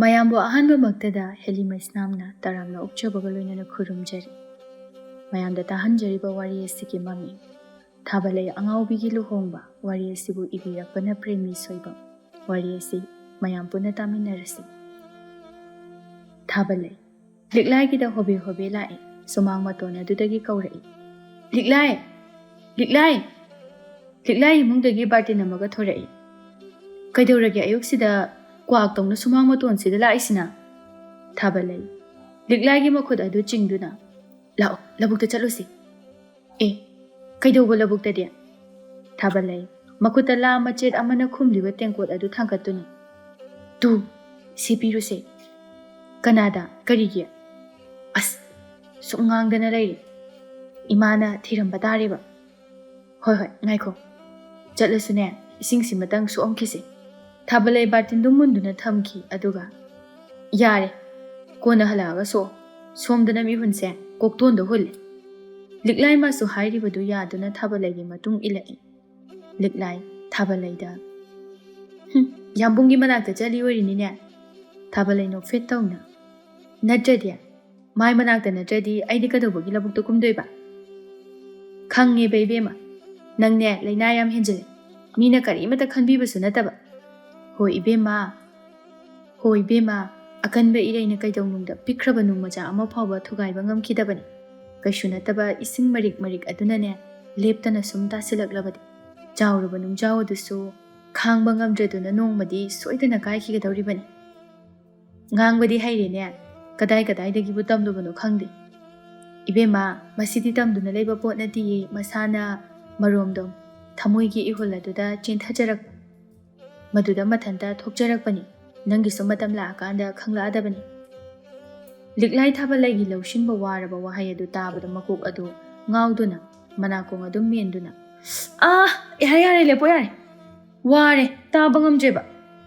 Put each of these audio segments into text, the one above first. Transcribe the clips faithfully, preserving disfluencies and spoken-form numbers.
ꯃꯌꯥꯝꯕꯨ ꯑꯍꯥꯟꯕꯃꯛꯇꯗ ꯍꯦꯂꯤ ꯃꯩꯁꯅꯥꯝꯅ ꯇꯔꯥꯝꯅ ꯑꯣꯛꯆꯕꯒ ꯂꯣꯏꯅꯅ ꯈꯨꯔꯨꯝꯖꯔꯤ꯫ ꯃꯌꯥꯝꯗ ꯇꯥꯍꯟꯖꯔꯤꯕ ꯋꯥꯔꯤ ꯑꯁꯤꯒꯤ ꯃꯃꯤꯡ ꯊꯥꯕꯂꯩ ꯑꯉꯥꯎꯕꯤꯒꯤ ꯂꯨꯍꯣꯡꯕ꯫ ꯋꯥꯔꯤ ꯑꯁꯤꯕꯨ ꯏꯕꯤꯔꯛꯄꯅ ꯄ꯭ꯔꯦꯃꯤ ꯁꯣꯏꯕꯝ꯫ ꯋꯥꯔꯤ ꯑꯁꯤ ꯃꯌꯥꯝ ꯄꯨꯟꯅ ꯇꯥꯃꯤꯟꯅꯔꯁꯤ꯫ ꯊꯥꯕꯂꯩ꯫ ꯂꯤꯛꯂꯥꯏꯒꯤꯗ ꯍꯣꯕꯦ ꯍꯣꯕꯦ ꯂꯥꯛꯏ꯫ ꯁꯨꯃꯥꯡ ꯃꯇꯣꯟ ꯑꯗꯨꯗꯒꯤ ꯀꯧꯔꯛꯏ, "ꯂꯤꯛꯂꯥꯏ! ꯂꯤꯛꯂꯥꯏ!" ꯂꯤꯛꯂꯥꯏ ꯏꯃꯨꯡꯗꯒꯤ ꯕꯥꯔꯇꯤꯟ ꯑꯃꯒ ꯊꯣꯔꯛꯏ꯫ "ꯀꯩꯗꯧꯔꯒꯦ ꯑꯌꯨꯛꯁꯤꯗ ꯀ꯭ꯋꯥꯛꯇꯧꯅ ꯁꯨꯃꯥꯡ ꯃꯇꯣꯟꯁꯤꯗ ꯂꯥꯛꯏꯁꯤꯅ?" ꯊꯥꯕꯂꯩ꯫ ꯂꯤꯛꯂꯥꯏꯒꯤ ꯃꯈꯨꯠ ꯑꯗꯨ ꯆꯤꯡꯗꯨꯅ, "ꯂꯥꯛꯑꯣ, ꯂꯧꯕꯨꯛꯇ ꯆꯠꯂꯨꯁꯤ꯫" "ꯑꯦ, ꯀꯩꯗꯧꯕ ꯂꯧꯕꯨꯛꯇꯗꯤ?" ꯊꯥꯕꯂꯩ꯫ ꯃꯈꯨꯠꯇ ꯂꯥ ꯃꯆꯦꯠ ꯑꯃꯅ ꯈꯨꯝꯂꯤꯕ ꯇꯦꯡꯀꯣꯠ ꯑꯗꯨ ꯊꯥꯡꯒꯠꯇꯨꯅ, "ꯇꯨ, ꯁꯤ ꯄꯤꯔꯨꯁꯦ꯫" "ꯀꯅꯥꯗ? ꯀꯔꯤꯒꯤ?" "ꯑꯁ, ꯁꯨꯝ ꯉꯥꯡꯗꯅ ꯂꯩꯔꯦ꯫ ꯏꯃꯥꯅ ꯊꯤꯔꯝꯕ ꯇꯥꯔꯦꯕ꯫" "ꯍꯣꯏ, ꯍꯣꯏ, ꯉꯥꯏꯈꯣ꯫ ꯆꯠꯂꯁꯨꯅꯦ, ꯏꯁꯤꯡꯁꯤꯃꯇꯪ ꯁꯣꯛꯑꯝꯈꯤꯁꯦ꯫" ꯊꯥꯕꯂꯩ ꯕꯥꯔꯇꯤꯟꯗꯨ ꯃꯨꯟꯗꯨꯅ ꯊꯝꯈꯤ, ꯑꯗꯨꯒ, "ꯌꯥꯔꯦ, ꯀꯣꯟꯅ ꯍꯜꯂꯛꯑꯒ ꯁꯣꯛꯑꯣ꯫ ꯁꯣꯝꯗꯅ ꯃꯤꯍꯨꯟꯁꯦ ꯀꯣꯛꯇꯣꯟꯗ ꯍꯨꯜꯂꯦ꯫" ꯂꯤꯛꯂꯥꯏ ꯃꯥꯁꯨ ꯍꯥꯏꯔꯤꯕꯗꯨ ꯌꯥꯗꯨꯅ ꯊꯥꯕꯂꯩꯒꯤ ꯃꯇꯨꯡ ꯏꯜꯂꯛꯏ꯫ ꯂꯤꯛꯂꯥꯏ ꯊꯥꯕꯂꯩꯗ, "ꯍꯨꯝ, ꯌꯥꯝꯕꯨꯡꯒꯤ ꯃꯅꯥꯛꯇ ꯆꯠꯂꯤ ꯑꯣꯏꯔꯤꯅꯤꯅꯦ꯫" ꯊꯥꯕꯂꯩ ꯅꯣꯛꯐꯦꯠ ꯇꯧꯅ, "ꯅꯠꯇ꯭ꯔꯗꯤ? ꯃꯥꯏ ꯃꯅꯥꯛꯇ ꯅꯠꯇ꯭ꯔꯗꯤ ꯑꯩꯗꯤ ꯀꯩꯗꯧꯕꯒꯤ ꯂꯧꯕꯨꯛꯇ ꯀꯨꯝꯗꯣꯏꯕ?" "ꯈꯪꯉꯦꯕ ꯏꯕꯦꯝꯃ, ꯅꯪꯅꯦ ꯂꯩꯅꯥ ꯌꯥꯝ ꯍꯦꯟꯖꯤꯜꯂꯦ꯫ ꯃꯤꯅ ꯀꯔꯤꯃꯇ ꯈꯟꯕꯤꯕꯁꯨ ꯅꯠꯇꯕ꯫" "ꯍꯣꯏ ꯏꯕꯦꯝꯃ, ꯍꯣꯏ ꯏꯕꯦꯝꯃ, ꯑꯀꯟꯕ ꯏꯔꯩꯅ ꯀꯩꯗꯧꯅꯨꯡꯗ ꯄꯤꯛꯈ꯭ꯔꯕ ꯅꯨꯡ ꯃꯆꯥ ꯑꯃ ꯐꯥꯎꯕ ꯊꯨꯒꯥꯏꯕ ꯉꯝꯈꯤꯗꯕꯅꯤ꯫ ꯀꯩꯁꯨ ꯅꯠꯇꯕ ꯏꯁꯤꯡ ꯃꯔꯤꯛ ꯃꯔꯤꯛ ꯑꯗꯨꯅꯅꯦ ꯂꯦꯞꯇꯅ ꯁꯨꯝ ꯇꯥꯁꯤꯜꯂꯛꯂꯕꯗꯤ ꯆꯥꯎꯔꯕ ꯅꯨꯡꯖꯥꯎ ꯑꯗꯨꯁꯨ ꯈꯥꯡꯕ ꯉꯝꯗ꯭ꯔꯗꯨꯅ ꯅꯣꯡꯃꯗꯤ ꯁꯣꯏꯗꯅ ꯀꯥꯏꯈꯤꯒꯗꯧꯔꯤꯕꯅꯤ꯫" "ꯉꯥꯡꯕꯗꯤ ꯍꯩꯔꯦꯅꯦ, ꯀꯗꯥꯏ ꯀꯗꯥꯏꯗꯒꯤꯕꯨ ꯇꯝꯂꯨꯕꯅꯣ ꯈꯪꯗꯦ꯫" "ꯏꯕꯦꯝꯃ, ꯃꯁꯤꯗꯤ ꯇꯝꯗꯨꯅ ꯂꯩꯕ ꯄꯣꯠ ꯅꯠꯇꯤꯌꯦ, ꯃꯁꯥꯅ ꯃꯔꯣꯝꯗꯣꯝ ꯊꯃꯣꯏꯒꯤ ꯏꯍꯨꯜ ꯑꯗꯨꯗ ꯆꯦꯟꯊꯖꯔꯛꯄ, ꯃꯗꯨꯗ ꯃꯊꯟꯇ ꯊꯣꯛꯆꯔꯛꯄꯅꯤ꯫ ꯅꯪꯒꯤꯁꯨ ꯃꯇꯝ ꯂꯥꯛꯑꯀꯥꯟꯗ ꯈꯪꯂꯛꯑꯗꯕꯅꯤ꯫" ꯂꯤꯛꯂꯥꯏ ꯊꯥꯕꯂꯩꯒꯤ ꯂꯧꯁꯤꯟꯕ ꯋꯥꯔꯕ ꯋꯥꯍꯩ ꯑꯗꯨ ꯇꯥꯕꯗ ꯃꯀꯣꯛ ꯑꯗꯨ ꯉꯥꯎꯗꯨꯅ ꯃꯅꯥꯀꯣꯡ ꯑꯗꯨꯝ ꯃꯦꯟꯗꯨꯅ, "ꯑꯥ, ꯌꯥꯔꯦ, ꯌꯥꯔꯦ, ꯂꯦꯞꯄꯣ ꯌꯥꯔꯦ꯫ ꯋꯥꯔꯦ, ꯇꯥꯕ ꯉꯝꯗ꯭ꯔꯦꯕ꯫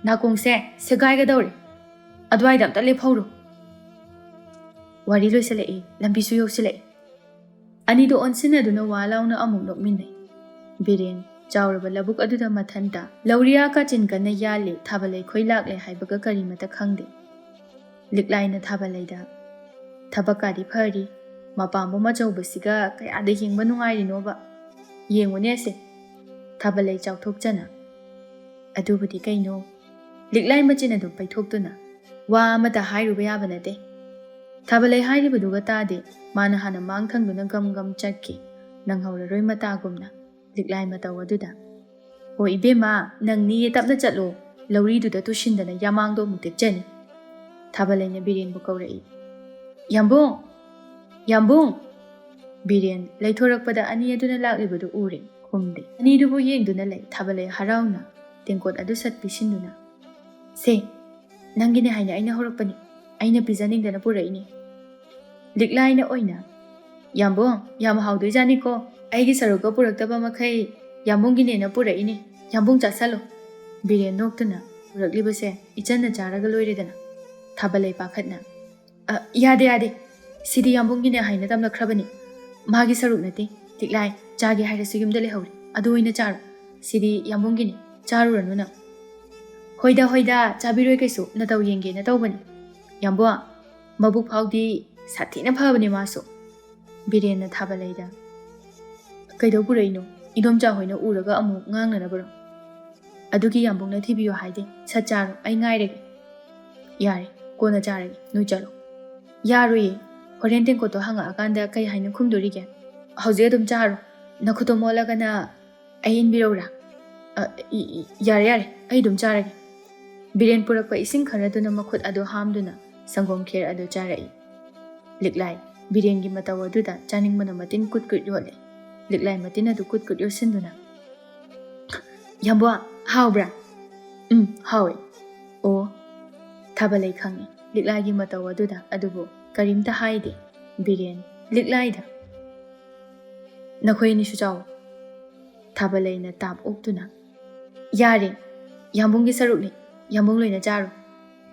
ꯅꯥꯀꯣꯡꯁꯦ ꯁꯦꯒꯥꯏꯒꯗꯧꯔꯦ꯫ ꯑꯗꯨꯋꯥꯏꯗ ꯑꯝꯇ ꯂꯦꯞꯍꯧꯔꯣ꯫" ꯋꯥꯔꯤ ꯂꯣꯏꯁꯤꯜꯂꯛꯏ, ꯂꯝꯕꯤꯁꯨ ꯌꯧꯁꯤꯜꯂꯛꯏ꯫ ꯑꯅꯤꯗꯣ ꯑꯣꯟꯁꯤꯟꯅꯗꯨꯅ ꯋꯥ ꯂꯥꯎꯅ ꯑꯃꯨꯛ ꯅꯣꯛꯃꯤꯟꯅꯩ꯫ ꯕꯤꯔꯦꯟ, ꯆꯥꯎꯔꯕ ꯂꯧꯕꯨꯛ ꯑꯗꯨꯗ ꯃꯊꯟꯇ ꯂꯧꯔꯤꯌꯥ ꯀꯥꯆꯤꯟ ꯀꯟꯅ ꯌꯥꯜꯂꯦ꯫ ꯊꯥꯕꯂꯩ ꯈꯣꯏ ꯂꯥꯛꯂꯦ ꯍꯥꯏꯕꯒ ꯀꯔꯤꯃꯇ ꯈꯪꯗꯦ꯫ ꯂꯤꯛꯂꯥꯏꯅ ꯊꯥꯕꯂꯩꯗ, "ꯊꯕꯛꯀꯥꯗꯤ ꯐꯔꯤ, ꯃꯄꯥꯝꯕꯣꯝ ꯑꯆꯧꯕꯁꯤꯒ ꯀꯌꯥꯗ ꯌꯦꯡꯕ ꯅꯨꯡꯉꯥꯏꯔꯤꯅꯣꯕ꯫ ꯌꯦꯡꯉꯨꯅꯦ ꯑꯁꯦ꯫" ꯊꯥꯕꯂꯩ ꯆꯥꯎꯊꯣꯛꯆꯅ, "ꯑꯗꯨꯕꯨꯗꯤ ꯀꯩꯅꯣ?" ꯂꯤꯛꯂꯥꯏ ꯃꯆꯤꯟ ꯑꯗꯨ ꯄꯩꯊꯣꯛꯇꯨꯅ, "ꯋꯥ ꯑꯃꯇ ꯍꯥꯏꯔꯨꯕ ꯌꯥꯕ ꯅꯠꯇꯦ꯫" ꯊꯥꯕꯂꯩ ꯍꯥꯏꯔꯤꯕꯗꯨꯒ ꯇꯥꯗꯦ꯫ ꯃꯥꯅ ꯍꯥꯟꯅ ꯃꯥꯡ ꯊꯪꯗꯨꯅ ꯒꯝ ꯒꯝ ꯆꯠꯈꯤ꯫ ꯅꯪꯍꯧꯔꯔꯣꯏ ꯃꯇꯥꯒꯨꯝꯅ ꯂꯤꯛꯂꯥꯏ ꯃꯇꯧ ꯑꯗꯨꯗ, "ꯑꯣ ꯏꯕꯦꯝꯃ, ꯅꯪꯅꯤꯌꯦ, ꯇꯞꯅ ꯆꯠꯂꯣ꯫ ꯂꯧꯔꯤꯗꯨꯗ ꯇꯨꯁꯤꯟꯗꯅ ꯌꯥꯃꯥꯡꯗꯣ ꯑꯃꯨꯛ ꯇꯦꯛꯆꯅꯤ꯫" ꯊꯥꯕꯂꯩꯅ ꯕꯤꯔꯦꯟꯕꯨ ꯀꯧꯔꯛꯏ꯫ "ꯌꯥꯝꯕꯨꯡ! ꯌꯥꯝꯕꯨꯡ!" ꯕꯤꯔꯦꯟ ꯂꯩꯊꯣꯔꯛꯄꯗ ꯑꯅꯤ ꯑꯗꯨꯅ ꯂꯥꯛꯂꯤꯕꯗꯨ ꯎꯔꯦ꯫ ꯈꯨꯝꯗꯦ꯫ ꯑꯅꯤꯗꯨꯕꯨ ꯌꯦꯡꯗꯨꯅ ꯂꯩ꯫ ꯊꯥꯕꯂꯩ ꯍꯔꯥꯎꯅ ꯇꯦꯡꯀꯣꯠ ꯑꯗꯨ ꯁꯠ ꯄꯤꯁꯤꯟꯗꯨꯅ, "ꯁꯦ, ꯅꯪꯒꯤꯅꯦ ꯍꯥꯏꯅ ꯑꯩꯅ ꯍꯧꯔꯛꯄꯅꯤ꯫ ꯑꯩꯅ ꯄꯤꯖꯅꯤꯡꯗꯅ ꯄꯨꯔꯛꯏꯅꯤ꯫" ꯂꯤꯛꯂꯥꯏꯅ ꯑꯣꯏꯅ, "ꯌꯥꯝꯕꯨꯡ, ꯌꯥꯝ ꯍꯥꯎꯗꯣꯏꯖꯥꯠꯅꯤꯀꯣ꯫ ꯑꯩꯒꯤ ꯁꯔꯨꯛꯀ ꯄꯨꯔꯛꯇꯕ ꯃꯈꯩ ꯌꯥꯝꯕꯨꯡꯒꯤꯅꯦꯅ ꯄꯨꯔꯛꯏꯅꯤ꯫ ꯌꯥꯝꯕꯨꯡ ꯆꯥꯁꯜꯂꯣ꯫" ꯕꯤꯔꯦꯟ ꯅꯣꯛꯇꯨꯅ, "ꯄꯨꯔꯛꯂꯤꯕꯁꯦ ꯏꯆꯟꯅ ꯆꯥꯔꯒ ꯂꯣꯏꯔꯦꯗꯅ꯫" ꯊꯥꯕꯂꯩ ꯄꯥꯈꯠꯅ, "ꯑ, ꯌꯥꯗꯦ, ꯌꯥꯗꯦ꯫ ꯁꯤꯗꯤ ꯌꯥꯝꯕꯨꯡꯒꯤꯅꯦ ꯍꯥꯏꯅ ꯇꯝꯂꯛꯈ꯭ꯔꯕꯅꯤ꯫ ꯃꯥꯒꯤ ꯁꯔꯨꯛ ꯅꯠꯇꯦ꯫ ꯂꯤꯛꯂꯥꯏ, ꯆꯥꯒꯦ ꯍꯥꯏꯔꯁꯨ ꯌꯨꯝꯗ ꯂꯩꯍꯧꯔꯤ꯫ ꯑꯗꯨ ꯑꯣꯏꯅ ꯆꯥꯔꯣ꯫ ꯁꯤꯗꯤ ꯌꯥꯝꯕꯨꯡꯒꯤꯅꯤ꯫ ꯆꯥꯔꯨꯔꯅꯨ ꯅꯪ꯫" "ꯍꯣꯏꯗ, ꯍꯣꯏꯗ, ꯆꯥꯕꯤꯔꯣꯏ ꯀꯩꯁꯨ꯫ ꯅꯇꯧ ꯌꯦꯡꯒꯦꯅ ꯇꯧꯕꯅꯤ꯫" "ꯌꯥꯝꯕꯨꯡ, ꯃꯕꯨꯛ ꯐꯥꯎꯗꯤ ꯁꯥꯊꯤꯅ ꯐꯕꯅꯦ ꯃꯥꯁꯨ꯫" ꯕꯤꯔꯦꯟꯅ ꯊꯥꯕꯂꯩꯗ, "ꯀꯩꯗꯧ ꯄꯨꯔꯛꯏꯅꯣ? ꯏꯗꯣꯝꯆꯥ ꯍꯣꯏꯅ ꯎꯔꯒ ꯑꯃꯨꯛ ꯉꯥꯡꯅꯅꯕꯔꯣ?" "ꯑꯗꯨꯒꯤ ꯌꯥꯝꯕꯨꯡꯅ ꯊꯤꯕꯤꯌꯣ ꯍꯥꯏꯗꯦ꯫ ꯁꯠ ꯆꯥꯔꯣ, ꯑꯩ ꯉꯥꯏꯔꯒꯦ꯫" "ꯌꯥꯔꯦ, ꯀꯣꯟꯅ ꯆꯥꯔꯒꯦ, ꯅꯣꯏ ꯆꯠꯂꯣ꯫" "ꯌꯥꯔꯣꯏꯌꯦ, ꯍꯣꯔꯦꯟ ꯇꯦꯡꯀꯣꯠꯇꯣ ꯍꯪꯉꯛꯑꯀꯥꯟꯗ ꯀꯩ ꯍꯥꯏꯅ ꯈꯨꯝꯗꯣꯔꯤꯒꯦ? ꯍꯧꯖꯤꯛ ꯑꯗꯨꯝ ꯆꯥꯔꯣ꯫ ꯅꯈꯨꯠꯇꯣ ꯃꯣꯠꯂꯒꯅ ꯑꯩ ꯏꯟꯕꯤꯔꯧꯔꯥ?" "ꯑ, ꯏ-, ꯏ-, ꯌꯥꯔꯦ, ꯌꯥꯔꯦ, ꯑꯩ ꯑꯗꯨꯝ ꯆꯥꯔꯒꯦ꯫" ꯕꯤꯔꯦꯟ ꯄꯨꯔꯛꯄ ꯏꯁꯤꯡ ꯈꯔꯗꯨꯅ ꯃꯈꯨꯠ ꯑꯗꯨ ꯍꯥꯝꯗꯨꯅ ꯁꯪꯒꯣꯝ ꯈꯦꯔ ꯑꯗꯨ ꯆꯥꯔꯛꯏ꯫ ꯂꯤꯛꯂꯥꯏ, ꯕꯤꯔꯦꯟꯒꯤ ꯃꯇꯧ ꯑꯗꯨꯗ ꯆꯥꯅꯤꯡꯕꯅ ꯃꯇꯤꯟ ꯀꯨꯠ ꯀꯨꯠ ꯌꯣꯠꯂꯦ꯫ ꯂꯤꯛꯂꯥꯏ ꯃꯇꯤꯟ ꯑꯗꯨ ꯀꯨꯠ ꯀꯨꯠ ꯌꯣꯠꯁꯤꯟꯗꯨꯅ, "ꯌꯥꯝꯕꯨꯡ, ꯍꯥꯎꯕ꯭ꯔꯥ?" "ꯎꯝ, ꯍꯥꯎꯋꯦ꯫" "ꯑꯣ꯫" ꯊꯥꯕꯂꯩ ꯈꯪꯉꯤ ꯂꯤꯛꯂꯥꯏꯒꯤ ꯃꯇꯧ ꯑꯗꯨꯗ, ꯑꯗꯨꯕꯨ ꯀꯔꯤꯝꯇ ꯍꯥꯏꯗꯦ꯫ ꯕꯤꯔꯦꯟ, ꯂꯤꯛꯂꯥꯏꯗ, "ꯅꯈꯣꯏ ꯑꯅꯤꯁꯨ ꯆꯥꯎ꯫" ꯊꯥꯕꯂꯩꯅ ꯇꯥꯞ ꯑꯣꯛꯇꯨꯅ, "ꯌꯥꯔꯦ, ꯌꯥꯝꯕꯨꯡꯒꯤ ꯁꯔꯨꯛꯅꯤ, ꯌꯥꯝꯕꯨꯡ ꯂꯣꯏꯅ ꯆꯥꯔꯣ꯫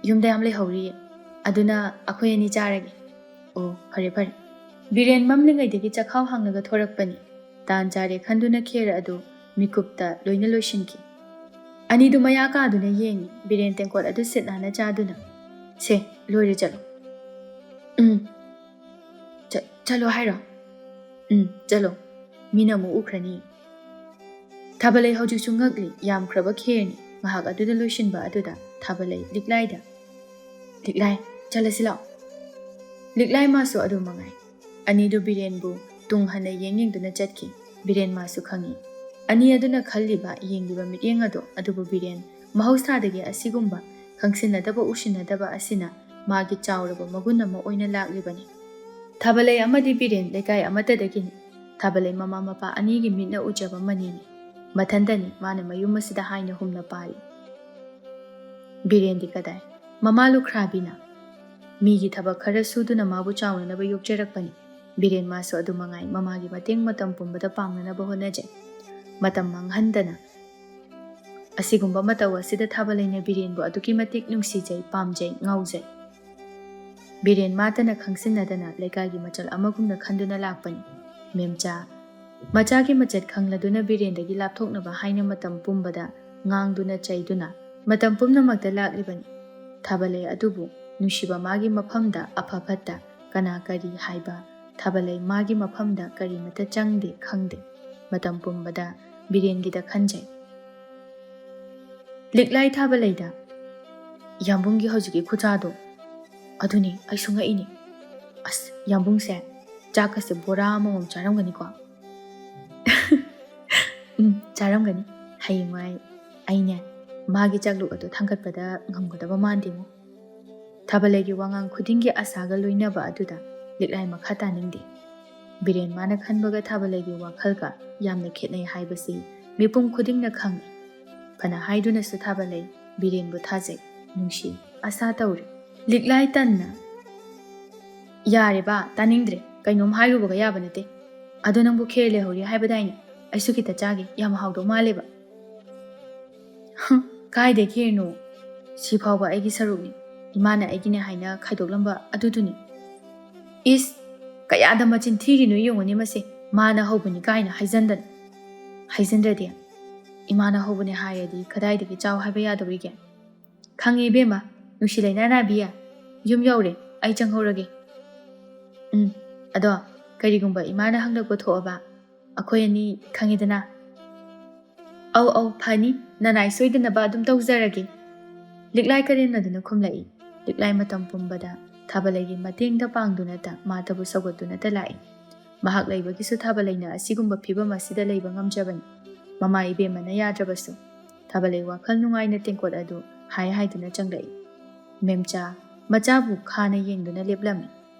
ꯌꯨꯝꯗ ꯌꯥꯝ ꯂꯩꯍꯧꯔꯤꯌꯦ, ꯑꯗꯨꯅ ꯑꯩꯈꯣꯏ ꯑꯅꯤ ꯆꯥꯔꯒꯦ꯫" "ꯑꯣ, ꯐꯔꯦ, ꯐꯔꯦ꯫" ꯕꯤꯔꯦꯟ ꯃꯝꯂꯤꯉꯩꯗꯒꯤ ꯆꯈꯥꯎ ꯍꯥꯡꯂꯒ ꯊꯣꯔꯛꯄꯅꯤ꯫ ꯇꯥꯟ ꯆꯥꯔꯦ ꯈꯟꯗꯨꯅ ꯈꯦꯔ ꯑꯗꯨ ꯃꯤꯀꯨꯞꯇ ꯂꯣꯏꯅ ꯂꯣꯏꯁꯤꯟꯈꯤ꯫ ꯑꯅꯤꯗꯨ ꯃꯌꯥ ꯀꯥꯗꯨꯅ ꯌꯦꯡꯉꯤ꯫ ꯕꯤꯔꯦꯟ ꯇꯦꯡꯀꯣꯠ ꯑꯗꯨ ꯁꯤꯠ ꯅꯥꯟꯅ ꯆꯥꯗꯨꯅ, "ꯁꯦ, ꯂꯣꯏꯔꯦ, ꯆꯠꯂꯣ꯫" "ꯎꯝ꯫ ꯆ-, ꯆꯠꯂꯣ ꯍꯥꯏꯔꯣ?" "ꯎꯝ, ꯆꯠꯂꯣ꯫ ꯃꯤꯅ ꯑꯃꯨꯛ ꯎꯈ꯭ꯔꯅꯤ꯫" ꯊꯥꯕꯂꯩ ꯍꯧꯖꯤꯛꯁꯨ ꯉꯛꯂꯤ꯫ ꯌꯥꯝꯈ꯭ꯔꯕ ꯈꯦꯔꯅꯤ꯫ ꯉꯥꯏꯍꯥꯛ ꯑꯗꯨꯗ ꯂꯣꯏꯁꯤꯟꯕ ꯑꯗꯨꯗ ꯊꯥꯕꯂꯩ ꯂꯤꯛꯂꯥꯏꯗ, "ꯂꯤꯛꯂꯥꯏ, ꯆꯠꯂꯁꯤ ꯂꯥꯛꯑꯣ꯫" ꯂꯤꯛꯂꯥꯏ ꯃꯥꯁꯨ ꯑꯗꯨ ꯃꯉꯥꯏ꯫ ꯑꯅꯤꯗꯨ ꯕꯤꯔꯦꯟꯕꯨ ꯇꯨꯡ ꯍꯟꯅ ꯌꯦꯡ ꯌꯦꯡꯗꯨꯅ ꯆꯠꯈꯤ꯫ ꯕꯤꯔꯦꯟ ꯃꯥꯁꯨ ꯈꯪꯏ꯫ ꯑꯅꯤ ꯑꯗꯨꯅ ꯈꯜꯂꯤꯕ, ꯌꯦꯡꯂꯤꯕ ꯃꯤꯠꯌꯦꯡ ꯑꯗꯣ, ꯑꯗꯨꯕꯨ ꯕꯤꯔꯦꯟ ꯃꯍꯧꯁꯥꯗꯒꯤ ꯑꯁꯤꯒꯨꯝꯕ ꯈꯪꯁꯤꯟꯅꯗꯕ, ꯎꯁꯤꯟꯅꯗꯕ ꯑꯁꯤꯅ ꯃꯥꯒꯤ ꯆꯥꯎꯔꯕ ꯃꯒꯨꯟ ꯑꯃ ꯑꯣꯏꯅ ꯂꯥꯛꯂꯤꯕꯅꯤ꯫ ꯊꯥꯕꯂꯩ ꯑꯃꯗꯤ ꯕꯤꯔꯦꯟ ꯂꯩꯀꯥꯏ ꯑꯃꯠꯇꯗꯒꯤꯅꯤ꯫ ꯊꯥꯕꯂꯩ ꯃꯃꯥ ꯃꯄꯥ ꯑꯅꯤꯒꯤ ꯃꯤꯠꯅ ꯎꯖꯕ ꯃꯅꯤꯅꯤ꯫ ꯃꯊꯟꯇꯅꯤ ꯃꯥꯅ ꯃꯌꯨꯝ ꯑꯁꯤꯗ ꯍꯥꯏꯅ ꯍꯨꯝꯅ ꯄꯥꯜꯂꯤ꯫ ꯕꯤꯔꯦꯟꯗꯤ ꯀꯗꯥꯏ? ꯃꯃꯥ ꯂꯨꯈ꯭ꯔꯥꯕꯤꯅ ꯃꯤꯒꯤ ꯊꯕꯛ ꯈꯔ ꯁꯨꯗꯨꯅ ꯃꯥꯕꯨ ꯆꯥꯎꯅꯅꯕ ꯌꯣꯛꯆꯔꯛꯄꯅꯤ꯫ ꯕꯤꯔꯦꯟ ꯃꯥꯁꯨ ꯑꯗꯨ ꯃꯉꯥꯏ, ꯃꯃꯥꯒꯤ ꯃꯇꯦꯡ ꯃꯇꯝ ꯄꯨꯝꯕꯗ ꯄꯥꯡꯅꯅꯕ ꯍꯣꯠꯅꯖꯩ꯫ ꯃꯇꯝ ꯃꯥꯡꯍꯟꯗꯅ꯫ ꯑꯁꯤꯒꯨꯝꯕ ꯃꯇꯧ ꯑꯁꯤꯗ ꯊꯥꯕꯂꯩꯅ ꯕꯤꯔꯦꯟꯕꯨ ꯑꯗꯨꯛꯀꯤ ꯃꯇꯤꯛ ꯅꯨꯡꯁꯤꯖꯩ, ꯄꯥꯝꯖꯩ, ꯉꯥꯎꯖꯩ꯫ ꯕꯤꯔꯦꯟ ꯃꯥꯇꯅ ꯈꯪꯁꯤꯟꯅꯗꯅ ꯂꯩꯀꯥꯏꯒꯤ ꯃꯆꯜ ꯑꯃꯒꯨꯝꯅ ꯈꯟꯗꯨꯅ ꯂꯥꯛꯄꯅꯤ꯫ ꯃꯦꯝꯆꯥ, ꯃꯆꯥꯒꯤ ꯃꯆꯠ ꯈꯪꯂꯗꯨꯅ ꯕꯤꯔꯦꯟꯗꯒꯤ ꯂꯥꯞꯊꯣꯛꯅꯕ ꯍꯥꯏꯅ ꯃꯇꯝ ꯄꯨꯝꯕꯗ ꯉꯥꯡꯗꯨꯅ ꯆꯩꯗꯨꯅ ꯃꯇꯝ ꯄꯨꯝꯅꯃꯛꯇ ꯂꯥꯛꯂꯤꯕꯅꯤ꯫ ꯊꯥꯕꯂꯩ ꯑꯗꯨꯕꯨ ꯅꯨꯡꯁꯤꯕ ꯃꯥꯒꯤ ꯃꯐꯝꯗ ꯑꯐ ꯐꯠꯇ ꯀꯅꯥ ꯀꯔꯤ ꯍꯥꯏꯕ, ꯊꯥꯕꯂꯩ ꯃꯥꯒꯤ ꯃꯐꯝꯗ ꯀꯔꯤꯃꯠꯇ ꯆꯪꯗꯦ, ꯈꯪꯗꯦ꯫ ꯃꯇꯝ ꯄꯨꯝꯕꯗ ꯕꯤꯔꯦꯟꯒꯤꯗ ꯈꯟꯖꯩ꯫ ꯂꯤꯛꯂꯥꯏ ꯊꯥꯕꯂꯩꯗ, "ꯌꯥꯝꯕꯨꯡꯒꯤ ꯍꯧꯖꯤꯛꯀꯤ ꯈꯨꯆꯥꯗꯣ, ꯑꯗꯨꯅꯤ ꯑꯩꯁꯨ ꯉꯛꯏꯅꯤ꯫ ꯑꯁ, ꯌꯥꯝꯕꯨꯡꯁꯦ ꯆꯥꯛꯀꯁꯦ ꯕꯣꯔꯥ ꯑꯃꯃꯝ ꯆꯥꯔꯝꯒꯅꯤꯀꯣ?" "ꯎꯝ, ꯆꯥꯔꯝꯒꯅꯤ꯫ ꯍꯌꯦꯡꯋꯥꯏ ꯑꯩꯅꯦ ꯃꯥꯒꯤ ꯆꯥꯛꯂꯨꯛ ꯑꯗꯨ ꯊꯥꯡꯒꯠꯄꯗ ꯉꯝꯒꯗꯕ ꯃꯥꯟꯗꯦꯉꯣ꯫" ꯊꯥꯕꯂꯩꯒꯤ ꯋꯥꯉꯥꯡ ꯈꯨꯗꯤꯡꯒꯤ ꯑꯁꯥꯒ ꯂꯣꯏꯅꯕ ꯑꯗꯨꯗ ꯂꯤꯛꯂꯥꯏ ꯃꯈꯥ ꯇꯥꯅꯤꯡꯗꯦ꯫ ꯕꯤꯔꯦꯟ ꯃꯥꯅ ꯈꯟꯕꯒ ꯊꯥꯕꯂꯩꯒꯤ ꯋꯥꯈꯜꯒ ꯌꯥꯝꯅ ꯈꯦꯠꯅꯩ ꯍꯥꯏꯕꯁꯤ ꯃꯤꯄꯨꯝ ꯈꯨꯗꯤꯡꯅ ꯈꯪꯏ꯫ ꯐꯅ ꯍꯥꯏꯗꯨꯅꯁꯨ ꯊꯥꯕꯂꯩ ꯕꯤꯔꯦꯟꯕꯨ ꯊꯥꯖꯩ, ꯅꯨꯡꯁꯤ, ꯑꯁꯥ ꯇꯧꯔꯤ꯫ ꯂꯤꯛꯂꯥꯏ ꯇꯟꯅ, "ꯌꯥꯔꯦ ꯕꯥ, ꯇꯥꯅꯤꯡꯗ꯭ꯔꯦ꯫ ꯀꯩꯅꯣꯝ ꯍꯥꯏꯔꯨꯕꯒ ꯌꯥꯕ ꯅꯠꯇꯦ꯫ ꯑꯗꯣ ꯅꯪꯕꯨ ꯈꯦꯔ ꯂꯩꯍꯧꯔꯤ ꯍꯥꯏꯕꯗꯥꯏꯅꯦ? ꯑꯩꯁꯨ ꯈꯤꯇ ꯆꯥꯒꯦ, ꯌꯥꯝ ꯍꯥꯎꯗꯧ ꯃꯥꯜꯂꯦꯕ꯫" "ꯍꯨꯝ, ꯀꯥꯏꯗꯩ ꯈꯦꯔꯅꯣ? ꯁꯤ ꯐꯥꯎꯕ ꯑꯩꯒꯤ ꯁꯔꯨꯛꯅꯤ꯫ ꯏꯃꯥꯅ ꯑꯩꯒꯤꯅꯦ ꯍꯥꯏꯅ ꯈꯥꯏꯗꯣꯛꯂꯝꯕ ꯑꯗꯨꯗꯨꯅꯤ꯫" "ꯏꯁ, ꯀꯌꯥꯗ ꯃꯆꯤꯟ ꯊꯤꯔꯤꯅꯣ ꯌꯦꯡꯉꯨꯅꯦ ꯃꯁꯦ꯫ ꯃꯥꯅ ꯍꯧꯕꯅꯤ ꯀꯥꯏꯅ ꯍꯥꯏꯖꯟꯗꯅ꯫" ꯍꯥꯏꯖꯤꯟꯗ꯭ꯔꯗꯤ꯫ ꯏꯃꯥꯅ ꯍꯧꯕꯅꯦ ꯍꯥꯏꯔꯗꯤ ꯀꯗꯥꯏꯗꯒꯤ ꯆꯥꯎ ꯍꯥꯏꯕ ꯌꯥꯗꯧꯔꯤꯒꯦ? ꯈꯪꯉꯦ ꯏꯕꯦꯝꯃ, ꯅꯨꯡꯁꯤ ꯂꯩꯅꯥ ꯅꯥꯕꯤ꯫ ꯌꯨꯝ ꯌꯧꯔꯦ, ꯑꯩ ꯆꯪꯍꯧꯔꯒꯦ꯫ ꯎꯝ, ꯑꯗꯣ ꯀꯔꯤꯒꯨꯝꯕ ꯏꯃꯥꯅ ꯍꯪꯂꯛꯄ ꯊꯣꯛꯑꯕ, ꯑꯩꯈꯣꯏ ꯑꯅꯤ ꯈꯪꯉꯤꯗꯅ꯫ ꯑꯧ ꯑꯧ, ꯐꯅꯤ, ꯅꯅꯥꯏ ꯁꯣꯏꯗꯅꯕ ꯑꯗꯨꯝ ꯇꯧꯖꯔꯒꯦ꯫ ꯂꯤꯛꯂꯥꯏ ꯀꯔꯦꯝꯅꯗꯨꯅ ꯈꯨꯝꯂꯛꯏ꯫ ꯂꯤꯛꯂꯥꯏ ꯃꯇꯝ ꯄꯨꯝꯕꯗ ꯊꯥꯕꯂꯩꯒꯤ ꯃꯇꯦꯡꯗ ꯄꯥꯡꯗꯨꯅꯇ, ꯃꯥꯇꯕꯨ ꯁꯧꯒꯠꯇꯨꯅꯇ ꯂꯥꯛꯏ꯫ ꯃꯍꯥꯛ ꯂꯩꯕꯒꯤꯁꯨ ꯊꯥꯕꯂꯩꯅ ꯑꯁꯤꯒꯨꯝꯕ ꯐꯤꯕꯝ ꯑꯁꯤꯗ ꯂꯩꯕ ꯉꯝꯖꯕꯅꯤ꯫ ꯃꯃꯥ ꯏꯕꯦꯝꯃꯅ ꯌꯥꯗ꯭ꯔꯕꯁꯨ ꯊꯥꯕꯂꯩ ꯋꯥꯈꯜ ꯅꯨꯡꯉꯥꯏꯅ ꯇꯦꯡꯀꯣꯠ ꯑꯗꯨ ꯍꯥꯏ ꯍꯥꯏꯗꯨꯅ ꯆꯪꯂꯛꯏ꯫ ꯃꯦꯝꯆꯥ ꯃꯆꯥꯕꯨ ꯈꯥꯅ ꯌꯦꯡꯗꯨꯅ ꯂꯦꯞꯂꯝꯃꯤ꯫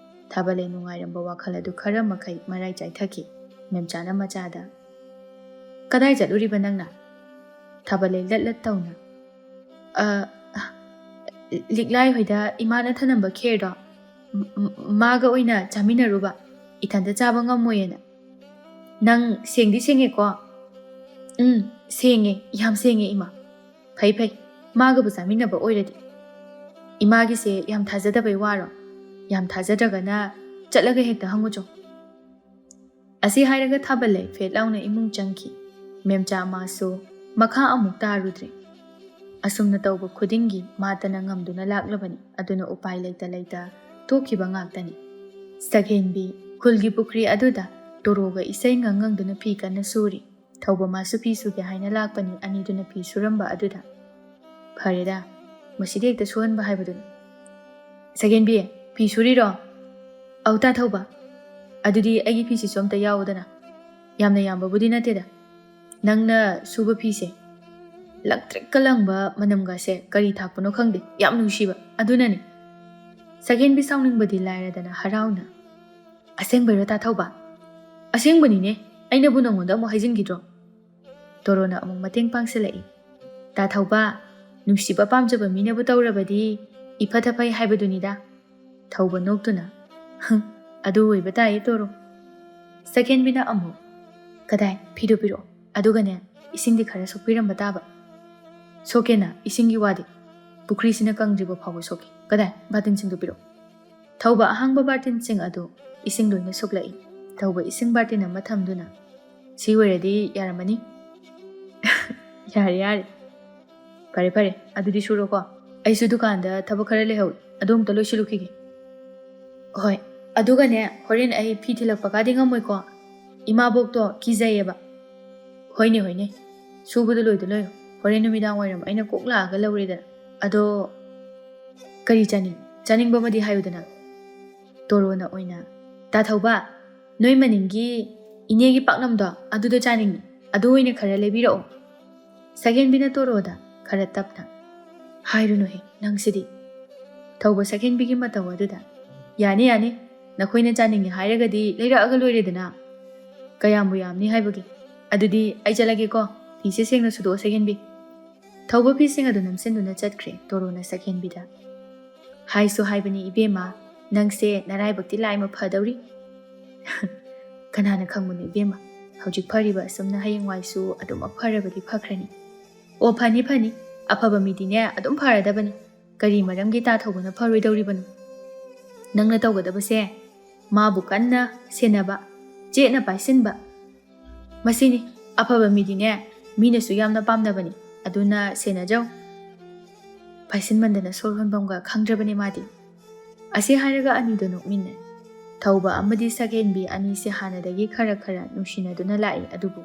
ꯊꯥꯕꯂꯩ ꯅꯨꯡꯉꯥꯏꯔꯝꯕ ꯋꯥꯈꯜ ꯑꯗꯨ ꯈꯔ ꯃꯈꯩ ꯃꯔꯥꯏ ꯆꯥꯏꯊꯈꯤ꯫ ꯃꯦꯝꯆꯥꯅ ꯃꯆꯥꯗ, "ꯀꯗꯥꯏ ꯆꯠꯂꯨꯔꯤꯕ ꯅꯪꯅ?" ꯊꯥꯕꯂꯩ ꯂꯠ ꯂꯠ ꯇꯧꯅ, "ꯑ, ꯂꯤꯛꯂꯥꯏ ꯍꯣꯏꯗ ꯏꯃꯥꯅ ꯊꯅꯝꯕ ꯈꯦꯔꯗꯣ ꯃ-, ꯃ-, ꯃꯥꯒ ꯑꯣꯏꯅ ꯆꯥꯃꯤꯟꯅꯔꯨꯕ, ꯏꯊꯟꯇ ꯆꯥꯕ ꯉꯝꯃꯣꯏꯌꯦꯅ꯫ ꯅꯪ ꯁꯦꯡꯗꯤ ꯁꯦꯡꯉꯦꯀꯣ?" "ꯎꯝ, ꯁꯦꯡꯉꯦ, ꯌꯥꯝ ꯁꯦꯡꯉꯦ ꯏꯃꯥ꯫ ꯐꯩ ꯐꯩ, ꯃꯥꯒꯕꯨ ꯆꯥꯃꯤꯟꯅꯕ ꯑꯣꯏꯔꯗꯤ꯫ ꯏꯃꯥꯒꯤꯁꯦ ꯌꯥꯝ ꯊꯥꯖꯗꯕꯩ ꯋꯥꯔꯣ? ꯌꯥꯝ ꯊꯥꯖꯗ꯭ꯔꯒꯅ ꯆꯠꯂꯒ ꯍꯦꯛꯇ ꯍꯪꯉꯨꯆꯣ꯫" ꯑꯁꯤ ꯍꯥꯏꯔꯒ ꯊꯥꯕꯂꯩ ꯐꯦꯠ ꯂꯥꯎꯅ ꯏꯃꯨꯡ ꯆꯪꯈꯤ꯫ ꯃꯦꯝꯆꯥ ꯃꯥꯁꯨ ꯃꯈꯥ ꯑꯃꯨꯛ ꯇꯥꯔꯨꯗ꯭ꯔꯦ꯫ ꯑꯁꯨꯝꯅ ꯇꯧꯕ ꯈꯨꯗꯤꯡꯒꯤ ꯃꯥꯇꯅ ꯉꯝꯗꯨꯅ ꯂꯥꯛꯂꯕꯅꯤ, ꯑꯗꯨꯅ ꯎꯄꯥꯏ ꯂꯩꯇ ꯂꯩꯇ ꯊꯣꯛꯈꯤꯕ ꯉꯥꯛꯇꯅꯤ꯫ ꯁꯛꯍꯦꯟꯕꯤ ꯈꯨꯜꯒꯤ ꯄꯨꯈ꯭ꯔꯤ ꯑꯗꯨꯗ ꯇꯣꯔꯣꯒ ꯏꯁꯩ ꯉꯪ ꯉꯪꯗꯨꯅ ꯐꯤ ꯀꯟꯅ ꯁꯨꯔꯤ꯫ ꯊꯧꯕ ꯃꯥꯁꯨ ꯐꯤ ꯁꯨꯒꯦ ꯍꯥꯏꯅ ꯂꯥꯛꯄꯅꯤ, ꯑꯅꯤꯗꯨꯅ ꯐꯤ ꯁꯨꯔꯝꯕ ꯑꯗꯨꯗ꯫ "ꯐꯔꯦꯗ, ꯃꯁꯤꯗꯤ ꯍꯦꯛꯇ ꯁꯨꯍꯟꯕ ꯍꯥꯏꯕꯗꯨꯅꯤ꯫ ꯁꯛꯍꯦꯟꯕꯤ, ꯐꯤ ꯁꯨꯔꯤꯔꯣ?" "ꯑꯧ ꯇꯥ ꯊꯧꯕ, ꯑꯗꯨꯗꯤ ꯑꯩꯒꯤ ꯐꯤꯁꯤꯁꯨ ꯑꯝꯇ ꯌꯥꯎꯗꯅ꯫" "ꯌꯥꯝꯅ ꯌꯥꯝꯕꯕꯨꯗꯤ ꯅꯠꯇꯦꯗ, ꯅꯪꯅ ꯁꯨꯕ ꯐꯤꯁꯦ ꯂꯪꯇ꯭ꯔꯤꯛꯀ ꯂꯪꯕ, ꯃꯅꯝꯒꯁꯦ ꯀꯔꯤ ꯊꯥꯛꯄꯅꯣ ꯈꯪꯗꯦ, ꯌꯥꯝ ꯅꯨꯡꯁꯤꯕ, ꯑꯗꯨꯅꯅꯤ꯫" ꯁꯛꯍꯦꯟꯕꯤ ꯁꯥꯎꯅꯤꯡꯕꯗꯤ ꯂꯥꯏꯔꯗꯅ ꯍꯔꯥꯎꯅ, "ꯑꯁꯦꯡꯕꯩꯔꯣ ꯇꯥ ꯊꯧꯕ?" "ꯑꯁꯦꯡꯕꯅꯤꯅꯦ, ꯑꯩꯅꯕꯨ ꯅꯉꯣꯟꯗ ꯑꯃꯨꯛ ꯍꯥꯏꯖꯤꯟꯈꯤꯗ꯭ꯔꯣ?" ꯇꯣꯔꯣꯅ ꯑꯃꯨꯛ ꯃꯇꯦꯡ ꯄꯥꯡꯁꯤꯜꯂꯛꯏ꯫ "ꯇꯥ ꯊꯧꯕ, ꯅꯨꯡꯁꯤꯕ ꯄꯥꯝꯖꯕ ꯃꯤꯅꯕꯨ ꯇꯧꯔꯕꯗꯤ ꯏꯐꯠꯇ ꯐꯩ ꯍꯥꯏꯕꯗꯨꯅꯤꯗ꯫" ꯊꯧꯕ ꯅꯣꯛꯇꯨꯅ, "ꯍꯪ, ꯑꯗꯨ ꯑꯣꯏꯕ ꯇꯥꯏꯌꯦ ꯇꯣꯔꯣ꯫" ꯁꯛꯍꯦꯟꯕꯤꯅ ꯑꯃꯨꯛ, "ꯀꯗꯥꯏ, ꯐꯤꯗꯨ ꯄꯤꯔꯛꯑꯣ, ꯑꯗꯨꯒꯅꯦ, ꯏꯁꯤꯡꯗꯤ ꯈꯔ ꯁꯣꯛꯄꯤꯔꯝꯕ ꯇꯥꯕ꯫" "ꯁꯣꯛꯀꯦꯅ, ꯏꯁꯤꯡꯒꯤ ꯋꯥꯗꯤ, ꯄꯨꯈ꯭ꯔꯤꯁꯤꯅ ꯀꯪꯗ꯭ꯔꯤꯕ ꯐꯥꯎꯕ ꯁꯣꯛꯀꯦ꯫ ꯀꯗꯥꯏ, ꯕꯥꯇꯤꯟꯁꯤꯡꯗꯨ ꯄꯤꯔꯛꯑꯣ꯫" ꯊꯧꯕ ꯑꯍꯥꯡꯕ ꯕꯥꯔꯇꯤꯟꯁꯤꯡ ꯑꯗꯨ ꯏꯁꯤꯡ ꯂꯣꯏꯅ ꯁꯣꯛꯂꯛꯏ꯫ ꯊꯧꯕ ꯏꯁꯤꯡ ꯕꯥꯔꯇꯤꯟ ꯑꯃ ꯊꯝꯗꯨꯅ, ꯁꯤ ꯑꯣꯏꯔꯗꯤ ꯌꯥꯔꯝꯃꯅꯤ꯫ ꯌꯥꯔꯦ, ꯌꯥꯔꯦ꯫ ꯐꯔꯦ, ꯐꯔꯦ, ꯑꯗꯨꯗꯤ ꯁꯨꯔꯣꯀꯣ꯫ ꯑꯩꯁꯨ ꯗꯨꯀꯥꯟꯗ ꯊꯕꯛ ꯈꯔ ꯂꯩꯍꯧꯏ, ꯑꯗꯨ ꯑꯝꯇ ꯂꯣꯏꯁꯤꯜꯂꯨꯈꯤꯒꯦ꯫ ꯍꯣꯏ, ꯑꯗꯨꯒꯅꯦ, ꯍꯣꯔꯦꯟ ꯑꯩ ꯐꯤ ꯊꯤꯜꯂꯛꯄꯒꯗꯤ ꯉꯝꯃꯣꯏꯀꯣ꯫ ꯏꯃꯥꯕꯣꯛꯇꯣ ꯀꯤꯖꯩꯌꯦꯕ꯫ ꯍꯣꯏꯅꯦ, ꯍꯣꯏꯅꯦ, ꯁꯨꯕꯗꯣ ꯂꯣꯏꯗ ꯂꯣꯏꯌꯣ꯫ ꯍꯣꯔꯦꯟ ꯅꯨꯃꯤꯗꯥꯡ ꯋꯥꯏꯔꯝ ꯑꯩꯅ ꯀꯣꯛ ꯂꯥꯛꯑꯒ ꯂꯧꯔꯦꯗꯅ꯫ ꯑꯗꯣ ꯀꯔꯤ ꯆꯥꯅꯤꯡ-, ꯆꯥꯅꯤꯡꯕ ꯑꯃꯗꯤ ꯍꯥꯏꯌꯨꯗꯅ꯫ ꯇꯣꯔꯣꯅ ꯑꯣꯏꯅ, "ꯇꯥ ꯊꯧꯕ, ꯅꯣꯏ ꯃꯅꯤꯡꯒꯤ ꯏꯅꯦꯒꯤ ꯄꯥꯛꯅꯝꯗꯣ ꯑꯗꯨꯗ ꯆꯥꯅꯤꯡꯉꯤ, ꯑꯗꯨ ꯑꯣꯏꯅ ꯈꯔ ꯂꯩꯕꯤꯔꯛꯑꯣ꯫" ꯁꯛꯍꯦꯟꯕꯤꯅ ꯇꯣꯔꯣꯗ ꯈꯔ ꯇꯞꯅ, "ꯍꯥꯏꯔꯨꯅꯨꯍꯦ ꯅꯪꯁꯤꯗꯤ꯫" ꯊꯧꯕ ꯁꯛꯍꯦꯟꯕꯤꯒꯤ ꯃꯇꯧ ꯑꯗꯨꯗ, "ꯌꯥꯅꯤ, ꯌꯥꯅꯤ, ꯅꯈꯣꯏꯅ ꯆꯥꯅꯤꯡꯉꯤ ꯍꯥꯏꯔꯒꯗꯤ ꯂꯩꯔꯛꯑꯒ ꯂꯣꯏꯔꯦꯗꯅ꯫ ꯀꯌꯥꯝꯕꯨ ꯌꯥꯝꯅꯤ ꯍꯥꯏꯕꯒꯦ꯫ ꯑꯗꯨꯗꯤ ꯑꯩ ꯆꯠꯂꯒꯦꯀꯣ, ꯐꯤꯁꯦ ꯁꯦꯡꯅ ꯁꯨꯗꯣꯛꯑꯣ ꯁꯛꯍꯦꯟꯕꯤ꯫" ꯊꯧꯕ ꯐꯤꯁꯤꯡ ꯑꯗꯨ ꯅꯝꯁꯤꯟꯗꯨꯅ ꯆꯠꯈ꯭ꯔꯦ ꯇꯣꯔꯣꯅ ꯁꯛꯍꯦꯟꯕꯤꯗ꯫ "ꯍꯥꯏꯁꯨ ꯍꯥꯏꯕꯅꯤ ꯏꯕꯦꯝꯃ, ꯅꯪꯁꯦ ꯅꯔꯥꯏꯕꯛꯇꯤ ꯂꯥꯏꯃ ꯐꯗꯧꯔꯤ꯫" "ꯀꯅꯥꯅ ꯈꯪꯕꯅꯣ ꯏꯕꯦꯝꯃ, ꯍꯧꯖꯤꯛ ꯐꯔꯤꯕ ꯑꯁꯨꯝꯅ ꯍꯌꯦꯡꯋꯥꯏꯁꯨ ꯑꯗꯨꯃꯛ ꯐꯔꯕꯗꯤ ꯐꯈ꯭ꯔꯅꯤ꯫" "ꯑꯣ, ꯐꯅꯤ, ꯐꯅꯤ, ꯑꯐꯕ ꯃꯤꯗꯤꯅꯦ ꯑꯗꯨꯝ ꯐꯔꯗꯕꯅꯤ꯫ ꯀꯔꯤ ꯃꯔꯝꯒꯤ ꯇꯥ ꯊꯧꯕꯅ ꯐꯔꯣꯏꯗꯧꯔꯤꯕꯅꯣ? ꯅꯪꯅ ꯇꯧꯒꯗꯕꯁꯦ ꯃꯥꯕꯨ ꯀꯟꯅ ꯁꯦꯟꯅꯕ, ꯆꯦꯠꯅ ꯄꯥꯏꯁꯤꯟꯕ, ꯃꯁꯤꯅꯤ꯫ ꯑꯐꯕ ꯃꯤꯗꯤꯅꯦ ꯃꯤꯅꯁꯨ ꯌꯥꯝꯅ ꯄꯥꯝꯅꯕꯅꯤ, ꯑꯗꯨꯅ ꯁꯦꯟꯅꯖꯧ꯫" ꯄꯥꯏꯁꯤꯟꯃꯟꯗꯅ ꯁꯣꯔ ꯍꯣꯟꯐꯝꯒ ꯈꯪꯗ꯭ꯔꯕꯅꯦ ꯃꯥꯗꯤ꯫ ꯑꯁꯤ ꯍꯥꯏꯔꯒ ꯑꯅꯤꯗꯣ ꯅꯣꯛꯃꯤꯟꯅꯩ꯫ ꯊꯧꯕ ꯑꯃꯗꯤ ꯁꯛꯍꯦꯟꯕꯤ ꯑꯅꯤꯁꯦ ꯍꯥꯟꯅꯗꯒꯤ ꯈꯔ ꯈꯔ ꯅꯨꯡꯁꯤꯅꯗꯨꯅ ꯂꯥꯛꯏ꯫ ꯑꯗꯨꯕꯨ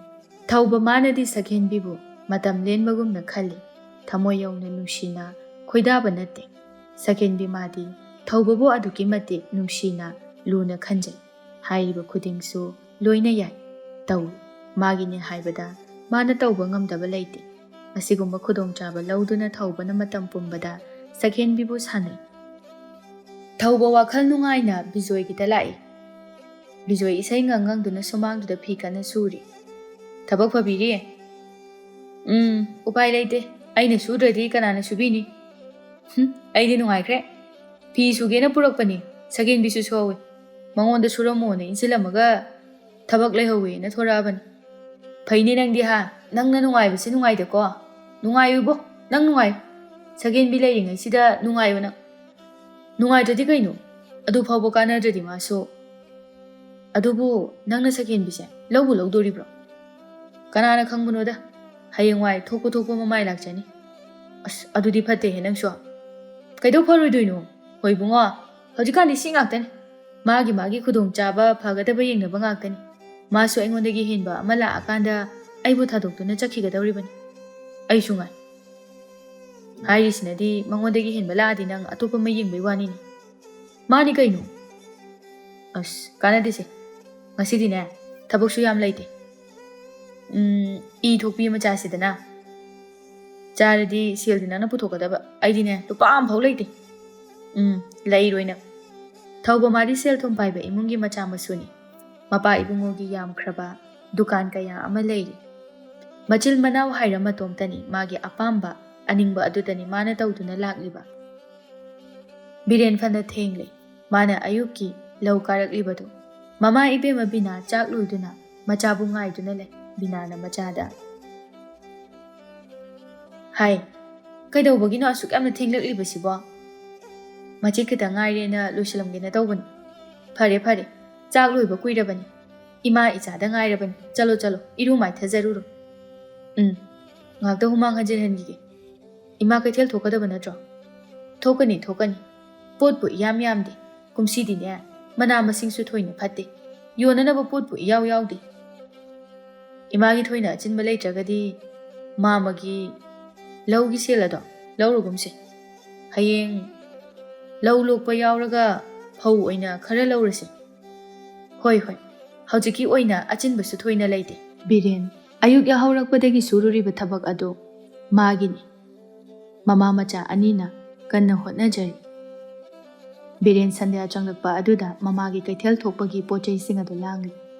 ꯊꯧꯕ ꯃꯥꯅꯗꯤ ꯁꯛꯍꯦꯟꯕꯤꯕꯨ ꯃꯇꯝ ꯂꯦꯟꯕꯒꯨꯝꯅ ꯈꯜꯂꯤ꯫ ꯊꯃꯣꯏ ꯌꯧꯅ ꯅꯨꯡꯁꯤꯅ ꯈꯣꯏꯗꯥꯕ ꯅꯠꯇꯦ꯫ ꯁꯛꯍꯦꯟꯕꯤ ꯃꯥꯗꯤ ꯊꯧꯕꯕꯨ ꯑꯗꯨꯛꯀꯤ ꯃꯇꯤꯛ ꯅꯨꯡꯁꯤꯅ ꯂꯨꯅ ꯈꯟꯖꯩ꯫ ꯍꯥꯏꯔꯤꯕ ꯈꯨꯗꯤꯡꯁꯨ ꯂꯣꯏꯅ ꯌꯥꯏ, ꯇꯧꯏ꯫ ꯃꯥꯒꯤꯅꯦ ꯍꯥꯏꯕꯗ ꯃꯥꯅ ꯇꯧꯕ ꯉꯝꯗꯕ ꯂꯩꯇꯦ꯫ ꯑꯁꯤꯒꯨꯝꯕ ꯈꯨꯗꯣꯡꯆꯥꯕ ꯂꯧꯗꯨꯅ ꯊꯧꯕꯅ ꯃꯇꯝ ꯄꯨꯝꯕꯗ ꯁꯛꯍꯦꯟꯕꯤꯕꯨ ꯁꯥꯟꯅꯩ꯫ ꯊꯧꯕ ꯋꯥꯈꯜ ꯅꯨꯡꯉꯥꯏꯅ ꯕꯤꯖꯣꯏꯒꯤꯗ ꯂꯥꯛꯏ꯫ ꯕꯤꯖꯣꯏ ꯏꯁꯩ ꯉꯪ ꯉꯪꯗꯨꯅ ꯁꯨꯃꯥꯡꯗꯨꯗ ꯐꯤ ꯀꯟꯅ ꯁꯨꯔꯤ꯫ "ꯊꯕꯛ ꯐꯕꯤꯔꯤ?" "ꯎꯝ, ꯎꯄꯥꯏ ꯂꯩꯇꯦ꯫ ꯑꯩꯅ ꯁꯨꯗ꯭ꯔꯗꯤ ꯀꯅꯥꯅ ꯁꯨꯕꯤꯅꯤ? ꯍꯨꯝ, ꯑꯩꯗꯤ ꯅꯨꯡꯉꯥꯏꯈ꯭ꯔꯦ꯫ ꯐꯤ ꯁꯨꯒꯦꯅ ꯄꯨꯔꯛꯄꯅꯤ, ꯁꯛꯍꯦꯟꯕꯤꯁꯨ ꯁꯨꯍꯧꯋꯤ꯫ ꯃꯉꯣꯟꯗ ꯁꯨꯔꯝꯃꯣꯅ ꯏꯟꯁꯤꯜꯂꯝꯃꯒ ꯊꯕꯛ ꯂꯩꯍꯧꯋꯦꯅ ꯊꯣꯔꯛꯑꯕꯅꯤ꯫ ꯐꯩꯅꯦ ꯅꯪꯗꯤ ꯍꯥ? ꯅꯪꯅ ꯅꯨꯡꯉꯥꯏꯕꯁꯤ ꯅꯨꯡꯉꯥꯏꯗꯀꯣ꯫ ꯅꯨꯡꯉꯥꯏꯌꯨꯕꯣ, ꯅꯪ ꯅꯨꯡꯉꯥꯏꯌꯨ꯫ ꯁꯛꯍꯦꯟꯕꯤ ꯂꯩꯔꯤꯉꯩꯁꯤꯗ ꯅꯨꯡꯉꯥꯏꯌꯨ ꯅꯪ꯫ ꯅꯨꯡꯉꯥꯏꯇ꯭ꯔꯗꯤ ꯀꯩꯅꯣ? ꯑꯗꯨ ꯐꯥꯎꯕ ꯀꯥꯟꯅꯗ꯭ꯔꯗꯤ ꯃꯥꯁꯨ꯫ ꯑꯗꯨꯕꯨ ꯅꯪꯅ ꯁꯛꯍꯦꯟꯕꯤꯁꯦ ꯂꯧꯕꯨ ꯂꯧꯗꯣꯔꯤꯕ꯭ꯔꯣ? ꯀꯅꯥꯅ ꯈꯪꯕꯅꯣꯗ, ꯍꯌꯦꯡꯋꯥꯏ ꯊꯣꯛꯄ ꯊꯣꯛꯄ ꯃꯃꯥꯏ ꯂꯥꯛꯆꯅꯤ꯫ ꯑꯁ, ꯑꯗꯨꯗꯤ ꯐꯠꯇꯦꯍꯦ ꯅꯪꯁꯨ꯫ ꯀꯩꯗꯧ ꯐꯔꯣꯏꯗꯣꯏꯅꯣ? ꯍꯣꯏ ꯏꯕꯨꯡꯉꯣ, ꯍꯧꯖꯤꯛꯀꯥꯟꯗꯤ ꯁꯤ ꯉꯥꯛꯇꯅꯤ꯫ ꯃꯥꯒꯤ ꯃꯥꯒꯤ ꯈꯨꯗꯣꯡꯆꯥꯕ ꯐꯒꯗꯕ ꯌꯦꯡꯅꯕ ꯉꯥꯛꯇꯅꯤ꯫ ꯃꯥꯁꯨ ꯑꯩꯉꯣꯟꯗꯒꯤ ꯍꯦꯟꯕ ꯑꯃ ꯂꯥꯛꯑꯀꯥꯟꯗ ꯑꯩꯕꯨ ꯊꯥꯗꯣꯛꯇꯨꯅ ꯆꯠꯈꯤꯒꯗꯧꯔꯤꯕꯅꯤ꯫ ꯑꯩꯁꯨ ꯉꯥꯏ꯫ ꯍꯥꯏꯔꯤꯁꯤꯅꯗꯤ ꯃꯉꯣꯟꯗꯒꯤ ꯍꯦꯟꯕ ꯂꯥꯛꯑꯗꯤ ꯅꯪ ꯑꯇꯣꯞꯄ ꯑꯃ ꯌꯦꯡꯕꯩ ꯋꯥꯅꯤꯅꯦ꯫ ꯃꯥꯅꯤ ꯀꯩꯅꯣ? ꯑꯁ, ꯀꯥꯟꯅꯗꯦꯁꯦ꯫ ꯉꯁꯤꯗꯤꯅꯦ, ꯊꯕꯛꯁꯨ ꯌꯥꯝ ꯂꯩꯇꯦ꯫ ꯎꯝ, ꯏ ꯊꯣꯛꯄꯤ ꯑꯃ ꯆꯥꯁꯤꯗꯅ꯫ ꯆꯥꯔꯗꯤ ꯁꯦꯜꯗꯤ ꯅꯪꯅ ꯄꯨꯊꯣꯛꯀꯗꯕ꯫ ꯑꯩꯗꯤꯅꯦ, ꯂꯨꯄꯥ ꯑꯃꯐꯥꯎ ꯂꯩꯇꯦ꯫ ꯎꯝ, ꯂꯩꯔꯣꯏ ꯅꯪ꯫ ꯊꯧꯕ ꯃꯥꯗꯤ ꯁꯦꯜ ꯊꯨꯝ ꯄꯥꯏꯕ ꯏꯃꯨꯡꯒꯤ ꯃꯆꯥ ꯃꯁꯨꯅꯤ꯫ ꯃꯄꯥ ꯏꯕꯨꯡꯉꯣꯒꯤ ꯌꯥꯝꯈ꯭ꯔꯕ ꯗꯨꯀꯥꯟ ꯀꯌꯥ ꯑꯃ ꯂꯩꯔꯤ꯫ ꯃꯆꯤꯜ ꯃꯅꯥꯎ ꯍꯥꯏꯔ ꯃꯇꯣꯝꯇꯅꯤ, ꯃꯥꯒꯤ ꯑꯄꯥꯝꯕ, ꯑꯅꯤꯡꯕ ꯑꯗꯨꯗꯅꯤ ꯃꯥꯅ ꯇꯧꯗꯨꯅ ꯂꯥꯛꯂꯤꯕ꯫ ꯕꯤꯔꯦꯟ ꯐꯅ ꯊꯦꯡꯂꯦ꯫ ꯃꯥꯅ ꯑꯌꯨꯛꯀꯤ ꯂꯧ ꯀꯥꯔꯛꯂꯤꯕꯗꯨ꯫ ꯃꯃꯥ ꯏꯕꯦꯝꯃ ꯕꯤꯅꯥ ꯆꯥꯛ ꯂꯣꯏꯗꯨꯅ ꯃꯆꯥꯕꯨ ꯉꯥꯏꯗꯨꯅ ꯂꯩ꯫ ꯕꯤꯅꯥꯅ ꯃꯆꯥꯗ, "ꯍꯥꯏ, ꯀꯩꯗꯧꯕꯒꯤꯅꯣ ꯑꯁꯨꯛ ꯌꯥꯝꯅ ꯊꯦꯡꯂꯛꯂꯤꯕꯁꯤꯕꯣ?" "ꯃꯆꯦꯠ ꯈꯤꯇꯪ ꯉꯥꯏꯔꯦꯅ ꯂꯣꯏꯁꯤꯜꯂꯝꯒꯦꯅ ꯇꯧꯕꯅꯤ꯫" "ꯐꯔꯦ, ꯐꯔꯦ, ꯆꯥꯛ ꯂꯣꯏꯕ ꯀꯨꯏꯔꯕꯅꯤ꯫ ꯏꯃꯥ ꯏꯆꯥꯗ ꯉꯥꯏꯔꯕꯅꯤ꯫ ꯆꯠꯂꯣ, ꯆꯠꯂꯣ, ꯏꯔꯨ ꯃꯥꯏꯊꯖꯔꯨꯔꯣ꯫" "ꯎꯝ, ꯉꯥꯛꯇ ꯍꯨꯃꯥꯡ ꯍꯟꯖꯤꯟꯍꯟꯈꯤꯒꯦ꯫ ꯏꯃꯥ ꯀꯩꯊꯦꯜ ꯊꯣꯛꯀꯗꯕ ꯅꯠꯇ꯭ꯔꯣ?" "ꯊꯣꯛꯀꯅꯤ, ꯊꯣꯛꯀꯅꯤ꯫ ꯄꯣꯠꯄꯨ ꯏꯌꯥꯝ ꯌꯥꯝꯗꯦ꯫ ꯀꯨꯝꯁꯤꯗꯤꯅꯦ, ꯃꯅꯥ ꯃꯁꯤꯡꯁꯨ ꯊꯣꯏꯅ ꯐꯠꯇꯦ꯫ ꯌꯣꯟꯅꯅꯕ ꯄꯣꯠꯄꯨ ꯏꯌꯥꯎ ꯌꯥꯎꯗꯦ꯫" "ꯏꯃꯥꯒꯤ ꯊꯣꯏꯅ ꯑꯆꯤꯟꯕ ꯂꯩꯇ꯭ꯔꯒꯗꯤ ꯃꯥꯃꯒꯤ ꯂꯧꯒꯤ ꯁꯦꯜ ꯑꯗꯣ ꯂꯧꯔꯨꯒꯨꯝꯁꯦ꯫ ꯍꯌꯦꯡ ꯂꯧ ꯂꯣꯛꯄ ꯌꯥꯎꯔꯒ ꯐꯧ ꯑꯣꯏꯅ ꯈꯔ ꯂꯧꯔꯁꯦ꯫" "ꯍꯣꯏ, ꯍꯣꯏ, ꯍꯧꯖꯤꯛꯀꯤ ꯑꯣꯏꯅ ꯑꯆꯤꯟꯕꯁꯨ ꯊꯣꯏꯅ ꯂꯩꯇꯦ꯫" ꯕꯤꯔꯦꯟ ꯑꯌꯨꯛ ꯌꯥꯍꯧꯔꯛꯄꯗꯒꯤ ꯁꯨꯔꯨꯔꯤꯕ ꯊꯕꯛ ꯑꯗꯨ ꯃꯥꯒꯤꯅꯤ꯫ ꯃꯃꯥ ꯃꯆꯥ ꯑꯅꯤꯅ ꯀꯟꯅ ꯍꯣꯠꯅꯖꯔꯤ꯫ ꯕꯤꯔꯦꯟ ꯁꯟꯙ꯭ꯌꯥ ꯆꯪꯂꯛꯄ ꯑꯗꯨꯗ ꯃꯃꯥꯒꯤ ꯀꯩꯊꯦꯜ ꯊꯣꯛꯄꯒꯤ ꯄꯣꯠ ꯆꯩꯁꯤꯡ ꯑꯗꯨ ꯂꯥꯡꯂꯤ꯫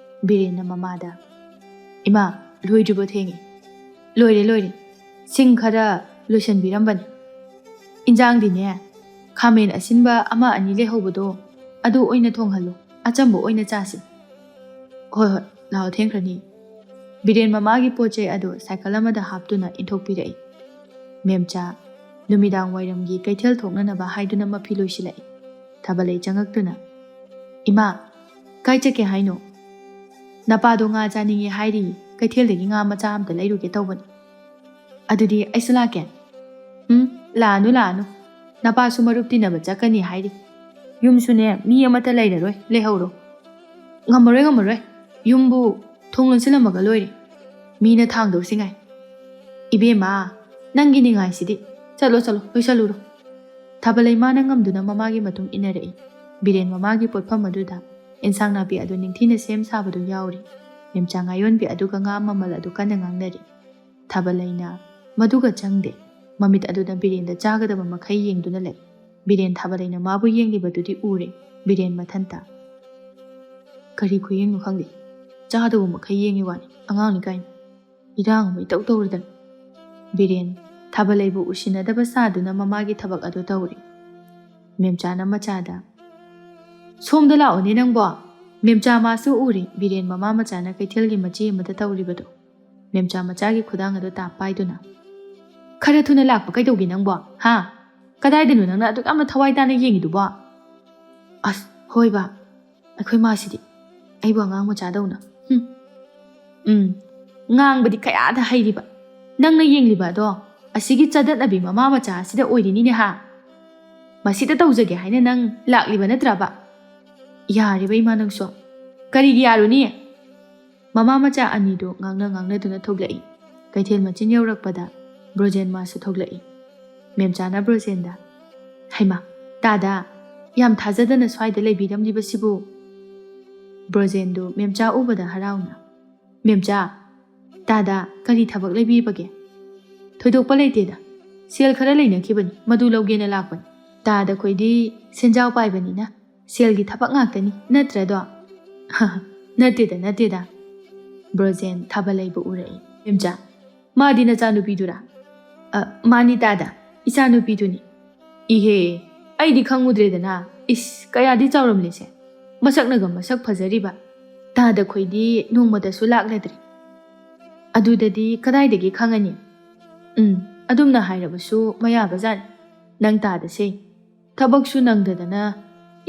ꯕꯤꯔꯦꯟꯅ ꯃꯃꯥꯗ, "ꯏꯃꯥ, ꯂꯣꯏꯗ꯭ꯔꯤꯕꯣ ꯊꯦꯡꯉꯦ?" "ꯂꯣꯏꯔꯦ, ꯂꯣꯏꯔꯦ꯫ ꯁꯤꯡ ꯈꯔ ꯂꯣꯏꯁꯤꯟꯕꯤꯔꯝꯕꯅꯤ꯫ ꯏꯟꯖꯥꯡꯗꯤꯅꯦ, ꯈꯥꯃꯦꯟ ꯑꯁꯤꯟꯕ ꯑꯃ ꯑꯅꯤ ꯂꯩꯍꯧꯕꯗꯣ, ꯑꯗꯨ ꯑꯣꯏꯅ ꯊꯣꯡꯍꯜꯂꯨ꯫ ꯑꯆꯝꯕ ꯑꯣꯏꯅ ꯆꯥꯁꯤ꯫" "ꯍꯣꯏ, ꯍꯣꯏ, ꯂꯥꯛꯑꯣ, ꯊꯦꯡꯈ꯭ꯔꯅꯤ꯫" ꯕꯤꯔꯦꯟ ꯃꯃꯥꯒꯤ ꯄꯣꯠ ꯆꯩ ꯑꯗꯨ ꯁꯥꯏꯀꯜ ꯑꯃꯗ ꯍꯥꯞꯇꯨꯅ ꯏꯟꯊꯣꯛꯄꯤꯔꯛꯏ꯫ ꯃꯦꯝꯆꯥ, ꯅꯨꯃꯤꯗꯥꯡ ꯋꯥꯏꯔꯝꯒꯤ ꯀꯩꯊꯦꯜ ꯊꯣꯛꯅꯅꯕ ꯍꯥꯏꯗꯨꯅ ꯃꯐꯤ ꯂꯣꯏꯁꯤꯜꯂꯛꯏ꯫ ꯊꯥꯕꯂꯩ ꯆꯪꯉꯛꯇꯨꯅ, "ꯏꯃꯥ, ꯀꯥꯏ ꯆꯠꯀꯦ ꯍꯥꯏꯅꯣ?" "ꯅꯄꯥꯗꯣ ꯉꯥ ꯆꯥꯅꯤꯡꯉꯦ ꯍꯥꯏꯔꯤ, ꯀꯩꯊꯦꯜꯗꯒꯤ ꯉꯥ ꯃꯆꯥ ꯑꯝꯇ ꯂꯩꯔꯨꯒꯦ ꯇꯧꯕꯅꯤ꯫ ꯑꯗꯨꯗꯤ ꯑꯩꯁꯨ ꯂꯥꯛꯀꯦ?" "ꯎꯝ, ꯂꯥꯛꯑꯅꯨ, ꯂꯥꯛꯑꯅꯨ꯫ ꯅꯄꯥꯁꯨ ꯃꯔꯨꯞ ꯇꯤꯟꯅꯕ ꯆꯠꯀꯅꯤ ꯍꯥꯏꯔꯤ꯫ ꯌꯨꯝꯁꯨꯅꯦ, ꯃꯤ ꯑꯃꯠꯇ ꯂꯩꯔꯔꯣꯏ, ꯂꯩꯍꯧꯔꯣ꯫" "ꯉꯝꯃꯔꯣꯏ, ꯉꯝꯃꯔꯣꯏ꯫ ꯌꯨꯝꯕꯨ ꯊꯣꯡ ꯂꯣꯟꯁꯤꯜꯂꯝꯃꯒ ꯂꯣꯏꯔꯦ꯫ ꯃꯤꯅ ꯊꯥꯡꯗꯧꯁꯤ ꯉꯥꯏ꯫" "ꯏꯕꯦꯝꯃ, ꯅꯪꯒꯤ ꯅꯤꯡꯉꯥꯏꯁꯤꯗꯤ꯫ ꯆꯠꯂꯣ, ꯆꯠꯂꯣ, ꯂꯣꯏꯁꯜꯂꯨꯔꯣ꯫" ꯊꯥꯕꯂꯩ ꯃꯥꯅ ꯉꯝꯗꯨꯅ ꯃꯃꯥꯒꯤ ꯃꯇꯨꯡ ꯏꯟꯅꯔꯛꯏ꯫ ꯕꯤꯔꯦꯟ ꯃꯃꯥꯒꯤ ꯄꯣꯠꯐꯝ ꯑꯗꯨꯗ ꯏꯟꯁꯥꯡ ꯅꯥꯄꯤ ꯑꯗꯨ ꯅꯤꯡꯊꯤꯅ ꯁꯦꯝ ꯁꯥꯕꯗꯨ ꯌꯥꯎꯔꯤ꯫ ꯃꯦꯝꯆꯥ ꯉꯥꯌꯣꯟꯕꯤ ꯑꯗꯨꯒ ꯉꯥ ꯃꯃꯜ ꯑꯗꯨ ꯀꯟꯅ ꯉꯥꯡꯅꯔꯤ꯫ ꯊꯥꯕꯂꯩꯅ ꯃꯗꯨꯒ ꯆꯪꯗꯦ꯫ ꯃꯃꯤꯠ ꯑꯗꯨꯗ ꯕꯤꯔꯦꯟꯗ ꯆꯥꯒꯗꯕ ꯃꯈꯩ ꯌꯦꯡꯗꯨꯅ ꯂꯩ꯫ ꯕꯤꯔꯦꯟ ꯊꯥꯕꯂꯩꯅ ꯃꯥꯕꯨ ꯌꯦꯡꯂꯤꯕꯗꯨꯗꯤ ꯎꯔꯦ꯫ ꯕꯤꯔꯦꯟ ꯃꯊꯟꯇ, "ꯀꯔꯤ ꯈꯨꯌꯦꯡꯅꯣ ꯈꯪꯗꯦ꯫ ꯆꯥꯗꯧꯕ ꯃꯈꯩ ꯌꯦꯡꯉꯤ ꯋꯥꯅꯤ꯫ ꯑꯉꯥꯡꯅꯤ ꯀꯥꯏꯅ꯫ ꯏꯔꯥꯡ ꯑꯃ ꯏꯇꯧ ꯇꯧꯔꯗꯅ꯫" ꯕꯤꯔꯦꯟ ꯊꯥꯕꯂꯩꯕꯨ ꯎꯁꯤꯟꯅꯗꯕ ꯁꯥꯗꯨꯅ ꯃꯃꯥꯒꯤ ꯊꯕꯛ ꯑꯗꯨ ꯇꯧꯔꯤ꯫ ꯃꯦꯝꯆꯥꯅ ꯃꯆꯥꯗ, "ꯁꯣꯝꯗ ꯂꯥꯛꯑꯣꯅꯦ ꯅꯪꯕꯣ꯫ ꯃꯦꯝꯆꯥ ꯃꯥꯁꯨ ꯎꯔꯦ꯫" ꯕꯤꯔꯦꯟ ꯃꯃꯥ ꯃꯆꯥꯅ ꯀꯩꯊꯦꯜꯒꯤ ꯃꯆꯦ ꯑꯃꯗ ꯇꯧꯔꯤꯕꯗꯣ꯫ ꯃꯦꯝꯆꯥ ꯃꯆꯥꯒꯤ ꯈꯨꯗꯥꯡ ꯑꯗꯨ ꯇꯥꯞ ꯄꯥꯏꯗꯨꯅ, "ꯈꯔ ꯊꯨꯅ ꯂꯥꯛꯄ ꯀꯩꯗꯧꯒꯦ ꯅꯪꯕꯣ? ꯍꯥ? ꯀꯗꯥꯏꯗꯅꯣ ꯅꯪꯅ ꯑꯗꯨꯛ ꯌꯥꯝꯅ ꯊꯋꯥꯏ ꯇꯥꯅ ꯌꯦꯡꯉꯤꯗꯨꯕꯣ?" "ꯑꯁ, ꯍꯣꯏꯕ꯫ ꯑꯩꯈꯣꯏ ꯃꯥꯁꯤꯗꯤ ꯑꯩꯕꯨ ꯑꯉꯥꯡ ꯃꯆꯥꯗꯧꯅ꯫ ꯍꯨꯝ꯫ ꯎꯝ, ꯉꯥꯡꯕꯗꯤ ꯀꯌꯥꯗ ꯍꯩꯔꯤꯕ꯫ ꯅꯪꯅ ꯌꯦꯡꯂꯤꯕ ꯑꯗꯣ ꯑꯁꯤꯒꯤ ꯆꯗꯠꯅꯕꯤ ꯃꯃꯥ ꯃꯆꯥ ꯑꯁꯤꯗ ꯑꯣꯏꯔꯤꯅꯤꯅꯦ ꯍꯥ? ꯃꯁꯤꯗ ꯇꯧꯖꯒꯦ ꯍꯥꯏꯅ ꯅꯪ ꯂꯥꯛꯂꯤꯕ ꯅꯠꯇ꯭ꯔꯕ? ꯌꯥꯔꯦꯕ ꯏꯃꯥ ꯅꯪꯁꯨ꯫ ꯀꯔꯤꯒꯤ ꯌꯥꯔꯨꯅꯤ?" ꯃꯃꯥ ꯃꯆꯥ ꯑꯅꯤꯗꯨ ꯉꯥꯡꯅ ꯉꯥꯡꯅꯗꯨꯅ ꯊꯣꯛꯂꯛꯏ꯫ ꯀꯩꯊꯦꯜ ꯃꯆꯤꯟ ꯌꯧꯔꯛꯄꯗ ꯕ꯭ꯔꯣꯖꯦꯟ ꯃꯥꯁꯨ ꯊꯣꯛꯂꯛꯏ꯫ ꯃꯦꯝꯆꯥꯅ ꯕ꯭ꯔꯣꯖꯦꯟꯗ, "ꯍꯩꯃꯥ, ꯇꯥꯗ, ꯌꯥꯝ ꯊꯥꯖꯗꯅ ꯁ꯭ꯋꯥꯏꯗ ꯂꯩꯕꯤꯔꯝꯂꯤꯕꯁꯤꯕꯨ?" ꯕ꯭ꯔꯣꯖꯦꯟꯗꯨ ꯃꯦꯝꯆꯥ ꯎꯕꯗ ꯍꯔꯥꯎꯅ, "ꯃꯦꯝꯆꯥ, ꯇꯥꯗ ꯀꯔꯤ ꯊꯕꯛ ꯂꯩꯕꯤꯕꯒꯦ?" "ꯊꯣꯏꯗꯣꯛꯄ ꯂꯩꯇꯦꯗ, ꯁꯦꯜ ꯈꯔ ꯂꯩꯅꯈꯤꯕꯅꯤ, ꯃꯗꯨ ꯂꯧꯒꯦꯅ ꯂꯥꯛꯄꯅꯤ꯫ ꯇꯥꯗ ꯈꯣꯏꯗꯤ ꯁꯦꯟꯖꯥꯎ ꯄꯥꯏꯕꯅꯤꯅ ꯁꯦꯜꯒꯤ ꯊꯕꯛ ꯉꯥꯛꯇꯅꯤ, ꯅꯠꯇ꯭ꯔꯗꯣ?" "ꯅꯠꯇꯦꯗ, ꯅꯠꯇꯦꯗ꯫" ꯕ꯭ꯔꯣꯖꯦꯟ ꯊꯥꯕꯂꯩꯕꯨ ꯎꯔꯛꯏ꯫ "ꯃꯦꯝꯆꯥ, ꯃꯥꯗꯤ ꯅꯆꯥꯅꯨꯄꯤꯗꯨꯔꯥ?" "ꯑ, ꯃꯥꯅꯤ ꯇꯥꯗ, ꯏꯆꯥꯅꯨꯄꯤꯗꯨꯅꯤ꯫" "ꯏꯍꯦ, ꯑꯩꯗꯤ ꯈꯪꯉꯨꯗ꯭ꯔꯦꯗꯅ꯫ ꯏꯁ, ꯀꯌꯥꯗꯤ ꯆꯥꯎꯔꯝꯂꯦꯁꯦ꯫ ꯃꯁꯛꯅꯒ ꯃꯁꯛ ꯐꯖꯔꯤꯕ꯫ ꯇꯥꯗ ꯈꯣꯏꯗꯤ ꯅꯣꯡꯃꯇꯁꯨ ꯂꯥꯛꯂꯗ꯭ꯔꯤ꯫ ꯑꯗꯨꯗꯗꯤ ꯀꯗꯥꯏꯗꯒꯤ ꯈꯪꯉꯅꯤ?" "ꯎꯝ, ꯑꯗꯨꯝꯅ ꯍꯥꯏꯔꯕꯁꯨ ꯃꯌꯥꯕꯖꯥꯠꯅꯤ꯫ ꯅꯪ ꯇꯥꯗꯁꯦ꯫ ꯊꯕꯛꯁꯨ ꯅꯪꯗꯗꯅ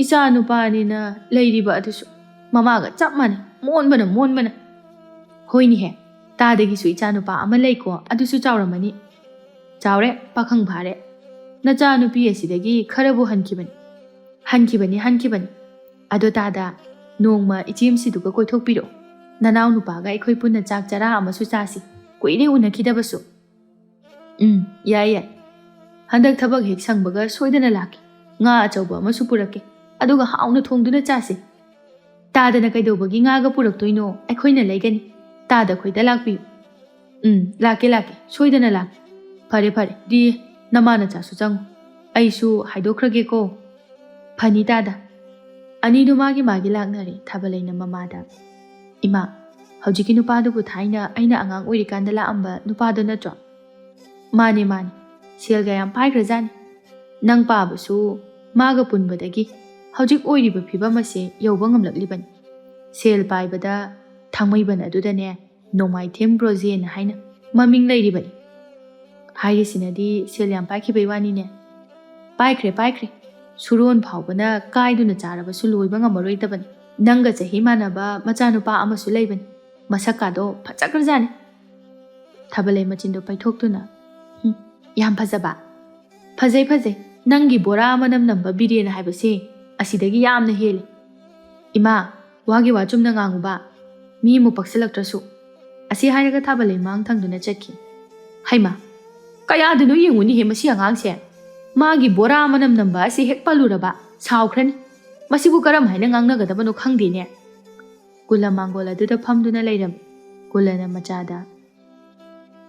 ꯏꯆꯥ ꯅꯨꯄꯥꯅꯤꯅ ꯂꯩꯔꯤꯕ ꯑꯗꯨꯁꯨ꯫ ꯃꯃꯥꯒ ꯆꯞ ꯃꯥꯟꯅꯩ, ꯃꯣꯟꯕꯅ ꯃꯣꯟꯕꯅ꯫ ꯍꯣꯏꯅꯦꯍꯦ, ꯇꯥꯗꯒꯤꯁꯨ ꯏꯆꯥꯅꯨꯄꯥ ꯑꯃ ꯂꯩꯀꯣ, ꯑꯗꯨꯁꯨ ꯆꯥꯎꯔꯝꯃꯅꯤ꯫ ꯆꯥꯎꯔꯦ, ꯄꯥꯈꯪ ꯐꯥꯔꯦ꯫ ꯅꯆꯥꯅꯨꯄꯤ ꯑꯁꯤꯗꯒꯤ ꯈꯔꯕꯨ ꯍꯟꯈꯤꯕꯅꯤ꯫ ꯍꯟꯈꯤꯕꯅꯤ, ꯍꯟꯈꯤꯕꯅꯤ꯫ ꯑꯗꯣ ꯇꯥꯗ, ꯅꯣꯡꯃ ꯏꯆꯦꯝꯁꯤꯗꯨꯒ ꯀꯣꯏꯊꯣꯛꯄꯤꯔꯛꯑꯣ꯫ ꯅꯅꯥꯎ ꯅꯨꯄꯥꯒ ꯑꯩꯈꯣꯏ ꯄꯨꯟꯅ ꯆꯥꯛ ꯆꯔꯥ ꯑꯃꯁꯨ ꯆꯥꯁꯤ꯫ ꯀꯨꯏꯔꯦ ꯎꯅꯈꯤꯗꯕꯁꯨ꯫ ꯎꯝ, ꯌꯥꯏ, ꯌꯥꯏ꯫ ꯍꯟꯗꯛ ꯊꯕꯛ ꯍꯦꯛ ꯁꯪꯕꯒ ꯁꯣꯏꯗꯅ ꯂꯥꯛꯀꯦ꯫ ꯉꯥ ꯑꯆꯧꯕ ꯑꯃꯁꯨ ꯄꯨꯔꯛꯀꯦ꯫ ꯑꯗꯨꯒ ꯍꯥꯎꯅ ꯊꯣꯡꯗꯨꯅ ꯆꯥꯁꯤ꯫ ꯇꯥꯗꯅ ꯀꯩꯗꯧꯕꯒꯤ ꯉꯥꯒ ꯄꯨꯔꯛꯇꯣꯏꯅꯣ? ꯑꯩꯈꯣꯏꯅ ꯂꯩꯒꯅꯤ꯫ ꯇꯥꯗ ꯈꯣꯏꯗ ꯂꯥꯛꯄꯤꯌꯨ꯫ ꯎꯝ, ꯂꯥꯛꯀꯦ, ꯂꯥꯛꯀꯦ꯫ ꯁꯣꯏꯗꯅ ꯂꯥꯛꯀꯦ꯫ ꯐꯔꯦ, ꯐꯔꯦ꯫ ꯗꯤ ꯅꯃꯥ ꯅꯆꯥꯁꯨ ꯆꯪꯉꯨ꯫ ꯑꯩꯁꯨ ꯍꯥꯏꯗꯣꯛꯈ꯭ꯔꯒꯦꯀꯣ꯫ ꯐꯅꯤ ꯇꯥꯗ꯫ ꯑꯅꯤꯗꯨ ꯃꯥꯒꯤ ꯃꯥꯒꯤ ꯂꯥꯛꯅꯔꯦ꯫ ꯊꯥꯕꯂꯩꯅ ꯃꯃꯥꯗ, "ꯏꯃꯥ, ꯍꯧꯖꯤꯛꯀꯤ ꯅꯨꯄꯥꯗꯨꯕꯨ ꯊꯥꯏꯅ ꯑꯩꯅ ꯑꯉꯥꯡ ꯑꯣꯏꯔꯤꯀꯥꯟꯗ ꯂꯥꯛꯑꯝꯕ ꯅꯨꯄꯥꯗꯣ ꯅꯠꯇ꯭ꯔꯣ?" "ꯃꯥꯅꯦ, ꯃꯥꯅꯦ꯫ ꯁꯦꯜꯒ ꯌꯥꯝ ꯄꯥꯏꯈ꯭ꯔꯖꯥꯠꯅꯤ꯫ ꯅꯪ ꯄꯥꯕꯁꯨ ꯃꯥꯒ ꯄꯨꯟꯕꯗꯒꯤ ꯍꯧꯖꯤꯛ ꯑꯣꯏꯔꯤꯕ ꯐꯤꯕꯝ ꯑꯁꯦ ꯌꯧꯕ ꯉꯝꯂꯛꯂꯤꯕꯅꯤ꯫ ꯁꯦꯜ ꯄꯥꯏꯕꯗ ꯊꯥꯡꯃꯩꯕꯟ ꯑꯗꯨꯗꯅꯦ ꯅꯣꯡꯃꯥꯏꯊꯦꯝ ꯕ꯭ꯔꯣꯖꯦꯟ ꯍꯥꯏꯅ ꯃꯃꯤꯡ ꯂꯩꯔꯤꯕꯅꯤ꯫ ꯍꯥꯏꯔꯤꯁꯤꯅꯗꯤ ꯁꯦꯜ ꯌꯥꯝ ꯄꯥꯏꯈꯤꯕꯩ ꯋꯥꯅꯤꯅꯦ꯫ ꯄꯥꯏꯈ꯭ꯔꯦ, ꯄꯥꯏꯈ꯭ꯔꯦ꯫ ꯁꯨꯔꯣꯟ ꯐꯥꯎꯕꯅ ꯀꯥꯏꯗꯨꯅ ꯆꯥꯔꯕꯁꯨ ꯂꯣꯏꯕ ꯉꯝꯃꯔꯣꯏꯗꯕꯅꯤ꯫ ꯅꯪꯒ ꯆꯍꯤ ꯃꯥꯟꯅꯕ ꯃꯆꯥꯅꯨꯄꯥ ꯑꯃꯁꯨ ꯂꯩꯕꯅꯤ꯫ ꯃꯁꯛꯀꯥꯗꯣ ꯐꯖꯈ꯭ꯔꯖꯥꯠꯅꯤ꯫" ꯊꯥꯕꯂꯩ ꯃꯆꯤꯟꯗꯣ ꯄꯩꯊꯣꯛꯇꯨꯅ, "ꯍꯨꯝ, ꯌꯥꯝ ꯐꯖꯕ?" "ꯐꯖꯩ, ꯐꯖꯩ꯫ ꯅꯪꯒꯤ ꯕꯣꯔꯥ ꯃꯅꯝ ꯅꯝꯕ ꯕꯤꯔꯦꯟ ꯍꯥꯏꯕꯁꯦ ꯑꯁꯤꯗꯒꯤ ꯌꯥꯝꯅ ꯍꯦꯜꯂꯤ꯫ ꯏꯃꯥ, ꯋꯥꯒꯤ ꯋꯥ ꯆꯨꯝꯅ ꯉꯥꯡꯉꯨꯕ꯫ ꯃꯤ ꯑꯃꯨꯛ ꯄꯛꯁꯤꯜꯂꯛꯇ꯭ꯔꯁꯨ꯫" ꯑꯁꯤ ꯍꯥꯏꯔꯒ ꯊꯥꯕꯂꯩ ꯃꯥꯡ ꯊꯪꯗꯨꯅ ꯆꯠꯈꯤ꯫ "ꯍꯩꯃꯥ, ꯀꯌꯥꯗꯅꯣ ꯌꯦꯡꯉꯨꯅꯦꯍꯦ ꯃꯁꯤ ꯑꯉꯥꯡꯁꯦ꯫ ꯃꯥꯒꯤ ꯕꯣꯔꯥ ꯃꯅꯝ ꯅꯝꯕ ꯑꯁꯤ ꯍꯦꯛ ꯄꯜꯂꯨꯔꯕ ꯁꯥꯎꯈ꯭ꯔꯅꯤ꯫ ꯃꯁꯤꯕꯨ ꯀꯔꯝ ꯍꯥꯏꯅ ꯉꯥꯡꯅꯒꯗꯕꯅꯣ ꯈꯪꯗꯦꯅꯦ꯫" ꯀꯨꯂ ꯃꯥꯡꯒꯣꯜ ꯑꯗꯨꯗ ꯐꯝꯗꯨꯅ ꯂꯩꯔꯝꯃꯤ꯫ ꯀꯨꯂꯅ ꯃꯆꯥꯗ,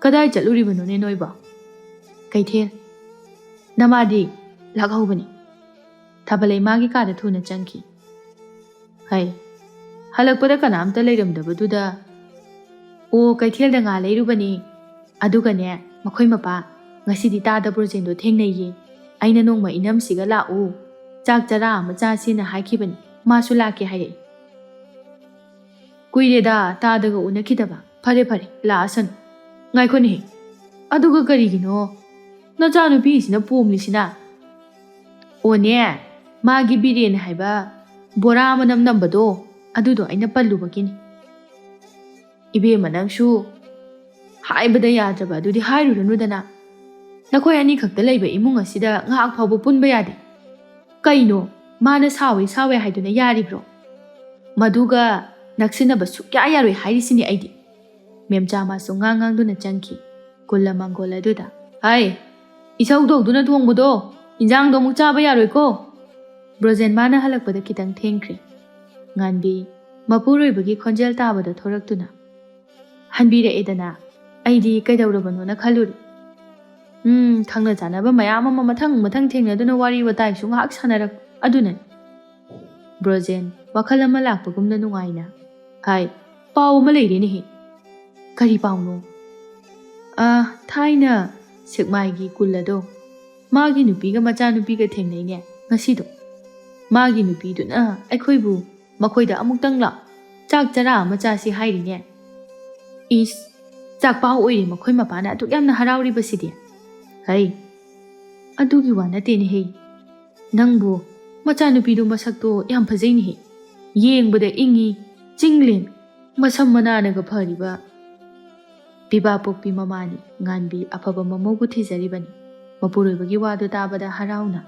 "ꯀꯗꯥꯏ ꯆꯠꯂꯨꯔꯤꯕꯅꯣꯅꯦ ꯅꯣꯏꯕꯣ?" "ꯀꯩꯊꯦꯜ꯫" "ꯅꯃꯥꯗꯤ?" "ꯂꯥꯛꯍꯧꯕꯅꯤ꯫" ꯊꯥꯕꯂꯩ ꯃꯥꯒꯤ ꯀꯥꯗ ꯊꯨꯅ ꯆꯪꯈꯤ꯫ "ꯍꯩ, ꯍꯜꯂꯛꯄꯗ ꯀꯅꯥꯝꯇ ꯂꯩꯔꯝꯗꯕꯗꯨꯗ꯫" "ꯑꯣ, ꯀꯩꯊꯦꯜꯗ ꯉꯥ ꯂꯩꯔꯨꯕꯅꯤ꯫ ꯑꯗꯨꯒꯅꯦ, ꯃꯈꯣꯏ ꯃꯄꯥ ꯉꯁꯤꯗꯤ ꯇꯥꯗ ꯕ꯭ꯔꯣꯖꯦꯟꯗꯣ ꯊꯦꯡꯅꯩꯌꯦ꯫ ꯑꯩꯅ ꯅꯣꯡꯃ ꯏꯅꯝꯁꯤꯒ ꯂꯥꯛꯎ, ꯆꯥꯛ ꯆꯔꯥ ꯑꯃ ꯆꯥꯁꯦꯅ ꯍꯥꯏꯈꯤꯕꯅꯤ꯫ ꯃꯥꯁꯨ ꯂꯥꯛꯀꯦ ꯍꯥꯏꯔꯛꯏ꯫" "ꯀꯨꯏꯔꯦꯗ ꯇꯥꯗꯒ ꯎꯅꯈꯤꯗꯕ꯫ ꯐꯔꯦ, ꯐꯔꯦ, ꯂꯥꯛꯑꯁꯅꯨ꯫ ꯉꯥꯏꯈꯣꯅꯦꯍꯦ, ꯑꯗꯨꯒ ꯀꯔꯤꯒꯤꯅꯣ ꯅꯆꯥꯅꯨꯄꯤꯁꯤꯅ ꯄꯣꯝꯂꯤꯁꯤꯅ?" "ꯑꯣꯅꯦ, ꯃꯥꯒꯤ ꯕꯤꯔꯦꯟ ꯍꯥꯏꯕ ꯕꯣꯔꯥ ꯃꯅꯝ ꯅꯝꯕꯗꯣ ꯑꯗꯨꯗꯣ ꯑꯩꯅ ꯄꯜꯂꯨꯕꯒꯤꯅꯤ꯫ ꯏꯕꯦꯝꯃ, ꯅꯪꯁꯨ ꯍꯥꯏꯕꯗ ꯌꯥꯗ꯭ꯔꯕ ꯑꯗꯨꯗꯤ ꯍꯥꯏꯔꯨꯔꯅꯨꯗꯅ꯫ ꯅꯈꯣꯏ ꯑꯅꯤꯈꯛꯇ ꯂꯩꯕ ꯏꯃꯨꯡ ꯑꯁꯤꯗ ꯉꯥꯏꯍꯥꯛ ꯐꯥꯎꯕ ꯄꯨꯟꯕ ꯌꯥꯗꯦ꯫ ꯀꯩꯅꯣ, ꯃꯥꯅ ꯁꯥꯎꯋꯦ ꯁꯥꯎꯋꯦ ꯍꯥꯏꯗꯨꯅ ꯌꯥꯔꯤꯕ꯭ꯔꯣ? ꯃꯗꯨꯒ ꯅꯛꯁꯤꯟꯅꯕ ꯁꯨꯛꯌꯥ ꯌꯥꯔꯣꯏ ꯍꯥꯏꯔꯤꯁꯤꯅꯤ ꯑꯩꯗꯤ꯫ ꯃꯦꯝꯆꯥ ꯃꯥꯁꯨ ꯉꯥꯡ ꯉꯥꯡꯗꯨꯅ ꯆꯪꯈꯤ꯫ ꯀꯨꯜꯂ ꯃꯪꯒꯣꯜ ꯑꯗꯨꯗ, "ꯍꯥꯏ, ꯏꯁꯧ ꯇꯧꯗꯨꯅ ꯊꯣꯡꯕꯗꯣ, ꯏꯟꯖꯥꯡꯗꯣ ꯑꯃꯨꯛ ꯆꯥꯕ ꯌꯥꯔꯣꯏꯀꯣ"꯫ ꯕ꯭ꯔꯣꯖꯦꯟ ꯃꯥꯅ ꯍꯜꯂꯛꯄꯗ ꯈꯤꯇꯪ ꯊꯦꯡꯈ꯭ꯔꯦ꯫ ꯉꯥꯟꯕꯤ ꯃꯄꯨꯔꯣꯏꯕꯒꯤ ꯈꯣꯟꯖꯦꯜ ꯇꯥꯕꯗ ꯊꯣꯔꯛꯇꯨꯅ, "ꯍꯟꯕꯤꯔꯛꯑꯦꯗꯅ, ꯑꯩꯗꯤ ꯀꯩꯗꯧꯔꯕꯅꯣꯅ ꯈꯜꯂꯨꯔꯦ꯫ ꯎꯝ, ꯈꯪꯅ ꯆꯥꯟꯅꯕ ꯃꯌꯥꯝ ꯑꯃ ꯃꯊꯪ ꯃꯊꯪ ꯊꯦꯡꯅꯗꯨꯅ ꯋꯥꯔꯤ ꯋꯥꯇꯥꯏꯁꯨ ꯉꯥꯏꯍꯥꯛ ꯁꯥꯟꯅꯔꯛ ꯑꯗꯨꯅꯅꯤ"꯫ ꯕ꯭ꯔꯣꯖꯦꯟ ꯋꯥꯈꯜ ꯑꯃ ꯂꯥꯛꯄꯒꯨꯝꯅ ꯅꯨꯡꯉꯥꯏꯅ, "ꯍꯥꯏ, ꯄꯥꯎ ꯑꯃ ꯂꯩꯔꯦꯅꯦꯍꯦ"꯫ "ꯀꯔꯤ ꯄꯥꯎꯅꯣ?" "ꯑꯥ, ꯊꯥꯏꯅ ꯁꯦꯛꯃꯥꯏꯒꯤ ꯀꯨꯜ ꯑꯗꯣ, ꯃꯥꯒꯤ ꯅꯨꯄꯤꯒ ꯃꯆꯥꯅꯨꯄꯤꯒ ꯊꯦꯡꯅꯩꯅꯦ ꯉꯁꯤꯗꯣ꯫ ꯃꯥꯒꯤ ꯅꯨꯄꯤꯗꯨꯅ ꯑꯩꯈꯣꯏꯕꯨ ꯃꯈꯣꯏꯗ ꯑꯃꯨꯛꯇꯪ ꯂꯥꯛ ꯆꯥꯛ ꯆꯔꯥ ꯑꯃ ꯆꯥꯁꯤ ꯍꯥꯏꯔꯤꯅꯦ꯫ ꯏꯁ, ꯆꯥꯛꯄꯥꯎ ꯑꯣꯏꯔꯦ ꯃꯈꯣꯏ ꯃꯄꯥꯅ ꯑꯗꯨꯛ ꯌꯥꯝꯅ ꯍꯔꯥꯎꯔꯤꯕꯁꯤꯗꯤ꯫ ꯍꯩ, ꯑꯗꯨꯒꯤ ꯋꯥ ꯅꯠꯇꯦꯅꯦꯍꯦ꯫ ꯅꯪꯕꯨ ꯃꯆꯥꯅꯨꯄꯤꯗꯨ ꯃꯁꯛꯇꯣ ꯌꯥꯝ ꯐꯖꯩꯅꯦꯍꯦ꯫ ꯌꯦꯡꯕꯗ ꯏꯪꯉꯤ, ꯆꯤꯡꯂꯦꯝ, ꯃꯁꯝ ꯃꯅꯥꯅꯒ ꯐꯔꯤꯕ"꯫ ꯄꯤꯕꯥ ꯄꯣꯛꯄꯤ ꯃꯃꯥꯅꯤ ꯉꯥꯟꯕꯤ ꯑꯐꯕ ꯃꯃꯧꯕꯨ ꯊꯤꯖꯔꯤꯕꯅꯤ꯫ ꯃꯄꯨꯔꯣꯏꯕꯒꯤ ꯋꯥꯗꯨ ꯇꯥꯕꯗ ꯍꯔꯥꯎꯅ,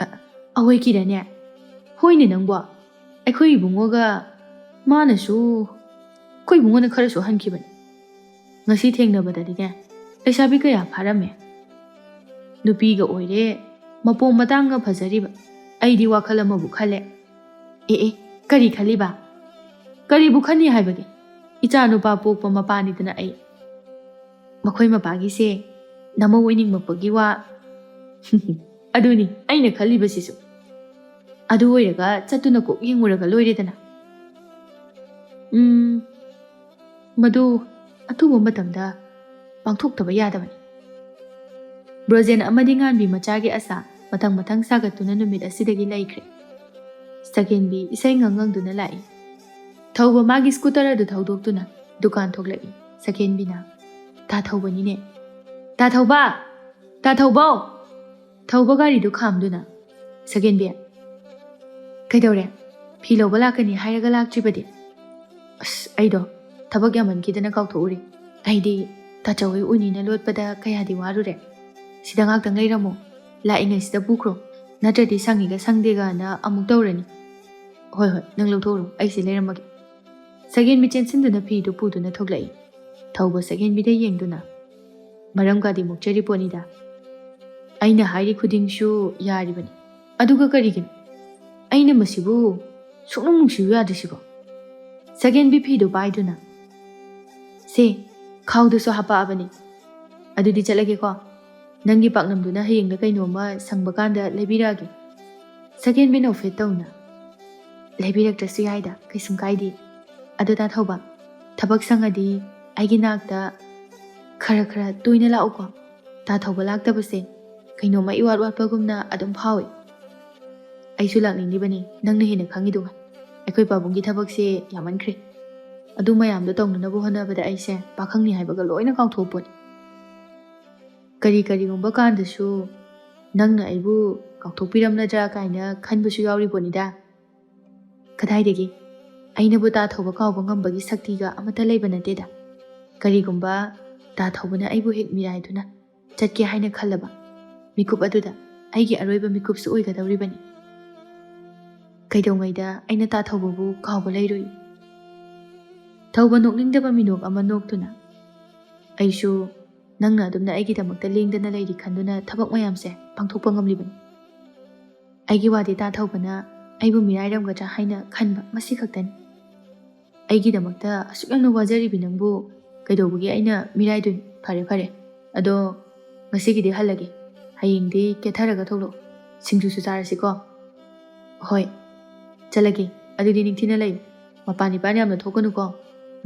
"ꯑ-, ꯑꯑꯣꯏꯀꯤꯔꯅꯦ? ꯍꯣꯏꯅꯦ ꯅꯪꯕꯣ꯫ ꯑꯩꯈꯣꯏ ꯏꯕꯨꯡꯉꯣꯒ ꯃꯥꯅꯁꯨ, ꯑꯩꯈꯣꯏ ꯏꯕꯨꯡꯉꯣꯅ ꯈꯔꯁꯨ ꯍꯟꯈꯤꯕꯅꯤ꯫ ꯉꯁꯤ ꯊꯦꯡꯅꯕꯗꯗꯤꯅꯦ, ꯂꯩꯁꯥꯕꯤ ꯀꯌꯥ ꯐꯥꯔꯝꯃꯦ꯫ ꯅꯨꯄꯤꯒ ꯑꯣꯏꯔꯦ, ꯃꯄꯣꯝ ꯃꯇꯥꯡꯒ ꯐꯖꯔꯤꯕ꯫ ꯑꯩꯗꯤ ꯋꯥꯈꯜ ꯑꯃꯕꯨ ꯈꯜꯂꯦ"꯫ "ꯑꯦ ꯑꯦ, ꯀꯔꯤ ꯈꯜꯂꯤꯕ? ꯀꯔꯤꯕꯨ ꯈꯟꯅꯤ ꯍꯥꯏꯕꯒꯦ? ꯏꯆꯥ ꯅꯨꯄꯥ ꯄꯣꯛꯄ ꯃꯄꯥꯅꯤꯗꯅ ꯑꯩ꯫ ꯃꯈꯣꯏ ꯃꯄꯥꯒꯤꯁꯦ ꯅꯃꯧ ꯑꯣꯏꯅꯤꯡꯃꯛꯄꯒꯤ ꯋꯥ"꯫ "ꯑꯗꯨꯅꯤ ꯑꯩꯅ ꯈꯜꯂꯤꯕꯁꯤꯁꯨ꯫ ꯑꯗꯨ ꯑꯣꯏꯔꯒ ꯆꯠꯇꯨꯅ ꯀꯣꯛ ꯌꯦꯡꯉꯨꯔꯒ ꯂꯣꯏꯔꯦꯗꯅ"꯫ "ꯎꯝ, ꯃꯗꯨ ꯑꯊꯨꯕ ꯃꯇꯝꯗ ꯄꯥꯡꯊꯣꯛꯇꯕ ꯌꯥꯗꯕꯅꯤ"꯫ ꯕ꯭ꯔꯣꯖꯦꯟ ꯑꯃꯗꯤ ꯉꯥꯟꯕꯤ ꯃꯆꯥꯒꯤ ꯑꯁꯥ ꯃꯊꯪ ꯃꯊꯪ ꯁꯥꯒꯠꯇꯨꯅ ꯅꯨꯃꯤꯠ ꯑꯁꯤꯗꯒꯤ ꯂꯩꯈ꯭ꯔꯦ꯫ ꯁꯀꯦꯟꯕꯤ ꯏꯁꯩ ꯉꯪꯉꯪꯗꯨꯅ ꯂꯥꯛꯏ꯫ ꯊꯧꯕ ꯃꯥꯒꯤ ꯁ꯭ꯀꯨꯇꯔ ꯑꯗꯨ ꯊꯧꯗꯣꯛꯇꯨꯅ ꯗꯨꯀꯥꯟ ꯊꯣꯛꯂꯛꯏ꯫ ꯁꯀꯦꯟꯕꯤꯅ, "ꯇꯥ ꯊꯧꯕꯅꯤꯅꯦ꯫ ꯇꯥ ꯊꯧꯕ! ꯇꯥ ꯊꯧꯕꯧ!" ꯊꯧꯕ ꯒꯥꯔꯤꯗꯨ ꯈꯥꯝꯗꯨꯅ, "ꯁꯀꯦꯟꯕꯤ, ꯀꯩꯗꯧꯔꯦ? ꯐꯤ ꯂꯧꯕ ꯂꯥꯛꯀꯅꯤ ꯍꯥꯏꯔꯒ ꯂꯥꯛꯇ꯭ꯔꯤꯕꯗꯤ? ꯑꯁ, ꯑꯩꯗꯣ ꯊꯕꯛ ꯌꯥꯝꯃꯟꯈꯤꯗꯅ ꯀꯥꯎꯊꯣꯛꯎꯔꯦ꯫ ꯑꯩꯗꯤ ꯇꯥꯆꯧ ꯍꯣꯏ ꯎꯅꯤꯅ ꯂꯣꯠꯄꯗ ꯀꯌꯥꯗꯤ ꯋꯥꯔꯨꯔꯦ꯫ ꯁꯤꯗ ꯉꯥꯛꯇꯪ ꯂꯩꯔꯝꯃꯣ꯫ ꯂꯥꯛꯏꯉꯩꯁꯤꯗ ꯄꯨꯈ꯭ꯔꯣ꯫ ꯅꯠꯇ꯭ꯔꯗꯤ ꯁꯪꯉꯤꯒ ꯁꯪꯗꯦꯒꯅ ꯑꯃꯨꯛ ꯇꯧꯔꯅꯤ꯫ ꯍꯣꯏ, ꯍꯣꯏ, ꯅꯪ ꯂꯧꯊꯣꯛꯎꯔꯣ, ꯑꯩ ꯁꯤ ꯂꯩꯔꯝꯃꯒꯦ꯫ ꯁꯒꯦꯟꯕꯤ ꯆꯦꯟꯁꯤꯟꯗꯨꯅ ꯐꯤꯗꯨ ꯄꯨꯗꯨꯅ ꯊꯣꯛꯂꯛꯏ꯫ ꯊꯧꯕ ꯁꯒꯦꯟꯕꯤꯗ ꯌꯦꯡꯗꯨꯅ, "ꯃꯔꯝꯒꯗꯤ ꯃꯣꯛꯆꯔꯤ ꯄꯣꯠꯅꯤꯗ꯫ ꯑꯩꯅ ꯍꯥꯏꯔꯤ ꯈꯨꯗꯤꯡꯁꯨ ꯌꯥꯔꯤꯕꯅꯤ꯫ ꯑꯗꯨꯒ ꯀꯔꯤꯒꯤꯅꯣ ꯑꯩꯅ ꯃꯁꯤꯕꯨ ꯁꯨꯛꯅꯨꯡ ꯅꯨꯡꯁꯤꯌꯨ ꯌꯥꯗ꯭ꯔꯤꯁꯤꯕꯣ?" ꯁꯒꯦꯟꯕꯤ ꯐꯤꯗꯨ ꯄꯥꯏꯗꯨꯅ, "ꯁꯦ, ꯈꯥꯎꯗꯁꯨ ꯍꯥꯄꯛꯑꯕꯅꯤ꯫ ꯑꯗꯨꯗꯤ ꯆꯠꯂꯒꯦꯀꯣ꯫ ꯅꯪꯒꯤ ꯄꯥꯛꯅꯝꯗꯨꯅ ꯍꯌꯦꯡꯂ ꯀꯩꯅꯣꯝꯃ ꯁꯪꯕ ꯀꯥꯟꯗ ꯂꯩꯕꯤꯔꯛꯑꯒꯦ꯫" ꯁꯒꯦꯟꯕꯤ ꯅꯣꯛꯐꯦꯠ ꯇꯧꯅ, "ꯂꯩꯕꯤꯔꯛꯇ꯭ꯔꯁꯨ ꯌꯥꯏꯗ, ꯀꯩꯁꯨꯝ ꯀꯥꯏꯗꯦ꯫ ꯑꯗꯣ ꯇꯥ ꯊꯧꯕ, ꯊꯕꯛ ꯁꯪꯉꯗꯤ ꯑꯩꯒꯤ ꯅꯥꯛꯇ ꯈꯔ ꯈꯔ ꯇꯣꯏꯅ ꯂꯥꯛꯎꯀꯣ꯫ ꯇꯥ ꯊꯧꯕ ꯂꯥꯛꯇꯕꯁꯦ ꯀꯩꯅꯣꯝꯃ ꯏꯋꯥꯠ ꯋꯥꯠꯄꯒꯨꯝꯅ ꯑꯗꯨꯝ ꯐꯥꯎꯏ꯫" "ꯑꯩꯁꯨ ꯂꯥꯛꯅꯤꯡꯉꯤꯕꯅꯤ, ꯅꯪꯅ ꯍꯦꯟꯅ ꯈꯪꯉꯤꯗꯨꯉꯥꯏ꯫ ꯑꯩꯈꯣꯏ ꯄꯥꯕꯨꯡꯒꯤ ꯊꯕꯛꯁꯦ ꯌꯥꯝꯃꯟꯈ꯭ꯔꯦ꯫ ꯑꯗꯨ ꯃꯌꯥꯝꯗꯣ ꯇꯧꯅꯅꯕ ꯍꯣꯠꯅꯕꯗ ꯑꯩꯁꯦ ꯄꯥꯈꯪꯅꯤ ꯍꯥꯏꯕꯒ ꯂꯣꯏꯅ ꯀꯥꯎꯊꯣꯛꯄꯅꯤ꯫ ꯀꯔꯤ ꯀꯔꯤꯒꯨꯝꯕ ꯀꯥꯟꯗꯁꯨ ꯅꯪꯅ ꯑꯩꯕꯨ ꯀꯥꯎꯊꯣꯛꯄꯤꯔꯝꯂꯗ꯭ꯔꯥ ꯀꯥꯏꯅ ꯈꯟꯕꯁꯨ ꯌꯥꯎꯔꯤꯕꯣꯠꯅꯤꯗ꯫ ꯀꯗꯥꯏꯗꯒꯤ? ꯑꯩꯅꯕꯨ ꯇꯥ ꯊꯧꯕ ꯀꯥꯎꯕ ꯉꯝꯕꯒꯤ ꯁꯛꯇꯤꯒ ꯑꯃꯠꯇ ꯂꯩꯕ ꯅꯠꯇꯦꯗ꯫ ꯀꯔꯤꯒꯨꯝꯕ ꯇꯥ ꯊꯧꯕꯅ ꯑꯩꯕꯨ ꯍꯦꯛ ꯃꯤꯔꯥꯏꯗꯨꯅ ꯆꯠꯀꯦ ꯍꯥꯏꯅ ꯈꯜꯂꯕ ꯃꯤꯀꯨꯞ ꯑꯗꯨꯗ ꯑꯩꯒꯤ ꯑꯔꯣꯏꯕ ꯃꯤꯀꯨꯞꯁꯨ ꯑꯣꯏꯒꯗꯧꯔꯤꯕꯅꯤ꯫ ꯀꯩꯗꯧꯉꯩꯗ ꯑꯩꯅ ꯇꯥ ꯊꯧꯕꯕꯨ ꯀꯥꯎꯕ ꯂꯩꯔꯨꯏ?" ꯊꯧꯕ ꯅꯣꯛꯅꯤꯡꯗꯕ ꯃꯤꯅꯣꯛ ꯑꯃ ꯅꯣꯛꯇꯨꯅ, "ꯑꯩꯁꯨ ꯅꯪꯅ ꯑꯗꯨꯝꯅ ꯑꯩꯒꯤꯗꯃꯛꯇ ꯂꯦꯡꯗꯅ ꯂꯩꯔꯤ ꯈꯟꯗꯨꯅ ꯊꯕꯛ ꯃꯌꯥꯝꯁꯦ ꯄꯥꯡꯊꯣꯛꯄ ꯉꯝꯂꯤꯕꯅꯤ꯫ ꯑꯩꯒꯤ ꯋꯥꯗꯤ ꯇꯥ ꯊꯧꯕꯅ ꯑꯩꯕꯨ ꯃꯤꯔꯥꯏꯔꯝꯒꯗ꯭ꯔꯥ ꯍꯥꯏꯅ ꯈꯟꯕ, ꯃꯁꯤ ꯈꯛꯇꯅꯤ꯫ ꯑꯩꯒꯤꯗꯃꯛꯇ ꯑꯁꯨꯛ ꯌꯥꯝꯅ ꯋꯥꯖꯔꯤꯕꯤ ꯅꯪꯕꯨ ꯀꯩꯗꯧꯕꯒꯤ ꯑꯩꯅ ꯃꯤꯔꯥꯏꯗꯣꯏꯅꯣ? ꯐꯔꯦ, ꯐꯔꯦ꯫ ꯑꯗꯣ ꯉꯁꯤꯒꯤꯗꯤ ꯍꯜꯂꯒꯦ꯫ ꯍꯌꯦꯡꯗꯤ ꯀꯦꯊꯔꯒ ꯊꯣꯛꯂꯛꯑꯣ꯫ ꯁꯤꯡꯖꯨꯁꯨ ꯆꯥꯔꯁꯤꯀꯣ?" "ꯍꯣꯏ, ꯆꯠꯂꯒꯦ꯫ ꯑꯗꯨꯗꯤ ꯅꯤꯡꯊꯤꯅ ꯂꯩꯌꯨ꯫ ꯃꯄꯥꯟ ꯏꯄꯥꯟ ꯌꯥꯝꯅ ꯊꯣꯛꯀꯅꯨꯀꯣ꯫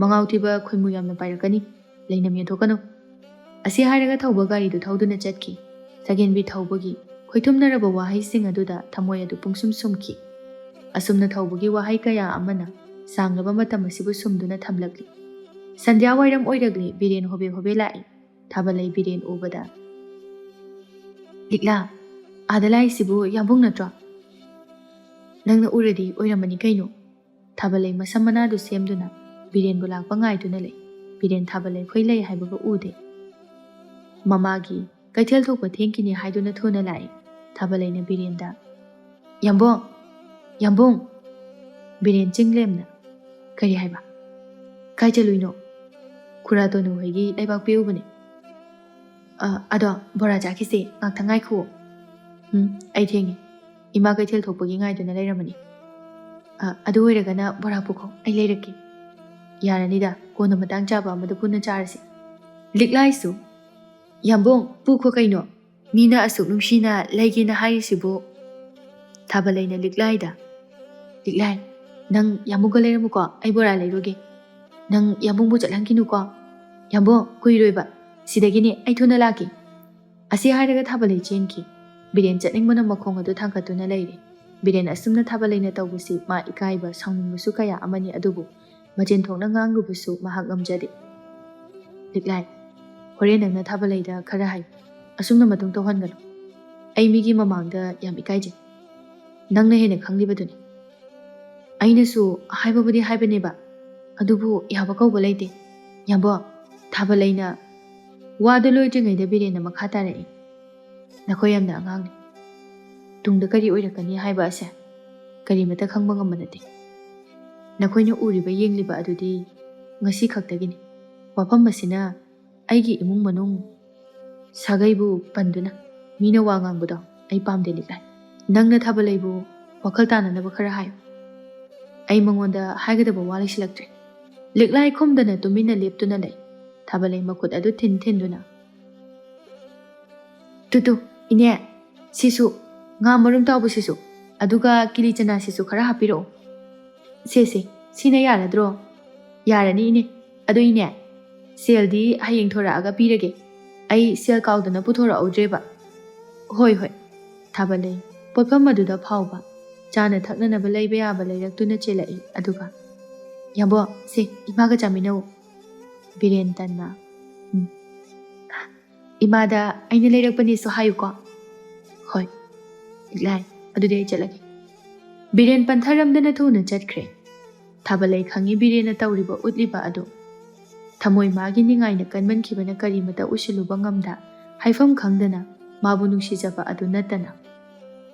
ꯃꯉꯥꯎ ꯊꯤꯕ ꯈꯣꯏꯃꯨ ꯌꯥꯝꯅ ꯄꯥꯏꯔꯛꯀꯅꯤ꯫ ꯂꯩꯅꯝ ꯌꯦꯟꯊꯣꯛꯀꯅꯨ꯫" ꯑꯁꯤ ꯍꯥꯏꯔꯒ ꯊꯧꯕ ꯒꯥꯔꯤꯗꯨ ꯊꯧꯗꯨꯅ ꯆꯠꯈꯤ꯫ ꯁꯒꯦꯟꯕꯤ ꯊꯧꯕꯒꯤ ꯈꯣꯏꯊꯨꯝꯅꯔꯕ ꯋꯥꯍꯩꯁꯤꯡ ꯑꯗꯨꯗ ꯊꯃꯣꯏ ꯑꯗꯨ ꯄꯨꯡꯁꯨꯝ ꯁꯨꯝꯈꯤ꯫ ꯑꯁꯨꯝꯅ ꯊꯧꯕꯒꯤ ꯋꯥꯍꯩ ꯀꯌꯥ ꯑꯃꯅ ꯁꯥꯡꯂꯕ ꯃꯇꯝ ꯑꯁꯤꯕꯨ ꯁꯨꯝꯗꯨꯅ ꯊꯝꯂꯛꯂꯤ꯫ ꯁꯟꯙ꯭ꯌꯥ ꯋꯥꯏꯔꯝ ꯑꯣꯏꯔꯛꯂꯤ, ꯕꯤꯔꯦꯟ ꯍꯣꯕꯦ ꯍꯣꯕꯦ ꯂꯥꯛꯏ꯫ ꯊꯥꯕꯜꯂꯩ ꯕꯤꯔꯦꯟ ꯎꯕꯗ, "ꯂꯤꯛꯂꯥ, ꯑꯥꯗ ꯂꯥꯛꯏꯁꯤꯕꯨ ꯌꯥꯝꯕꯨꯡ ꯅꯠꯇ꯭ꯔꯣ?" ꯅꯪꯅ ꯎꯔꯗꯤ ꯑꯣꯏꯔꯝꯃꯅꯤ ꯀꯩꯅꯣ꯫ ꯊꯥꯕꯂꯩ ꯃꯁꯝ ꯃꯅꯥꯗꯨ ꯁꯦꯝꯗꯨꯅ ꯕꯤꯔꯦꯟꯕꯨ ꯂꯥꯛꯄ ꯉꯥꯏꯗꯨꯅ ꯂꯩ꯫ ꯕꯤꯔꯦꯟ ꯊꯥꯕꯂꯩ ꯈꯣꯏ ꯂꯩ ꯍꯥꯏꯕꯒ ꯎꯗꯦ꯫ ꯃꯃꯥꯒꯤ ꯀꯩꯊꯦꯜ ꯊꯣꯛꯄ ꯊꯦꯡꯈꯤꯅꯤ ꯍꯥꯏꯗꯨꯅ ꯊꯨꯅ ꯂꯥꯛꯏ꯫ ꯊꯥꯕꯂꯩꯅ ꯕꯤꯔꯦꯟꯗ, "ꯌꯥꯝꯕꯨꯡ! ꯌꯥꯝꯕꯨꯡ!" ꯕꯤꯔꯦꯟ ꯆꯤꯡ ꯂꯦꯝꯅ, "ꯀꯔꯤ ꯍꯥꯏꯕ? ꯀꯥꯏ ꯆꯠꯂꯨꯏꯅꯣ?" "ꯈꯨꯔꯥ ꯇꯣꯅꯨ ꯍꯣꯏꯒꯤ ꯂꯩꯕꯥꯛ ꯄꯦꯛꯎꯕꯅꯦ꯫ ꯑ, ꯑꯗꯣ ꯕꯣꯔꯥ ꯆꯥꯈꯤꯁꯦ, ꯉꯥꯛꯇꯪ ꯉꯥꯏꯈꯨꯑꯣ꯫ ꯎꯝ, ꯑꯩ ꯊꯦꯡꯉꯦ꯫ ꯏꯃꯥ ꯀꯩꯊꯦꯜ ꯊꯣꯛꯄꯒꯤ ꯉꯥꯏꯗꯨꯅ ꯂꯩꯔꯝꯃꯅꯤ꯫ ꯑ, ꯑꯗꯨ ꯑꯣꯏꯔꯒꯅ ꯕꯣꯔꯥ ꯄꯨꯈꯣ, ꯑꯩ ꯂꯩꯔꯛꯀꯦ꯫" "ꯌꯥꯔꯅꯤꯗ, ꯀꯣꯟꯅ ꯃꯇꯥꯡ ꯆꯥꯕ ꯑꯃꯗ ꯄꯨꯟꯅ ꯆꯥꯔꯁꯤ꯫" ꯂꯤꯛꯂꯥꯏꯁꯨ, "ꯌꯥꯝꯕꯨꯡ, ꯄꯨꯈꯣ ꯀꯩꯅꯣ, ꯃꯤꯅ ꯑꯁꯨꯛ ꯅꯨꯡꯁꯤꯅ ꯂꯩꯒꯦꯅ ꯍꯥꯏꯔꯤꯁꯤꯕꯨ꯫" ꯊꯥꯕꯂꯩꯅ ꯂꯤꯛꯂꯥꯏꯗ, "ꯂꯤꯛꯂꯥꯏ, ꯅꯪ ꯌꯥꯝꯕꯨꯡꯒ ꯂꯩꯔꯝꯃꯨꯀꯣ, ꯑꯩ ꯕꯣꯔꯥ ꯂꯩꯔꯨꯒꯦ꯫ ꯅꯪ ꯌꯥꯝꯕꯨꯡꯕꯨ ꯆꯠꯍꯟꯈꯤꯅꯨꯀꯣ꯫ ꯌꯥꯝꯕꯨꯡ, ꯀꯨꯏꯔꯣꯏꯕ, ꯁꯤꯗꯒꯤꯅꯦ, ꯑꯩ ꯊꯨꯅ ꯂꯥꯛꯀꯦ꯫" ꯑꯁꯤ ꯍꯥꯏꯔꯒ ꯊꯥꯕꯂꯩ ꯆꯦꯟꯈꯤ꯫ ꯕꯤꯔꯦꯟ ꯆꯠꯅꯤꯡꯕꯅ ꯃꯈꯣꯡ ꯑꯗꯨ ꯊꯥꯡꯒꯠꯇꯨꯅ ꯂꯩꯔꯦ꯫ ꯕꯤꯔꯦꯟ ꯑꯁꯨꯝꯅ ꯊꯥꯕꯂꯩꯅ ꯇꯧꯕꯁꯤ ꯃꯥ ꯏꯀꯥꯏꯕ, ꯁꯥꯎꯅꯤꯡꯕꯁꯨ ꯀꯌꯥ ꯑꯃꯅꯤ, ꯑꯗꯨꯕꯨ ꯃꯆꯤꯟ ꯊꯣꯛꯅ ꯉꯥꯡꯂꯨꯕꯁꯨ ꯃꯍꯥꯛ ꯉꯝꯖꯗꯦ꯫ "ꯂꯤꯛꯂꯥꯏ, ꯍꯣꯔꯦꯟ ꯅꯪꯅ ꯊꯥꯕꯂꯩꯗ ꯈꯔ ꯍꯥꯏ, ꯑꯁꯨꯝꯅ ꯃꯇꯨꯡ ꯇꯧꯍꯟꯒꯅꯨ꯫ ꯑꯩ ꯃꯤꯒꯤ ꯃꯃꯥꯡꯗ ꯌꯥꯝ ꯏꯀꯥꯏꯖꯩ꯫ ꯅꯪꯅ ꯍꯦꯟꯅ ꯈꯪꯂꯤꯕꯗꯨꯅꯤ꯫" ꯑꯩꯅꯁꯨ ꯍꯥꯏꯕꯕꯨꯗꯤ ꯍꯥꯏꯕꯅꯦꯕ, ꯑꯗꯨꯕꯨ ꯌꯥꯕ ꯀꯧꯕ ꯂꯩꯇꯦ꯫ ꯌꯥꯝꯕꯣ, ꯊꯥꯕꯂꯩꯅ꯫ ꯋꯥꯗꯨ ꯂꯣꯏꯗ꯭ꯔꯤꯉꯩꯗ ꯕꯤꯔꯦꯟꯅ ꯃꯈꯥ ꯇꯥꯔꯛꯏ, "ꯅꯈꯣꯏ ꯌꯥꯝꯅ ꯑꯉꯥꯡꯅꯤ꯫ ꯇꯨꯡꯗ ꯀꯔꯤ ꯑꯣꯏꯔꯛꯀꯅꯤ ꯍꯥꯏꯕ ꯑꯁꯦ ꯀꯔꯤꯃꯠꯇ ꯈꯪꯕ ꯉꯝꯕ ꯅꯠꯇꯦ꯫ ꯅꯈꯣꯏꯅ ꯎꯔꯤꯕ ꯌꯦꯡꯂꯤꯕ ꯑꯗꯨꯗꯤ ꯉꯁꯤ ꯈꯛꯇꯒꯤꯅꯤ꯫ ꯋꯥꯐꯝ ꯑꯁꯤꯅ ꯑꯩꯒꯤ ꯏꯃꯨꯡ ꯃꯅꯨꯡ ꯁꯥꯒꯩꯕꯨ ꯄꯟꯗꯨꯅ ꯃꯤꯅ ꯋꯥ ꯉꯥꯡꯕꯗꯣ ꯑꯩ ꯄꯥꯝꯗꯦ ꯂꯤꯛꯂꯥꯏ꯫ ꯅꯪꯅ ꯊꯥꯕꯂꯩꯕꯨ ꯋꯥꯈꯜ ꯇꯥꯅꯅꯕ ꯈꯔ ꯍꯥꯏꯌꯨ꯫ ꯑꯩ ꯃꯉꯣꯟꯗ ꯍꯥꯏꯒꯗꯕ ꯋꯥ ꯂꯩꯁꯤꯜꯂꯛꯇ꯭ꯔꯦ꯫" ꯂꯤꯛꯂꯥꯏ ꯈꯨꯝꯗꯅ ꯇꯨꯃꯤꯟꯅ ꯂꯦꯞꯇꯨꯅ ꯂꯩ꯫ ꯊꯥꯕꯂꯩ ꯃꯈꯨꯠ ꯑꯗꯨ ꯊꯤꯟ ꯊꯤꯟꯗꯨꯅ, "ꯇꯨ ꯇꯨ, ꯏꯅꯦ, ꯁꯤꯁꯨ, ꯉꯥ ꯃꯔꯨꯝ ꯇꯥꯎꯕꯁꯤꯁꯨ, ꯑꯗꯨꯒ ꯀꯤꯂꯤ ꯆꯅꯥꯁꯤꯁꯨ ꯈꯔ ꯍꯥꯞꯄꯤꯔꯛꯑꯣ꯫ ꯁꯦ ꯁꯦ, ꯁꯤꯅ ꯌꯥꯔꯗ꯭ꯔꯣ?" "ꯌꯥꯔꯅꯤ ꯏꯅꯦ꯫ ꯑꯗꯣ ꯏꯅꯦ, ꯁꯦꯜꯗꯤ ꯍꯌꯦꯡ ꯊꯣꯔꯛꯑꯒ ꯄꯤꯔꯒꯦ꯫ ꯑꯩ ꯁꯦꯜ ꯀꯥꯎꯗꯅ ꯄꯨꯊꯣꯔꯛꯍꯧꯗ꯭ꯔꯦꯕ꯫" "ꯍꯣꯏ ꯍꯣꯏ꯫" ꯊꯥꯕꯂꯩ ꯄꯣꯠꯐꯝ ꯑꯗꯨꯗ ꯐꯥꯎꯕ ꯆꯥꯅ ꯊꯛꯅꯅꯕ ꯂꯩꯕ ꯌꯥꯕ ꯂꯩꯔꯛꯇꯨꯅ ꯆꯦꯜꯂꯛꯏ꯫ ꯑꯗꯨꯒ, "ꯌꯥꯝꯕꯣ, ꯁꯦ, ꯏꯃꯥꯒ ꯆꯥꯃꯤꯟꯅꯧ꯫" ꯕꯤꯔꯦꯟ ꯇꯟꯅ, "ꯎꯝ, ꯏꯃꯥꯗ ꯑꯩꯅ ꯂꯩꯔꯛꯄꯅꯦꯁꯨ ꯍꯥꯏꯌꯨꯀꯣ꯫" "ꯍꯣꯏ, ꯂꯤꯛꯂꯥꯏ, ꯑꯗꯨꯗꯤ ꯑꯩ ꯆꯠꯂꯒꯦ꯫" ꯕꯤꯔꯦꯟ ꯄꯟꯊꯔꯝꯗꯅ ꯊꯨꯅ ꯆꯠꯈ꯭ꯔꯦ꯫ ꯊꯥꯕꯂꯩ ꯈꯪꯏ ꯕꯤꯔꯦꯟꯅ ꯇꯧꯔꯤꯕ ꯎꯠꯂꯤꯕ ꯑꯗꯨ꯫ ꯊꯃꯣꯏ ꯃꯥꯒꯤ ꯅꯤꯡꯉꯥꯏꯅ ꯀꯟꯃꯟꯈꯤꯕꯅ ꯀꯔꯤꯃꯇ ꯎꯁꯤꯜꯂꯨꯕ ꯉꯝꯗ, ꯍꯥꯏꯐꯝ ꯈꯪꯗꯅ ꯃꯥꯕꯨ ꯅꯨꯡꯁꯤꯖꯕ ꯑꯗꯨ ꯅꯠꯇꯅ꯫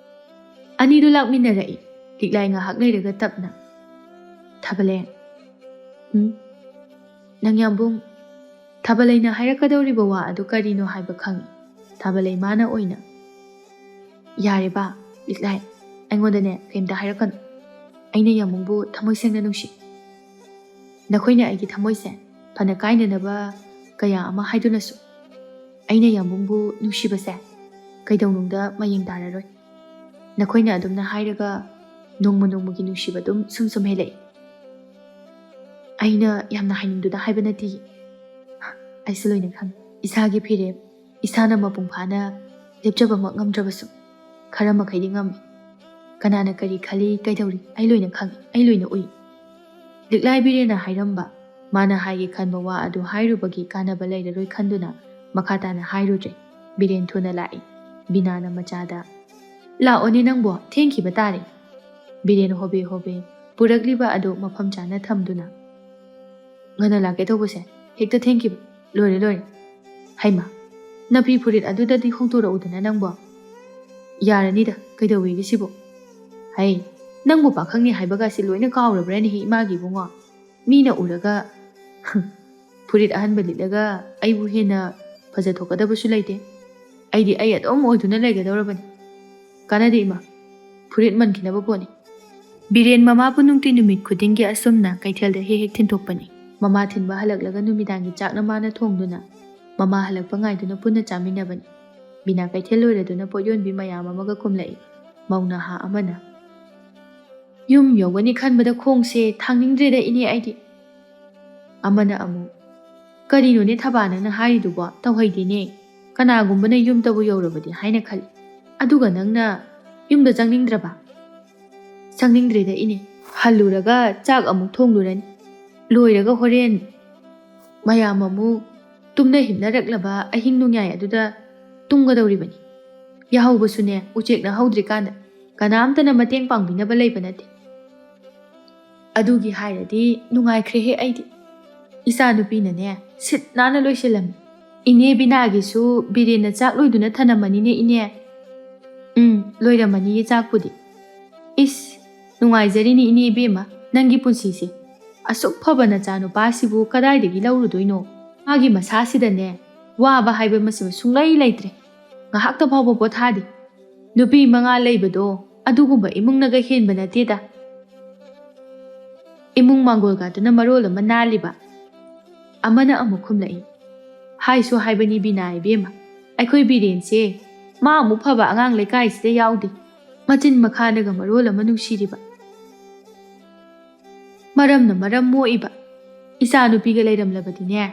ꯑꯅꯤꯗꯨ ꯂꯥꯛꯃꯤꯟꯅꯔꯛꯏ꯫ ꯂꯤꯛꯂꯥꯏ ꯉꯥꯏꯍꯥꯛ ꯂꯩꯔꯒ ꯇꯞꯅ, "ꯊꯥꯕꯂꯩ, ꯎꯝ? ꯅꯪ ꯌꯥꯝꯕꯨꯡ?" ꯊꯥꯕꯂꯩꯅ ꯍꯥꯏꯔꯛꯀꯗꯧꯔꯤꯕ ꯋꯥ ꯑꯗꯨ ꯀꯔꯤꯅꯣ ꯍꯥꯏꯕ ꯈꯪꯏ꯫ ꯊꯥꯕꯂꯩ ꯃꯥꯅ ꯑꯣꯏꯅ, "ꯌꯥꯔꯦ ꯕꯥ, ꯂꯤꯛꯂꯥꯏ, ꯑꯩꯉꯣꯟꯗꯅꯦ ꯀꯩꯝꯇ ꯍꯥꯏꯔꯛꯀꯅꯨ꯫ ꯑꯩꯅ ꯌꯥꯝꯕꯨꯡꯕꯨ ꯊꯃꯣꯏ ꯁꯦꯡꯅ ꯅꯨꯡꯁꯤ꯫ ꯅꯈꯣꯏꯅ ꯑꯩꯒꯤ ꯊꯃꯣꯏꯁꯦ ꯐꯅ ꯀꯥꯏꯅꯅꯕ ꯀꯌꯥ ꯑꯃ ꯍꯥꯏꯗꯨꯅꯁꯨ, ꯑꯩꯅ ꯌꯥꯝꯕꯨꯡꯕꯨ ꯅꯨꯡꯁꯤꯕꯁꯦ ꯀꯩꯗꯧꯅꯨꯡꯗ ꯃꯌꯦꯡ ꯇꯥꯔꯔꯣꯏ꯫ ꯅꯈꯣꯏꯅ ꯑꯗꯨꯝꯅ ꯍꯥꯏꯔꯒ ꯅꯣꯡꯃ ꯅꯣꯡꯃꯒꯤ ꯅꯨꯡꯁꯤꯕ ꯑꯗꯨꯝ ꯁꯨꯝ ꯁꯨꯝ ꯍꯦꯜꯂꯛꯏ꯫ ꯑꯩꯅ ꯌꯥꯝꯅ ꯍꯥꯏꯅꯤꯡꯗꯨꯅ ꯍꯥꯏꯕ ꯅꯠꯇꯦ꯫ ꯑꯩꯁꯨ ꯂꯣꯏꯅ ꯈꯪꯏ꯫ ꯏꯁꯥꯒꯤ ꯐꯤꯔꯦꯞ ꯏꯁꯥꯅ ꯃꯄꯨꯡ ꯐꯥꯅ ꯂꯦꯞꯆꯕꯃꯛ ꯉꯝꯗ꯭ꯔꯕꯁꯨ, ꯈꯔ ꯃꯈꯩꯗꯤ ꯉꯝꯃꯤ꯫ ꯀꯅꯥꯅ ꯀꯔꯤ ꯈꯜꯂꯤ, ꯀꯩꯗꯧꯔꯤ, ꯑꯩ ꯂꯣꯏꯅ ꯈꯪꯏ, ꯑꯩ ꯂꯣꯏꯅ ꯎꯏ꯫" ꯂꯤꯛꯂꯥꯏ ꯕꯤꯔꯦꯟꯅ ꯍꯥꯏꯔꯝꯕ, ꯃꯥꯅ ꯍꯥꯏꯒꯦ ꯈꯟꯕ ꯋꯥ ꯑꯗꯨ ꯍꯥꯏꯔꯨꯕꯒꯤ ꯀꯥꯟꯅꯕ ꯂꯩꯔꯔꯣꯏ ꯈꯟꯗꯨꯅ ꯃꯈꯥ ꯇꯥꯅ ꯍꯥꯏꯔꯨꯗ꯭ꯔꯦ꯫ ꯕꯤꯔꯦꯟ ꯊꯨꯅ ꯂꯥꯛꯏ꯫ ꯕꯤꯅꯥꯅ ꯃꯆꯥꯗ, "ꯂꯥꯛꯑꯣꯅꯦ ꯅꯪꯕꯣ, ꯊꯦꯡꯈꯤꯕ ꯇꯥꯔꯦ꯫" ꯕꯤꯔꯦꯟ ꯍꯣꯕꯦ ꯍꯣꯕꯦ ꯄꯨꯔꯛꯂꯤꯕ ꯑꯗꯨ ꯃꯐꯝ ꯆꯥꯅ ꯊꯝꯗꯨꯅ, "ꯉꯟꯅ ꯂꯥꯛꯀꯦ ꯇꯧꯕꯁꯦ ꯍꯦꯛꯇ ꯊꯦꯡꯈꯤꯕ꯫ ꯂꯣꯏꯔꯦ, ꯂꯣꯏꯔꯦ꯫ ꯍꯩꯃꯥ, ꯅꯥꯄꯤ ꯐꯨꯔꯤꯠ ꯑꯗꯨꯗꯗꯤ ꯍꯣꯡꯗꯣꯔꯛꯎꯗꯅ ꯅꯪꯕꯣ꯫ ꯌꯥꯔꯅꯤꯗ, ꯀꯩꯗꯧꯋꯦꯒꯦ ꯁꯤꯕꯨ? ꯍꯩ, ꯅꯪꯕꯨ ꯄꯥꯈꯪꯅꯤ ꯍꯥꯏꯕꯒꯁꯤ ꯂꯣꯏꯅ ꯀꯥꯎꯔꯕ꯭ꯔꯅꯦꯍꯦ ꯏꯃꯥꯒꯤ ꯏꯕꯨꯡꯉꯣ? ꯃꯤꯅ ꯎꯔꯒ ꯐꯨꯔꯤꯠ ꯑꯍꯟꯕ ꯂꯤꯠꯂꯒ ꯑꯩꯕꯨ ꯍꯦꯟꯅ ꯐꯖꯊꯣꯛꯀꯗꯕꯁꯨ ꯂꯩꯇꯦ꯫ ꯑꯩꯗꯤ ꯑꯩ ꯑꯗꯨꯝ ꯑꯣꯏꯗꯨꯅ ꯂꯩꯒꯗꯧꯔꯕꯅꯤ꯫ ꯀꯥꯟꯅꯗꯦ ꯏꯃꯥ, ꯐꯨꯔꯤꯠ ꯃꯟꯈꯤꯅꯕ ꯄꯣꯠꯅꯤ꯫" ꯕꯤꯔꯦꯟ ꯃꯃꯥꯕꯨ ꯅꯨꯡꯇꯤ ꯅꯨꯃꯤꯠ ꯈꯨꯗꯤꯡꯒꯤ ꯑꯁꯨꯝꯅ ꯀꯩꯊꯦꯜꯗ ꯍꯦꯛ ꯍꯦꯛ ꯊꯤꯟꯊꯣꯛꯄꯅꯤ꯫ ꯃꯃꯥ ꯊꯤꯟꯕ ꯍꯜꯂꯛꯂꯒ ꯅꯨꯃꯤꯗꯥꯡꯒꯤ ꯆꯥꯛꯅ ꯃꯥꯅ ꯊꯣꯡꯗꯨꯅ, ꯃꯃꯥ ꯍꯜꯂꯛꯄ ꯉꯥꯏꯗꯨꯅ ꯄꯨꯟꯅ ꯆꯥꯃꯤꯟꯅꯕꯅꯤ꯫ ꯕꯤꯅꯥ ꯀꯩꯊꯦꯜ ꯂꯣꯏꯔꯗꯨꯅ ꯄꯣꯠ ꯌꯣꯟꯕꯤ ꯃꯌꯥꯝ ꯑꯃꯒ ꯀꯨꯝꯂꯛꯏ꯫ ꯃꯧ ꯅꯍꯥ ꯑꯃꯅ, "ꯌꯨꯝ ꯌꯧꯒꯅꯤ ꯈꯟꯕꯗ ꯈꯣꯡꯁꯦ ꯊꯥꯡꯅꯤꯡꯗ꯭ꯔꯦꯗ ꯏꯅꯦ ꯑꯩꯗꯤ꯫" ꯑꯃꯅ ꯑꯃꯨꯛ, "ꯀꯔꯤꯅꯣꯅꯦ ꯊꯕꯥ ꯅꯪꯅ ꯍꯥꯏꯔꯤꯗꯨꯕꯣ? ꯇꯧꯍꯩꯗꯦꯅꯦ꯫ ꯀꯅꯥꯒꯨꯝꯕꯅ ꯌꯨꯝꯗꯕꯨ ꯌꯧꯔꯕꯗꯤ ꯍꯥꯏꯅ ꯈꯜꯂꯤ꯫ ꯑꯗꯨꯒ ꯅꯪꯅ ꯌꯨꯝꯗ ꯆꯪꯅꯤꯡꯗ꯭ꯔꯕ?" "ꯆꯪꯅꯤꯡꯗ꯭ꯔꯦꯗ ꯏꯅꯦ꯫ ꯍꯜꯂꯨꯔꯒ ꯆꯥꯛ ꯑꯃꯨꯛ ꯊꯣꯡꯂꯨꯔꯅꯤ꯫ ꯂꯣꯏꯔꯒ ꯍꯣꯔꯦꯟ ꯃꯌꯥꯝ ꯑꯃꯨꯛ ꯇꯨꯝꯅ ꯍꯤꯞꯅꯔꯛꯂꯕ ꯑꯍꯤꯡ ꯅꯣꯡꯌꯥꯏ ꯑꯗꯨꯗ ꯇꯨꯝꯒꯗꯧꯔꯤꯕꯅꯤ꯫ ꯌꯥꯍꯧꯕꯁꯨꯅꯦ ꯎꯆꯦꯛꯅ ꯍꯧꯗ꯭ꯔꯤꯀꯥꯟꯗ꯫ ꯀꯅꯥꯝꯇꯅ ꯃꯇꯦꯡ ꯄꯥꯡꯕꯤꯅꯕ ꯂꯩꯕ ꯅꯠꯇꯦ꯫ ꯑꯗꯨꯒꯤ ꯍꯥꯏꯔꯗꯤ ꯅꯨꯡꯉꯥꯏꯈ꯭ꯔꯦꯍꯦ ꯑꯩꯗꯤ꯫ ꯏꯆꯥꯅꯨꯄꯤꯅꯅꯦ ꯁꯤꯠ ꯅꯥꯟꯅ ꯂꯣꯏꯁꯤꯜꯂꯝꯃꯤ꯫ ꯏꯅꯦ ꯕꯤꯅꯥꯒꯤꯁꯨ ꯕꯤꯔꯦꯟꯅ ꯆꯥꯛ ꯂꯣꯏꯗꯨꯅ ꯊꯅꯝꯃꯅꯤꯅꯦ ꯏꯅꯦ꯫ ꯎꯝ, ꯂꯣꯏꯔꯝꯃꯅꯤꯌꯦ ꯆꯥꯛꯄꯨꯗꯤ꯫ ꯏꯁ, ꯅꯨꯡꯉꯥꯏꯖꯔꯤꯅꯤ ꯏꯅꯦ ꯏꯕꯦꯝꯃ, ꯅꯪꯒꯤ ꯄꯨꯟꯁꯤꯁꯦ꯫ ꯑꯁꯨꯛ ꯐꯕ ꯅꯆꯥꯅꯨꯄꯥꯁꯤꯕꯨ ꯀꯗꯥꯏꯗꯒꯤ ꯂꯧꯔꯨꯗꯣꯏꯅꯣ? ꯃꯥꯒꯤ ꯃꯁꯥꯁꯤꯗꯅꯦ ꯋꯥꯕ ꯍꯥꯏꯕ ꯑꯃꯁꯤꯃ ꯁꯨꯡꯂꯩ ꯂꯩꯇ꯭ꯔꯦ꯫ ꯉꯥꯏꯍꯥꯛꯇ ꯐꯥꯎꯕ ꯄꯣꯊꯥꯗꯦ꯫ ꯅꯨꯄꯤ ꯃꯉꯥ ꯂꯩꯕꯗꯣ ꯑꯗꯨꯒꯨꯝꯕ ꯏꯃꯨꯡꯅꯒ ꯍꯦꯟꯕ ꯅꯠꯇꯦꯗ꯫ ꯏꯃꯨꯡ ꯃꯥꯡꯒꯣꯜꯒꯗꯨꯅ ꯃꯔꯣꯜ ꯑꯃ ꯅꯥꯜꯂꯤꯕ꯫ ꯑꯃꯅ ꯑꯃꯨꯛ ꯈꯨꯝꯂꯛꯏ, ꯍꯥꯏꯁꯨ ꯍꯥꯏꯕꯅꯤ ꯕꯤꯅꯥ ꯏꯕꯦꯝꯃ, ꯑꯩꯈꯣꯏ ꯕꯤꯔꯦꯟꯁꯦ ꯃꯥ ꯑꯃꯨꯛ ꯐꯕ ꯑꯉꯥꯡ ꯂꯩꯀꯥꯏꯁꯤꯗ ꯌꯥꯎꯗꯦ꯫ ꯃꯆꯤꯟ ꯃꯈꯥꯅꯒ ꯃꯔꯣꯜ ꯑꯃ ꯅꯨꯡꯁꯤꯔꯤꯕ꯫ ꯃꯔꯝꯅ ꯃꯔꯝ ꯃꯣꯛꯏꯕ꯫ ꯏꯆꯥ ꯅꯨꯄꯤꯒ ꯂꯩꯔꯝꯂꯕꯗꯤꯅꯦ,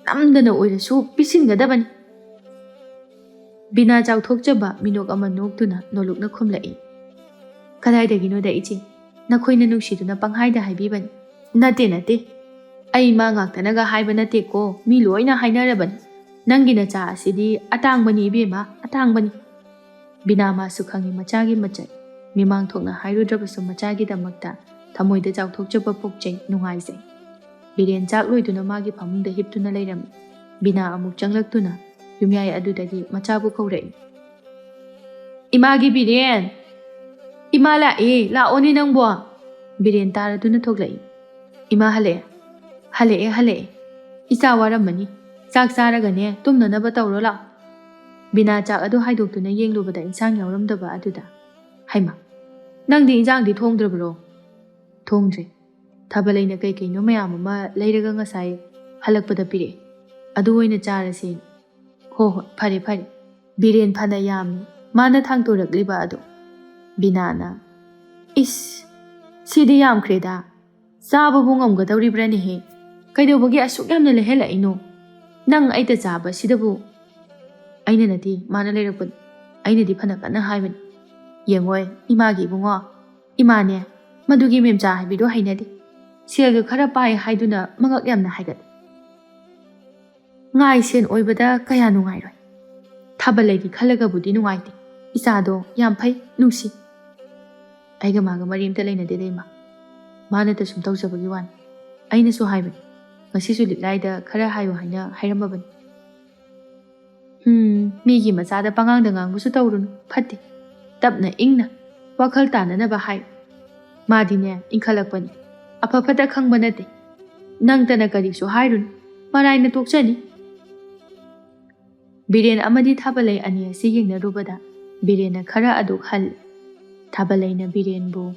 ꯅꯝꯗꯅ ꯑꯣꯏꯔꯁꯨ ꯄꯤꯁꯤꯟꯒꯗꯕꯅꯤ꯫ ꯕꯤꯅꯥ ꯆꯥꯎꯊꯣꯛꯆꯕ ꯃꯤꯅꯣꯛ ꯑꯃ ꯅꯣꯛꯇꯨꯅ ꯅꯣꯂꯨꯛꯅ ꯈꯨꯝꯂꯛꯏ, ꯀꯗꯥꯏꯗꯒꯤꯅꯣꯗ ꯏꯆꯦ, ꯅꯈꯣꯏꯅ ꯅꯨꯡꯁꯤꯗꯨꯅ ꯄꯪꯍꯥꯏꯗ ꯍꯥꯏꯕꯤꯕꯅꯤ꯫ ꯅꯠꯇꯦ, ꯅꯠꯇꯦ, ꯑꯩ ꯃꯥ ꯉꯥꯛꯇꯅꯒ ꯍꯥꯏꯕ ꯅꯠꯇꯦꯀꯣ, ꯃꯤ ꯂꯣꯏꯅ ꯍꯥꯏꯅꯔꯕꯅꯤ꯫ ꯅꯪꯒꯤ ꯅꯆꯥ ꯑꯁꯤꯗꯤ ꯑꯇꯥꯡꯕꯅꯤ ꯏꯕꯦꯝꯃ, ꯑꯇꯥꯡꯕꯅꯤ꯫ ꯕꯤꯅꯥ ꯃꯥꯁꯨ ꯈꯪꯏ ꯃꯆꯥꯒꯤ ꯃꯆꯠ꯫ ꯃꯤꯃꯥꯡ ꯊꯣꯛꯅ ꯍꯥꯏꯔꯨꯗ꯭ꯔꯕꯁꯨ ꯃꯆꯥꯒꯤꯗꯃꯛꯇ ꯊꯃꯣꯏꯗ ꯆꯥꯎꯊꯣꯛꯆꯕ ꯄꯣꯛꯆꯩ, ꯅꯨꯡꯉꯥꯏꯖꯩ꯫ ꯕꯤꯔꯦꯟ ꯆꯥꯛ ꯂꯣꯏꯗꯨꯅ ꯃꯥꯒꯤ ꯐꯃꯨꯡꯗ ꯍꯤꯞꯇꯨꯅ ꯂꯩꯔꯝꯃꯤ꯫ ꯕꯤꯅꯥ ꯑꯃꯨꯛ ꯆꯪꯂꯛꯇꯨꯅ ꯌꯨꯝꯌꯥꯏ ꯑꯗꯨꯗꯒꯤ ꯃꯆꯥꯕꯨ ꯀꯧꯔꯛꯏ꯫ "ꯏꯃꯥꯒꯤ ꯕꯤꯔꯦꯟ! ꯏꯃꯥ ꯂꯥꯛꯑꯦ, ꯂꯥꯛꯑꯣꯅꯦ ꯅꯪꯕꯣ!" ꯕꯤꯔꯦꯟ ꯇꯥꯔꯗꯨꯅ ꯊꯣꯛꯂꯛꯏ꯫ "ꯏꯃꯥ ꯍꯜꯂꯛꯑꯦ?" "ꯍꯜꯂꯛꯑꯦ, ꯍꯜꯂꯛꯑꯦ꯫ ꯏꯆꯥ ꯋꯥꯔꯝꯃꯅꯤ꯫ ꯆꯥꯛ ꯆꯥꯔꯒꯅꯦ ꯇꯨꯝꯅꯅꯕ ꯇꯧꯔꯣ ꯂꯥꯛꯑꯣ꯫" ꯕꯤꯅꯥ ꯆꯥꯛ ꯑꯗꯨ ꯍꯥꯏꯗꯣꯛꯇꯨꯅ ꯌꯦꯡꯂꯨꯕꯗ ꯏꯟꯁꯥꯡ ꯌꯥꯎꯔꯝꯗꯕ ꯑꯗꯨꯗ, "ꯍꯩꯃꯥ, ꯅꯪꯗꯤ ꯏꯟꯁꯥꯡꯗꯤ ꯊꯣꯡꯗ꯭ꯔꯕ꯭ꯔꯣ?" "ꯊꯣꯡꯗ꯭ꯔꯤ꯫ ꯊꯥꯕꯂꯩꯅ ꯀꯩ ꯀꯩꯅꯣ ꯃꯌꯥꯝ ꯑꯃ ꯂꯩꯔꯒ ꯉꯁꯥꯏ ꯍꯜꯂꯛꯄꯗ ꯄꯤꯔꯛꯑꯦ꯫ ꯑꯗꯨ ꯑꯣꯏꯅ ꯆꯥꯔꯁꯦ꯫" "ꯍꯣ ꯍꯣꯏ, ꯐꯔꯦ ꯐꯔꯦ꯫" ꯕꯤꯔꯦꯟ ꯐꯅ ꯌꯥꯝꯃꯤ ꯃꯥꯅ ꯊꯥꯡꯇꯣꯔꯛꯂꯤꯕ ꯑꯗꯨ꯫ ꯕꯤꯅꯥꯅ, "ꯏꯁ, ꯁꯤꯗꯤ ꯌꯥꯝꯈ꯭ꯔꯦꯗ꯫ ꯆꯥꯕꯕꯨ ꯉꯝꯒꯗꯧꯔꯤꯕ꯭ꯔꯥꯅꯦꯍꯦ? ꯀꯩꯗꯧꯕꯒꯤ ꯑꯁꯨꯛ ꯌꯥꯝꯅ ꯂꯩꯍꯜꯂꯛꯏꯅꯣ? ꯅꯪ ꯑꯩꯇ ꯆꯥꯕ ꯁꯤꯗꯕꯨ?" "ꯑꯩꯅ ꯅꯠꯇꯦ, ꯃꯥꯅ ꯂꯩꯔꯛꯄꯅꯤ꯫ ꯑꯩꯅꯗꯤ ꯐꯅ ꯀꯟꯅ ꯍꯥꯏꯕꯅꯤ꯫ ꯌꯦꯡꯉꯣꯏ, ꯏꯃꯥꯒꯤ ꯏꯕꯨꯡꯉꯣ, ꯏꯃꯥꯅꯦ, ꯃꯗꯨꯒꯤ ꯃꯦꯝꯆꯥ ꯍꯥꯏꯕꯤꯗꯣ ꯍꯩꯅꯗꯦ꯫ ꯁꯦꯜꯒ ꯈꯔ ꯄꯥꯏ ꯍꯥꯏꯗꯨꯅ ꯃꯉꯛ ꯌꯥꯝꯅ ꯍꯥꯏꯒꯠꯂꯤ꯫ ꯉꯥꯏ ꯁꯦꯟ ꯑꯣꯏꯕꯗ ꯀꯌꯥ ꯅꯨꯡꯉꯥꯏꯔꯣꯏ꯫ ꯊꯥꯕꯂꯩꯒꯤ ꯈꯜꯂꯒꯕꯨꯗꯤ ꯅꯨꯡꯉꯥꯏꯇꯦ꯫ ꯏꯆꯥꯗꯣ ꯌꯥꯝ ꯐꯩ, ꯅꯨꯡꯁꯤ꯫ ꯑꯩꯒ ꯃꯥꯒ ꯃꯔꯤ ꯑꯝꯇ ꯂꯩꯅꯗꯦꯗ, ꯏꯃꯥ꯫ ꯃꯥꯅꯇ ꯁꯨꯝ ꯇꯧꯖꯕꯒꯤ ꯋꯥꯅꯤ꯫ ꯑꯩꯅꯁꯨ ꯍꯥꯏꯕꯅꯤ, ꯉꯁꯤꯁꯨ ꯂꯤꯛꯂꯥꯏꯗ ꯈꯔ ꯍꯥꯏꯌꯨ ꯍꯥꯏꯅ ꯍꯥꯏꯔꯝꯃꯕꯅꯤ꯫ ꯎꯝ, ꯃꯤꯒꯤ ꯃꯆꯥꯗ ꯄꯉꯥꯡꯗ ꯉꯥꯡꯕꯁꯨ ꯇꯧꯔꯨꯅꯨ, ꯐꯠꯇꯦ꯫ ꯇꯞꯅ ꯏꯪꯅ ꯋꯥꯈꯜ ꯇꯥꯅꯅꯕ ꯍꯥꯏ꯫ ꯃꯥꯗꯤꯅꯦ, ꯏꯟꯈꯠꯂꯛꯄꯅꯤ, ꯑꯐ ꯐꯠꯇ ꯈꯪꯕ ꯅꯠꯇꯦ꯫ ꯅꯪꯇꯅ ꯀꯔꯤꯁꯨ ꯍꯥꯏꯔꯨꯅꯨ, ꯃꯔꯥꯏꯅ ꯇꯣꯛꯆꯅꯤ꯫ ꯕꯤꯔꯦꯟ ꯑꯃꯗꯤ ꯊꯥꯕꯂꯩ ꯑꯅꯤ ꯑꯁꯤ ꯌꯦꯡꯅꯔꯨꯕꯗ ꯕꯤꯔꯦꯟꯅ ꯈꯔ ꯑꯗꯨ ꯍꯜꯂꯤ꯫ ꯊꯥꯕꯂꯩꯅ ꯕꯤꯔꯦꯟꯕꯨ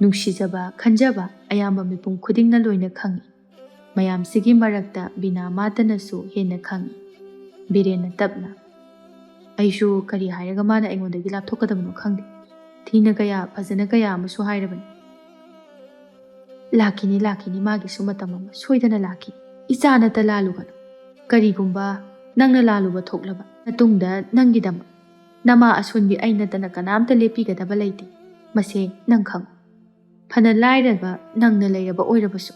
ꯅꯨꯡꯁꯤꯖꯕ, ꯈꯟꯖꯕ ꯑꯌꯥꯝꯕ ꯃꯤꯄꯨꯝ ꯈꯨꯗꯤꯡꯅ ꯂꯣꯏꯅ ꯈꯪꯏ꯫ ꯃꯌꯥꯝꯁꯤꯒꯤ ꯃꯔꯛꯇ ꯕꯤꯅꯥ ꯃꯥꯇꯅꯁꯨ ꯍꯦꯟꯅ ꯈꯪꯏ꯫ ꯕꯤꯔꯦꯟꯅ ꯇꯞꯅ, "ꯑꯩꯁꯨ ꯀꯔꯤ ꯍꯥꯏꯔꯒ ꯃꯥꯅ ꯑꯩꯉꯣꯟꯗꯒꯤ ꯂꯥꯞꯊꯣꯛꯀꯗꯕꯅꯣ ꯈꯪꯗꯦ꯫ ꯊꯤꯅ ꯀꯌꯥ, ꯐꯖꯅ ꯀꯌꯥ ꯑꯃꯁꯨ ꯍꯥꯏꯔꯕꯅꯤ꯫" "ꯂꯥꯛꯈꯤꯅꯤ, ꯂꯥꯛꯈꯤꯅꯤ, ꯃꯥꯒꯤꯁꯨ ꯃꯇꯝ ꯑꯃ ꯁꯣꯏꯗꯅ ꯂꯥꯛꯈꯤꯅꯤ꯫ ꯏꯆꯥ ꯅꯠꯇ ꯂꯥꯜꯂꯨꯒꯅꯨ꯫ ꯀꯔꯤꯒꯨꯝꯕ ꯅꯪꯅ ꯂꯥꯜꯂꯨꯕ ꯊꯣꯛꯂꯕ ꯃꯇꯨꯡꯗ ꯅꯪꯒꯤꯗꯃꯛ ꯅꯃꯥ ꯑꯁꯣꯟꯕꯤ ꯑꯩ ꯅꯠꯇꯅ ꯀꯅꯥꯝꯇ ꯂꯦꯞꯄꯤꯒꯗꯕ ꯂꯩꯇꯦ꯫ ꯃꯁꯦ ꯅꯪ ꯈꯪꯉꯨ꯫ ꯐꯅ ꯂꯥꯏꯔꯕ ꯅꯪꯅ ꯂꯩꯔꯕ ꯑꯣꯏꯔꯕꯁꯨ,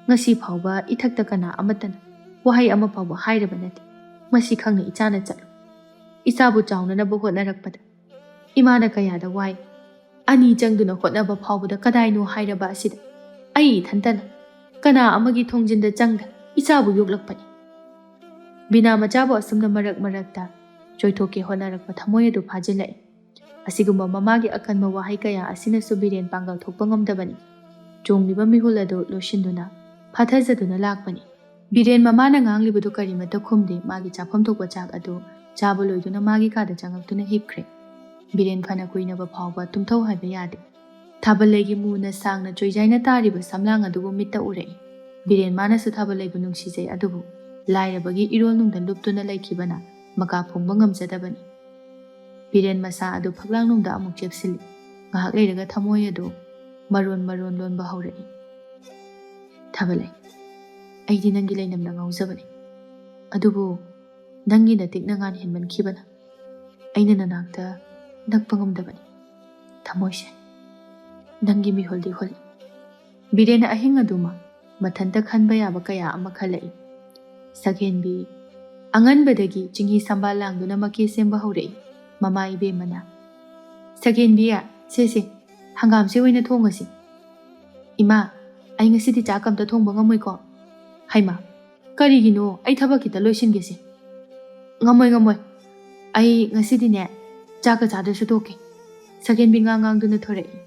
ꯉꯁꯤ ꯐꯥꯎꯕ ꯏꯊꯛꯇ ꯀꯅꯥ ꯑꯃꯠꯇꯅ ꯋꯥꯍꯩ ꯑꯃ ꯐꯥꯎꯕ ꯍꯥꯏꯔꯕ ꯅꯠꯇꯦ꯫ ꯃꯁꯤ ꯈꯪꯅ ꯏꯆꯥꯅ ꯆꯠꯂꯨ꯫ ꯏꯆꯥꯕꯨ ꯆꯥꯎꯅꯅꯕ ꯍꯣꯠꯅꯔꯛꯄꯗ ꯏꯃꯥꯅ ꯀꯌꯥꯗ ꯋꯥꯏ꯫ ꯑꯅꯤ ꯆꯪꯗꯨꯅ ꯍꯣꯠꯅꯕ ꯐꯥꯎꯕꯗ ꯀꯗꯥꯏꯅꯣ ꯍꯥꯏꯔꯕ ꯑꯁꯤꯗ ꯑꯩ ꯏꯊꯟꯇꯅ ꯀꯅꯥ ꯑꯃꯒꯤ ꯊꯣꯡꯖꯤꯟꯗ ꯆꯪꯗ ꯏꯆꯥꯕꯨ ꯌꯣꯛꯂꯛꯄꯅꯤ꯫" ꯕꯤꯅꯥ ꯃꯆꯥꯕꯨ ꯑꯁꯨꯝꯅ ꯃꯔꯛ ꯃꯔꯛꯇ ꯆꯣꯏꯊꯣꯛꯀꯦ ꯍꯣꯠꯅꯔꯛꯄ ꯊꯃꯣꯏ ꯑꯗꯨ ꯐꯥꯖꯤꯜꯂꯛꯏ꯫ ꯑꯁꯤꯒꯨꯝꯕ ꯃꯃꯥꯒꯤ ꯑꯀꯟꯕ ꯋꯥꯍꯩ ꯀꯌꯥ ꯑꯁꯤꯅꯁꯨ ꯕꯤꯔꯦꯟ ꯄꯥꯡꯒꯜ ꯊꯣꯛꯄ ꯉꯝꯗꯕꯅꯤ꯫ ꯆꯣꯡꯂꯤꯕ ꯃꯤꯍꯨꯜ ꯑꯗꯨ ꯂꯣꯏꯁꯤꯟꯗꯨꯅ ꯐꯥꯊꯖꯗꯨꯅ ꯂꯥꯛꯄꯅꯤ꯫ ꯕꯤꯔꯦꯟ ꯃꯃꯥꯅ ꯉꯥꯡꯂꯤꯕꯗꯨ ꯀꯔꯤꯃꯠꯇ ꯈꯨꯝꯗꯦ꯫ ꯃꯥꯒꯤ ꯆꯥꯐꯝ ꯊꯣꯛꯄ ꯆꯥꯛ ꯑꯗꯨ ꯆꯥꯕ ꯂꯣꯏꯗꯨꯅ ꯃꯥꯒꯤ ꯀꯥꯗ ꯆꯪꯂꯛꯇꯨꯅ ꯍꯤꯞꯈ꯭ꯔꯦ꯫ ꯕꯤꯔꯦꯟ ꯐꯅ ꯀꯨꯏꯅꯕ ꯐꯥꯎꯕ ꯇꯨꯝꯊꯧ ꯍꯥꯏꯕ ꯌꯥꯗꯦ꯫ ꯊꯥꯕꯂꯩꯒꯤ ꯃꯨꯅ ꯁꯥꯡꯅ ꯆꯣꯏꯖꯥꯏꯅ ꯇꯥꯔꯤꯕ ꯁꯝꯂꯥꯡ ꯑꯗꯨꯕꯨ ꯃꯤꯠꯇ ꯎꯔꯛꯏ꯫ ꯕꯤꯔꯦꯟ ꯃꯥꯅꯁꯨ ꯊꯥꯕꯂꯩꯕꯨ ꯅꯨꯡꯁꯤꯖꯩ, ꯑꯗꯨꯕꯨ ꯂꯥꯏꯔꯕꯒꯤ ꯏꯔꯣꯜꯅꯨꯡꯗ ꯂꯨꯞꯇꯨꯅ ꯂꯩꯈꯤꯕꯅ ꯃꯀꯥ ꯐꯣꯡꯕ ꯉꯝꯖꯗꯕꯅꯤ꯫ ꯕꯤꯔꯦꯟ ꯃꯁꯥ ꯑꯗꯨ ꯐꯛꯂꯥꯡꯅꯨꯡꯗ ꯑꯃꯨꯛ ꯆꯦꯞꯁꯤꯜꯂꯤ꯫ ꯉꯥꯏꯍꯥꯛ ꯂꯩꯔꯒ ꯊꯃꯣꯏ ꯑꯗꯨ ꯃꯔꯣꯟ ꯃꯔꯣꯟ ꯂꯣꯟꯕ ꯍꯧꯔꯛꯏ꯫ "ꯊꯥꯕꯂꯩ, ꯑꯩꯗꯤ ꯅꯪꯒꯤ ꯂꯩꯅꯝꯗ ꯉꯥꯎꯖꯕꯅꯤ꯫ ꯑꯗꯨꯕꯨ ꯅꯪꯒꯤ ꯅꯇꯤꯛꯅ ꯉꯥꯟ ꯍꯦꯟꯃꯟꯈꯤꯕꯅ ꯑꯩꯅ ꯅꯅꯥꯛꯇ ꯅꯛꯄ ꯉꯝꯗꯕꯅꯤ꯫ ꯊꯃꯣꯏꯁꯦ ꯅꯪꯒꯤ ꯃꯤꯍꯨꯜꯗꯤ ꯍꯨꯜꯂꯤ꯫" ꯕꯤꯔꯦꯟꯅ ꯑꯍꯤꯡ ꯑꯗꯨꯃ ꯃꯊꯟꯇ ꯈꯟꯕ ꯌꯥꯕ ꯀꯌꯥ ꯑꯃ ꯈꯜꯂꯛꯏ꯫ ꯁꯛꯍꯦꯟꯕꯤ ꯑꯉꯟꯕꯗꯒꯤ ꯆꯤꯡꯍꯤ ꯁꯝꯕꯥꯜ ꯂꯥꯡꯗꯨꯅ ꯃꯀꯦ ꯁꯦꯝꯕ ꯍꯧꯔꯛꯏ꯫ ꯃꯃꯥ ꯏꯕꯦꯝꯃꯅ, "ꯁꯛꯍꯦꯟꯕꯤ, ꯁꯦ ꯁꯦ, ꯍꯪꯒꯥꯝꯁꯦ ꯑꯣꯏꯅ ꯊꯣꯡꯉꯁꯤ꯫ ꯏꯃꯥ, ꯑꯩ ꯉꯁꯤꯗꯤ ꯆꯥꯛ ꯑꯝꯇ ꯊꯣꯡꯕ ꯉꯝꯃꯣꯏꯀꯣ꯫ ꯍꯩꯃꯥ, ꯀꯔꯤꯒꯤꯅꯣ? ꯑꯩ ꯊꯕꯛ ꯈꯤꯇ ꯂꯣꯏꯁꯤꯟꯒꯦꯁꯦ꯫ ꯉꯝꯃꯣꯏ, ꯉꯝꯃꯣꯏ꯫ ꯑꯩ ꯉꯁꯤꯗꯤꯅꯦ, ꯆꯥꯛꯀ ꯆꯥꯗ꯭ꯔꯁꯨ ꯇꯣꯛꯀꯦ꯫ ꯁꯒꯦꯟꯕꯤ ꯉꯥꯡ ꯉꯥꯡꯗꯨꯅ ꯊꯣꯔꯛꯏ꯫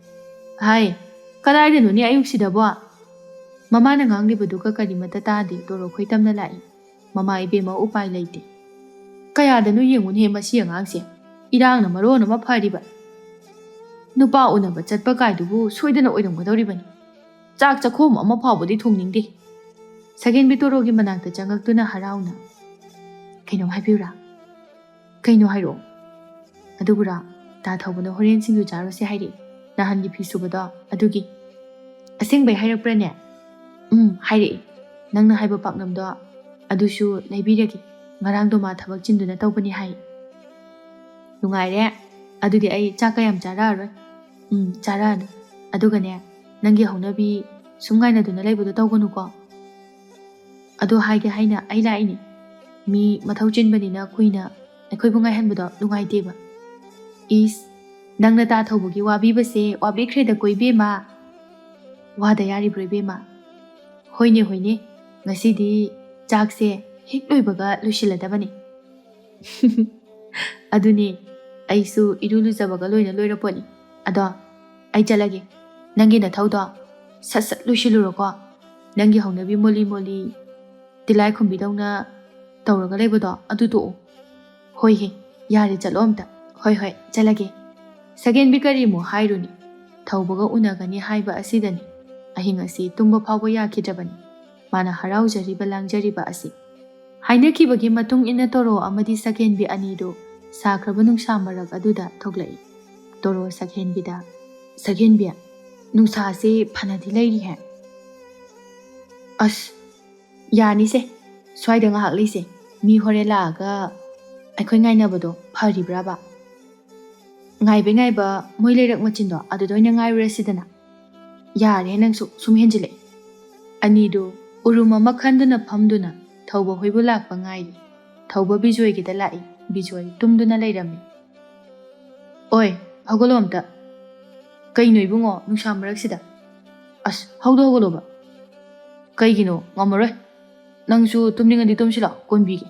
ꯍꯥꯏ, ꯀꯗꯥꯏꯗꯅꯣꯅꯦ ꯑꯌꯨꯛꯁꯤꯗꯕꯣ? ꯃꯃꯥꯅ ꯉꯥꯡꯂꯤꯕꯗꯨꯒ ꯀꯔꯤꯃꯠꯇ ꯇꯥꯗꯦ, ꯇꯣꯔꯣ ꯈꯣꯏꯇꯝꯅ ꯂꯥꯛꯏ꯫ ꯃꯃꯥ ꯏꯕꯦꯝꯃ, ꯎꯄꯥꯏ ꯂꯩꯇꯦ꯫ ꯀꯌꯥꯗꯅꯣ ꯌꯦꯡꯉꯨꯅꯦ ꯃꯁꯤ ꯑꯉꯥꯡꯁꯦ, ꯏꯔꯥꯡꯅ ꯃꯔꯣꯟ ꯑꯃ ꯐꯔꯤꯕ꯫ ꯅꯨꯄꯥ ꯎꯅꯕ ꯆꯠꯄ ꯀꯥꯏꯗꯨꯕꯨ ꯁꯣꯏꯗꯅ ꯑꯣꯏꯔꯝꯒꯗꯧꯔꯤꯕꯅꯤ꯫ ꯆꯥꯛ ꯆꯥꯛꯈꯣꯝ ꯑꯃ ꯐꯥꯎꯕꯗꯤ ꯊꯣꯡꯅꯤꯡꯗꯦ꯫ ꯁꯒꯦꯟꯕꯤ ꯇꯣꯔꯣꯒꯤ ꯃꯅꯥꯛꯇ ꯆꯪꯉꯛꯇꯨꯅ ꯍꯔꯥꯎꯅ, "ꯀꯩꯅꯣꯝ ꯍꯥꯏꯕꯤꯌꯨꯔꯥ?" "ꯀꯩꯅꯣ ꯍꯥꯏꯔꯛꯑꯣ꯫" "ꯑꯗꯨꯕꯨꯔꯣ, ꯇꯥ ꯊꯧꯕꯅ ꯍꯣꯔꯦꯟ ꯁꯤꯡꯖꯨ ꯆꯥꯔꯨꯁꯦ ꯍꯥꯏꯔꯛꯏ, ꯅꯍꯥꯟꯒꯤ ꯐꯤ ꯁꯨꯕꯗꯣ ꯑꯗꯨꯒꯤ꯫" "ꯑꯁꯦꯡꯕꯩ ꯍꯥꯏꯔꯛꯄ꯭ꯔꯅꯦ?" "ꯎꯝ, ꯍꯥꯏꯔꯛꯏ꯫ ꯅꯪꯅ ꯍꯥꯏꯕ ꯄꯥꯛꯅꯝꯗꯣ ꯑꯗꯨꯁꯨ ꯂꯩꯕꯤꯔꯒꯦ꯫ ꯉꯔꯥꯡꯗꯣ ꯃꯥ ꯊꯕꯛ ꯆꯤꯟꯗꯨꯅ ꯇꯧꯕꯅꯤ ꯍꯥꯏ꯫" "ꯅꯨꯡꯉꯥꯏꯔꯦ꯫ ꯑꯗꯨꯗꯤ ꯑꯩ ꯆꯥꯛ ꯀꯌꯥꯝ ꯆꯥꯔꯛꯑꯔꯣꯏ꯫" "ꯎꯝ, ꯆꯥꯔꯛꯑꯅꯨ꯫ ꯑꯗꯨꯒꯅꯦ, ꯅꯪꯒꯤ ꯍꯧꯅꯕꯤ ꯁꯨꯝ ꯉꯥꯏꯅꯗꯨꯅ ꯂꯩꯕꯗꯣ ꯇꯧꯒꯅꯨꯀꯣ꯫" "ꯑꯗꯨ ꯍꯥꯏꯒꯦ ꯍꯥꯏꯅ ꯑꯩ ꯂꯥꯛꯏꯅꯤ꯫ ꯃꯤ ꯃꯊꯧ ꯆꯤꯟꯕꯅꯤꯅ ꯀꯨꯏꯅ ꯑꯩꯈꯣꯏꯕꯨ ꯉꯥꯏꯍꯟꯕꯗꯣ ꯅꯨꯡꯉꯥꯏꯇꯦꯕ꯫" "ꯏꯁ, ꯅꯪꯅ ꯇꯥ ꯊꯧꯕꯒꯤ ꯋꯥꯕꯤꯕꯁꯦ ꯋꯥꯕꯤꯈ꯭ꯔꯦꯗꯀꯣ ꯏꯕꯦꯝꯃ꯫" "ꯋꯥꯗ ꯌꯥꯔꯤꯕ꯭ꯔꯣ ꯏꯕꯦꯝꯃ?" "ꯍꯣꯏꯅꯦ, ꯍꯣꯏꯅꯦ, ꯉꯁꯤꯗꯤ ꯆꯥꯛꯁꯦ ꯍꯦꯛ ꯂꯣꯏꯕꯒ ꯂꯣꯏꯁꯤꯜꯂꯗꯕꯅꯤ꯫" "ꯑꯗꯨꯅꯦ, ꯑꯩꯁꯨ ꯏꯔꯨ ꯂꯨꯖꯕꯒ ꯂꯣꯏꯅ ꯂꯣꯏꯔꯄꯣꯠꯅꯤ꯫ ꯑꯗꯣ ꯑꯩ ꯆꯠꯂꯒꯦ꯫ ꯅꯪꯒꯤ ꯅꯊꯧꯗꯣ ꯁꯠ ꯁꯠ ꯂꯣꯏꯁꯤꯜꯂꯨꯔꯣꯀꯣ꯫ ꯅꯪꯒꯤ ꯍꯧꯅꯕꯤ ꯃꯣꯂꯤ ꯃꯣꯂꯤ ꯇꯤꯜꯂꯥꯏꯈꯨꯝꯕꯤꯗꯧꯅ ꯇꯧꯔꯒ ꯂꯩꯕꯗꯣ ꯑꯗꯨ ꯇꯣꯛꯑꯣ꯫" "ꯍꯣꯏꯍꯦ, ꯌꯥꯔꯦ, ꯆꯠꯂꯣ ꯑꯝꯇ꯫" "ꯍꯣꯏ, ꯍꯣꯏ, ꯆꯠꯂꯒꯦ꯫" ꯁꯒꯦꯟꯕꯤ ꯀꯔꯤꯃꯨꯛ ꯍꯥꯏꯔꯨꯅꯤ? ꯊꯧꯕꯒ ꯎꯅꯒꯅꯤ ꯍꯥꯏꯕ ꯑꯁꯤꯗꯅꯤ꯫ ꯑꯍꯤꯡ ꯑꯁꯤ ꯇꯨꯝꯕ ꯐꯥꯎꯕ ꯌꯥꯈꯤꯗ꯭ꯔꯕꯅꯤ꯫ ꯃꯥꯅ ꯍꯔꯥꯎꯖꯔꯤꯕ ꯂꯥꯡꯖꯔꯤꯕ ꯑꯁꯤ꯫ ꯍꯥꯏꯅꯈꯤꯕꯒꯤ ꯃꯇꯨꯡ ꯏꯟꯅ ꯇꯣꯔꯣ ꯑꯃꯗꯤ ꯁꯒꯦꯟꯕꯤ ꯑꯅꯤꯗꯨ ꯁꯥꯈ꯭ꯔꯕ ꯅꯨꯡꯁꯥ ꯃꯔꯛ ꯑꯗꯨꯗ ꯊꯣꯛꯂꯛꯏ꯫ ꯇꯣꯔꯣ ꯁꯒꯦꯟꯕꯤꯗ, "ꯁꯒꯦꯟꯕꯤ, ꯅꯨꯡꯁꯥꯁꯦ ꯐꯅꯗꯤ ꯂꯩꯔꯤꯍꯦ꯫" "ꯑꯁ, ꯌꯥꯅꯤꯁꯦ, ꯁ꯭ꯋꯥꯏꯗ ꯉꯥꯏꯍꯥꯛ ꯂꯩꯁꯦ꯫ ꯃꯤ ꯍꯣꯔꯦꯟ ꯂꯥꯛꯑꯒ ꯑꯩꯈꯣꯏ ꯉꯥꯏꯅꯕꯗꯣ ꯐꯔꯤꯕ꯭ꯔꯥꯕ?" "ꯉꯥꯏꯕꯩ ꯉꯥꯏꯕ ꯃꯣꯏ ꯂꯩꯔꯛ ꯃꯆꯤꯟꯗꯣ ꯑꯗꯨꯗ ꯑꯣꯏꯅ ꯉꯥꯏꯔꯨꯔꯁꯤꯗꯅ꯫" "ꯌꯥꯔꯦ ꯅꯪꯁꯨ, ꯁꯨꯝ ꯍꯦꯟꯖꯤꯜꯂꯛꯑꯦ꯫" ꯑꯅꯤꯗꯨ ꯎꯔꯨꯝ ꯑꯃ ꯈꯟꯗꯨꯅ ꯐꯝꯗꯨꯅ ꯊꯧꯕ ꯍꯣꯏꯕꯨ ꯂꯥꯛꯄ ꯉꯥꯏꯔꯤ꯫ ꯊꯧꯕ ꯕꯤꯖꯣꯏꯒꯤꯗ ꯂꯥꯛꯏ꯫ ꯕꯤꯖꯣꯏ ꯇꯨꯝꯗꯨꯅ ꯂꯩꯔꯝꯃꯤ꯫ "ꯑꯣꯏ, ꯍꯧꯒꯠꯂꯣ ꯑꯝꯇ꯫" "ꯀꯩꯅꯣ ꯏꯕꯨꯡꯉꯣ, ꯅꯨꯡꯁꯥ ꯃꯔꯛꯁꯤꯗ? ꯑꯁ, ꯍꯧꯗꯣ ꯍꯧꯒꯠꯂꯣꯕ꯫ ꯀꯩꯒꯤꯅꯣ? ꯉꯝꯃꯔꯣꯏ꯫ ꯅꯪꯁꯨ ꯇꯨꯝꯅꯤꯡꯉꯗꯤ ꯇꯨꯝꯁꯤ ꯂꯥꯛꯑꯣ, ꯀꯣꯟꯕꯤꯒꯦ꯫"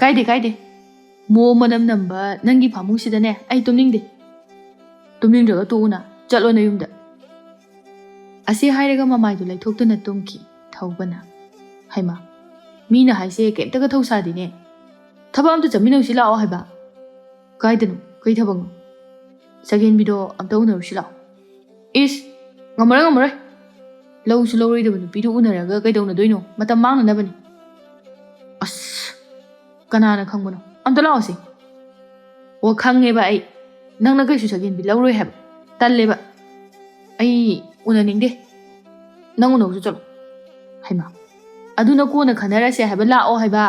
"ꯀꯥꯏꯗꯦ, ꯀꯥꯏꯗꯦ꯫ ꯃꯣ ꯃꯅꯝ ꯅꯝꯕ ꯅꯪꯒꯤ ꯐꯃꯨꯡꯁꯤꯗꯅꯦ ꯑꯩ ꯇꯨꯝꯅꯤꯡꯗꯦ꯫ ꯇꯨꯝꯅꯤꯡꯗ꯭ꯔꯒ ꯇꯣꯛꯎꯅ, ꯆꯠꯂꯣ ꯅꯌꯨꯝꯗ꯫" ꯑꯁꯤ ꯍꯥꯏꯔꯒ ꯃꯃꯥꯏꯗꯨ ꯂꯩꯊꯣꯛꯇꯨꯅ ꯇꯨꯝꯈꯤ ꯊꯧꯕꯅ꯫ "ꯍꯩꯃꯥ, ꯃꯤꯅ ꯍꯥꯏꯁꯦ ꯀꯩꯝꯇꯒ ꯊꯧꯁꯥꯗꯦꯅꯦ꯫ ꯊꯕꯛ ꯑꯝꯇ ꯆꯠꯃꯤꯟꯅꯧꯁꯤ ꯂꯥꯛꯑꯣ ꯍꯥꯏꯕ꯫" "ꯀꯥꯏꯗꯅꯣ? ꯀꯩ ꯊꯕꯛꯅꯣ?" "ꯁꯒꯦꯟꯕꯤꯗꯣ ꯑꯝꯇ ꯎꯅꯔꯨꯁꯤ ꯂꯥꯛꯑꯣ꯫" "ꯏꯁ, ꯉꯝꯃꯔꯣꯏ, ꯉꯝꯃꯔꯣꯏ꯫ ꯂꯧꯁꯨ ꯂꯧꯔꯣꯏꯗꯕ ꯅꯨꯄꯤꯗꯨ ꯎꯅꯔꯒ ꯀꯩꯗꯧꯅꯗꯣꯏꯅꯣ? ꯃꯇꯝ ꯃꯥꯡꯅꯅꯕꯅꯤ꯫" "ꯑꯁ, ꯀꯅꯥꯅ ꯈꯪꯕꯅꯣ? ꯑꯝꯇ ꯂꯥꯛꯑꯣꯁꯦ꯫" "ꯑꯣ, ꯈꯪꯉꯦꯕ ꯑꯩ꯫ ꯅꯪꯅ ꯀꯩꯁꯨ ꯁꯒꯦꯟꯕꯤ ꯂꯧꯔꯣꯏ ꯍꯥꯏꯕ꯫ ꯇꯜꯂꯦꯕ꯫ ꯑꯩ ꯎꯅꯅꯤꯡꯗꯦ꯫ ꯅꯪ ꯎꯅꯧꯁꯨ ꯆꯠꯂꯣ꯫" "ꯍꯩꯃꯥ, ꯑꯗꯨꯅ ꯀꯣꯟꯅ ꯈꯟꯅꯔꯁꯦ ꯍꯥꯏꯕ, ꯂꯥꯛꯑꯣ ꯍꯥꯏꯕ꯫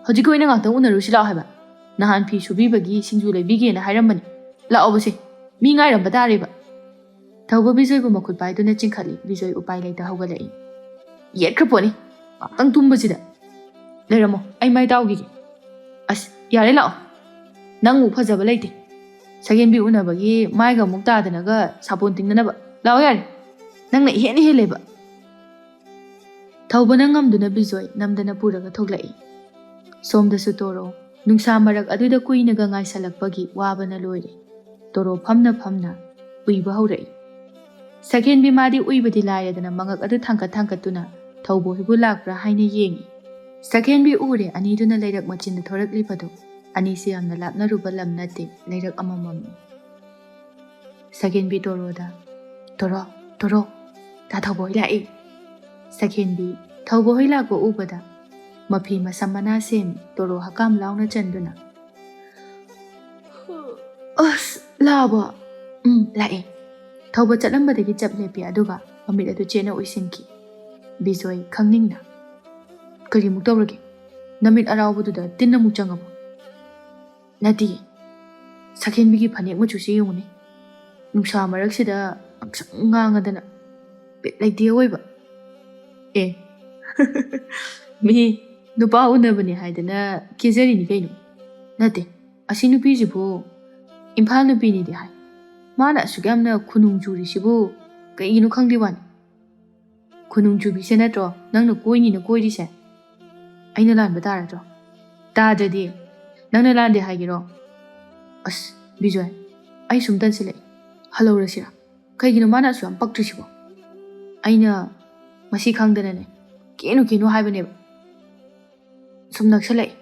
ꯍꯧꯖꯤꯛꯀꯤ ꯑꯣꯏꯅ ꯉꯥꯛꯇꯪ ꯎꯅꯔꯨꯁꯤ ꯂꯥꯛꯑꯣ ꯍꯥꯏꯕ꯫ ꯅꯍꯥꯟ ꯐꯤ ꯁꯨꯕꯤꯕꯒꯤ ꯁꯤꯡꯖꯨ ꯂꯩꯕꯤꯒꯦꯅ ꯍꯥꯏꯔꯝꯕꯅꯤ꯫ ꯂꯥꯛꯑꯣꯕꯁꯦ, ꯃꯤ ꯉꯥꯏꯔꯝꯕ ꯇꯥꯔꯦꯕ꯫" ꯊꯧꯕ ꯕꯤꯖꯣꯏꯕꯨ ꯃꯈꯨꯠ ꯄꯥꯏꯗꯨꯅ ꯆꯤꯡꯈꯠꯂꯤ꯫ ꯕꯤꯖꯣꯏ ꯎꯄꯥꯏ ꯂꯩꯇ ꯍꯧꯒꯠꯂꯛꯏ꯫ "ꯌꯦꯠꯈ꯭ꯔ ꯄꯣꯠꯅꯤ꯫ ꯉꯥꯛꯇꯪ ꯇꯨꯝꯕꯁꯤꯗ꯫ ꯂꯩꯔꯝꯃꯣ, ꯑꯩ ꯃꯥꯏ ꯇꯥꯎꯈꯤꯒꯦ꯫ ꯑꯁ, ꯌꯥꯔꯦ, ꯂꯥꯛꯑꯣ꯫ ꯅꯪ ꯃꯨꯛ ꯐꯖꯕ ꯂꯩꯇꯦ꯫ ꯁꯒꯦꯟꯕꯤ ꯎꯅꯕꯒꯤ ꯃꯥꯏꯒ ꯑꯃꯨꯛ ꯇꯥꯗꯅꯒ ꯁꯥꯄꯣꯟ ꯇꯤꯡꯅꯅꯕ꯫ ꯂꯥꯛꯑꯣ ꯌꯥꯔꯦ꯫ ꯅꯪꯅ ꯏꯍꯦꯟ ꯍꯦꯜꯂꯦꯕ꯫" ꯊꯧꯕꯅ ꯉꯝꯗꯨꯅ ꯕꯤꯖꯣꯏ ꯅꯝꯗꯅ ꯄꯨꯔꯒ ꯊꯣꯛꯂꯛꯏ꯫ ꯁꯣꯝꯗꯁꯨ ꯇꯣꯔꯣ ꯅꯨꯡꯁꯥ ꯃꯔꯛ ꯑꯗꯨꯗ ꯀꯨꯏꯅꯒ ꯉꯥꯏꯁꯜꯂꯛꯄꯒꯤ ꯋꯥꯕꯅ ꯂꯣꯏꯔꯦ꯫ ꯇꯣꯔꯣ ꯐꯝꯅ ꯐꯝꯅ ꯎꯏꯕ ꯍꯧꯔꯛꯏ꯫ ꯁꯒꯦꯟꯕꯤ ꯃꯥꯗꯤ ꯎꯏꯕꯗꯤ ꯂꯥꯏꯔꯗꯅ ꯃꯉꯛ ꯑꯗꯨ ꯊꯥꯡꯀꯠ ꯊꯥꯡꯀꯠꯇꯨꯅ ꯊꯧꯕꯣꯏꯕꯨ ꯂꯥꯛꯄ꯭ꯔꯥ ꯍꯥꯏꯅ ꯌꯦꯡꯏ꯫ ꯁꯒꯦꯟꯕꯤ ꯎꯔꯦ ꯑꯅꯤꯗꯨꯅ ꯂꯩꯔꯛ ꯃꯆꯤꯟꯗ ꯊꯣꯔꯛꯂꯤꯕꯗꯨ꯫ ꯑꯅꯤꯁꯤ ꯌꯥꯝꯅ ꯂꯥꯞꯅꯔꯨꯕ ꯂꯝ ꯅꯠꯇꯦ, ꯂꯩꯔꯛ ꯑꯃꯃꯝꯅꯤ꯫ ꯁꯒꯦꯟꯕꯤ ꯇꯣꯔꯣꯗ, "ꯇꯣꯔꯣ, ꯇꯣꯔꯣ, ꯗꯥ ꯊꯧꯕꯣꯏ ꯂꯥꯛꯏ꯫" ꯁꯒꯦꯟꯕꯤ ꯊꯧꯕꯣꯏ ꯂꯥꯛꯄ ꯎꯕꯗ ꯃꯐꯤ ꯃꯁꯝ ꯃꯅꯥ ꯁꯦꯝꯃꯤ꯫ ꯇꯣꯔꯣ ꯍꯀꯥꯝ ꯂꯥꯎꯅ ꯆꯟꯗꯨꯅ, "ꯑꯁ, ꯂꯥꯛꯑꯕꯣ?" "ꯎꯝ, ꯂꯥꯛꯑꯦ꯫" ꯊꯧꯕ ꯆꯠꯂꯝꯕꯗꯒꯤ ꯆꯞ ꯂꯦꯞꯄꯤ, ꯑꯗꯨꯒ ꯃꯃꯤꯠ ꯑꯗꯨ ꯆꯦꯠꯅ ꯎꯏꯁꯤꯟꯈꯤ꯫ ꯕꯤꯖꯣꯏ ꯈꯪꯅꯤꯡꯅ, "ꯀꯔꯤꯃꯨꯛ ꯇꯧꯔꯒꯦ? ꯅꯃꯤꯠ ꯑꯔꯥꯎꯕꯗꯨꯗ ꯇꯤꯟ ꯑꯃꯨꯛ ꯆꯪꯉꯕꯣ?" "ꯅꯠꯇꯤꯌꯦ꯫ ꯁꯒꯦꯟꯕꯤꯒꯤ ꯐꯅꯦꯛ ꯃꯆꯨꯁꯤ ꯌꯦꯡꯉꯨꯅꯦ꯫ ꯅꯨꯡꯁꯥ ꯃꯔꯛꯁꯤꯗ ꯉꯥꯡꯁꯪ ꯉꯥꯡꯉꯗꯅ ꯕꯤꯠ ꯂꯩꯇꯦ ꯑꯑꯣꯏꯕ꯫" "ꯑꯦ, ꯃꯤ ꯅꯨꯄꯥ ꯎꯅꯕꯅꯦ ꯍꯥꯏꯗꯅ ꯀꯦꯖꯔꯤꯅꯤ ꯀꯩꯅꯣ꯫ ꯅꯠꯇꯦ, ꯑꯁꯤ ꯅꯨꯄꯤꯁꯤꯕꯨ ꯏꯝꯐꯥꯜ ꯅꯨꯄꯤꯅꯤꯗꯤ ꯍꯥꯏ꯫ ꯃꯥꯅ ꯑꯁꯨꯛ ꯌꯥꯝꯅ ꯈꯨꯅꯨꯡ ꯆꯨꯔꯤꯁꯤꯕꯨ ꯀꯩꯒꯤꯅꯣ ꯈꯪꯗꯦ ꯋꯥꯅꯤ꯫ ꯈꯨꯅꯨꯡ ꯆꯨꯕꯤꯁꯦ ꯅꯠꯇ꯭ꯔꯣ ꯅꯪꯅ ꯀꯣꯏꯅꯤꯅ ꯀꯣꯏꯔꯤꯁꯦ? ꯑꯩꯅ ꯂꯥꯟꯕ ꯇꯥꯔꯗ꯭ꯔꯣ? ꯇꯥꯗ꯭ꯔꯗꯤ ꯅꯪꯅ ꯂꯥꯟꯗꯦ ꯍꯥꯏꯒꯦꯔꯣ? ꯑꯁ, ꯕꯤꯖꯣꯏ, ꯑꯩ ꯁꯨꯝ ꯇꯟꯁꯤꯜꯂꯛꯑꯦ꯫ ꯍꯜꯍꯧꯔꯁꯤꯔꯥ? ꯀꯩꯒꯤꯅꯣ ꯃꯥꯅ ꯑꯁꯨꯛ ꯌꯥꯝ ꯄꯛꯇ꯭ꯔꯤꯁꯤꯕꯣ? ꯑꯩꯅ ꯃꯁꯤ ꯈꯪꯗꯅꯅꯦ ꯀꯦꯅꯨ ꯀꯦꯅꯨ ꯍꯥꯏꯕꯅꯦꯕ꯫ ꯁꯨꯝ ꯅꯛꯁꯜꯂꯛꯑꯦ꯫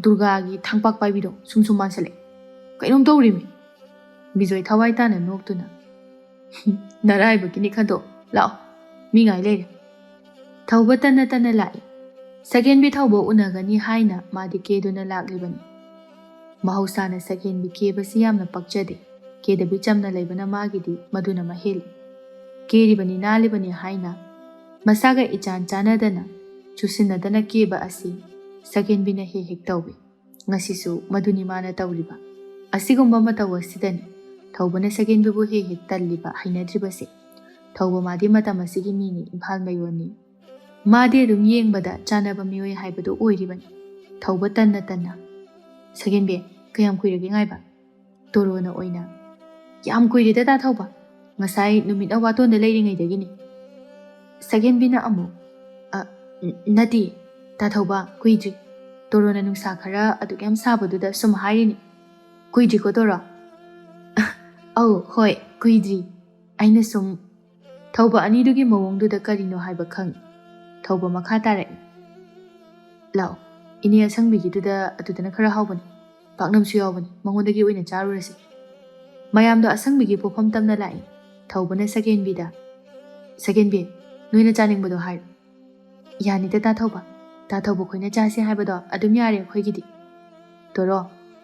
ꯗꯨꯔꯒꯥꯒꯤ ꯊꯥꯡꯄꯥꯛ ꯄꯥꯏꯕꯤꯗꯣ ꯁꯨꯝ ꯁꯨꯝ ꯃꯥꯟꯁꯜꯂꯛꯑꯦ꯫ ꯀꯩꯅꯣꯝ ꯇꯧꯔꯤꯃꯤ꯫ ꯕꯤꯖꯣꯏ ꯊꯋꯥꯏ ꯇꯥꯅ ꯅꯣꯛꯇꯨꯅ, "ꯅꯔꯥꯏꯕꯛꯀꯤꯅꯤ ꯈꯟꯗꯣꯛ꯫ ꯂꯥꯛꯑꯣ, ꯃꯤ ꯉꯥꯏ ꯂꯩꯔꯦ꯫" ꯊꯧꯕ ꯇꯟꯅ ꯇꯟꯅ ꯂꯥꯛꯏ꯫ ꯁꯒꯦꯟꯕꯤ ꯊꯧꯕ ꯎꯅꯒꯅꯤ ꯍꯥꯏꯅ ꯃꯥꯗꯤ ꯀꯦꯗꯨꯅ ꯂꯥꯛꯂꯤꯕꯅꯤ꯫ ꯃꯍꯧꯁꯥꯅ ꯁꯒꯦꯟꯕꯤ ꯀꯦꯕꯁꯤ ꯌꯥꯝꯅ ꯄꯛꯆꯗꯦ꯫ ꯀꯦꯗꯕꯤ ꯆꯝꯅ ꯂꯩꯕꯅ ꯃꯥꯒꯤꯗꯤ ꯃꯗꯨꯅ ꯃꯍꯦꯜꯂꯤ꯫ ꯀꯦꯔꯤꯕꯅꯤ ꯅꯥꯜꯂꯤꯕꯅꯤ ꯍꯥꯏꯅ ꯃꯁꯥꯒ ꯏꯆꯥꯟ ꯆꯥꯟꯅꯗꯅ ꯆꯨꯁꯤꯟꯅꯗꯅ ꯀꯦꯕ ꯑꯁꯤ ꯁꯒꯦꯟꯕꯤꯅ ꯍꯦꯛ ꯍꯦꯛ ꯇꯧꯏ꯫ ꯉꯁꯤꯁꯨ ꯃꯗꯨꯅꯤ ꯃꯥꯅ ꯇꯧꯔꯤꯕ꯫ ꯑꯁꯤꯒꯨꯝꯕ ꯃꯇꯧ ꯑꯁꯤꯗꯅꯤ ꯊꯧꯕꯅ ꯁꯒꯦꯟꯕꯤꯕꯨ ꯍꯦꯛ ꯍꯦꯛ ꯇꯜꯂꯤꯕ, ꯍꯩꯅꯗ꯭ꯔꯤꯕꯁꯦ꯫ ꯊꯧꯕ ꯃꯥꯗꯤ ꯃꯇꯝ ꯑꯁꯤꯒꯤ ꯃꯤꯅꯤ, ꯏꯝꯐꯥꯜ ꯃꯌꯣꯟꯅꯤ꯫ ꯃꯥꯗꯤ ꯑꯗꯨꯝ ꯌꯦꯡꯕꯗ ꯆꯥꯟꯅꯕ ꯃꯤꯑꯣꯏ ꯍꯥꯏꯕꯗꯨ ꯑꯣꯏꯔꯤꯕꯅꯤ꯫ ꯊꯧꯕ ꯇꯟꯅ ꯇꯟꯅ, "ꯁꯒꯦꯟꯕꯤ, ꯀꯌꯥꯝ ꯀꯨꯏꯔꯒꯦ ꯉꯥꯏꯕ?" ꯇꯣꯔꯣꯅ ꯑꯣꯏꯅ, "ꯌꯥꯝ ꯀꯨꯏꯔꯦꯗ ꯇꯥ ꯊꯧꯕ, ꯉꯁꯥꯏ ꯅꯨꯃꯤꯠꯅ ꯋꯥꯇꯣꯟꯗ ꯂꯩꯔꯤꯉꯩꯗꯒꯤꯅꯤ꯫" ꯁꯒꯦꯟꯕꯤꯅ ꯑꯃꯨꯛ, "ꯑ, ꯅ-, ꯅꯠꯇꯦ, ꯇꯥ ꯊꯧꯕ, ꯀꯨꯏꯗ꯭ꯔꯤ꯫ ꯇꯣꯔꯣꯅ ꯅꯨꯡꯁꯥ ꯈꯔ ꯑꯗꯨꯛ ꯌꯥꯝ ꯁꯥꯕꯗꯨꯗ ꯁꯨꯝ ꯍꯥꯏꯔꯤꯅꯤ꯫ ꯀꯨꯏꯗ꯭ꯔꯤꯀꯣ ꯇꯣꯔꯣ?" "ꯑꯧ, ꯍꯣꯏ, ꯀꯨꯏꯗ꯭ꯔꯤ꯫ ꯑꯩꯅ ꯁꯨꯝ..." ꯊꯧꯕ ꯑꯅꯤꯗꯨꯒꯤ ꯃꯑꯣꯡꯗꯨꯗ ꯀꯔꯤꯅꯣ ꯍꯥꯏꯕ ꯈꯪꯏ꯫ ꯊꯧꯕ ꯃꯈꯥ ꯇꯥꯔꯛꯏ, "ꯂꯥꯛꯑꯣ, ꯏꯅꯦ ꯑꯁꯪꯕꯤꯒꯤꯗꯨꯗ, ꯑꯗꯨꯗꯅ ꯈꯔ ꯍꯥꯎꯕꯅꯤ꯫ ꯄꯥꯛꯅꯝꯁꯨ ꯌꯥꯎꯕꯅꯤ, ꯃꯉꯣꯟꯗꯒꯤ ꯑꯣꯏꯅ ꯆꯥꯔꯨꯔꯁꯤ꯫" ꯃꯌꯥꯝꯗꯣ ꯑꯁꯪꯕꯤꯒꯤ ꯄꯣꯐꯝ ꯇꯝꯅ ꯂꯥꯛꯏ꯫ ꯊꯧꯕꯅ ꯁꯒꯦꯟꯕꯤꯗ, "ꯁꯒꯦꯟꯕꯤ, ꯅꯣꯏꯅ ꯆꯥꯅꯤꯡꯕꯗꯣ ꯍꯥꯏꯔꯣ꯫" "ꯌꯥꯅꯤꯗ ꯇꯥ ꯊꯧꯕ, ꯇꯥ ꯊꯧꯕ ꯈꯣꯏꯅ ꯆꯥꯁꯦ ꯍꯥꯏꯕꯗꯣ ꯑꯗꯨꯝ ꯌꯥꯔꯦ ꯑꯩꯈꯣꯏꯒꯤꯗꯤ꯫" "ꯇꯣꯔꯣ,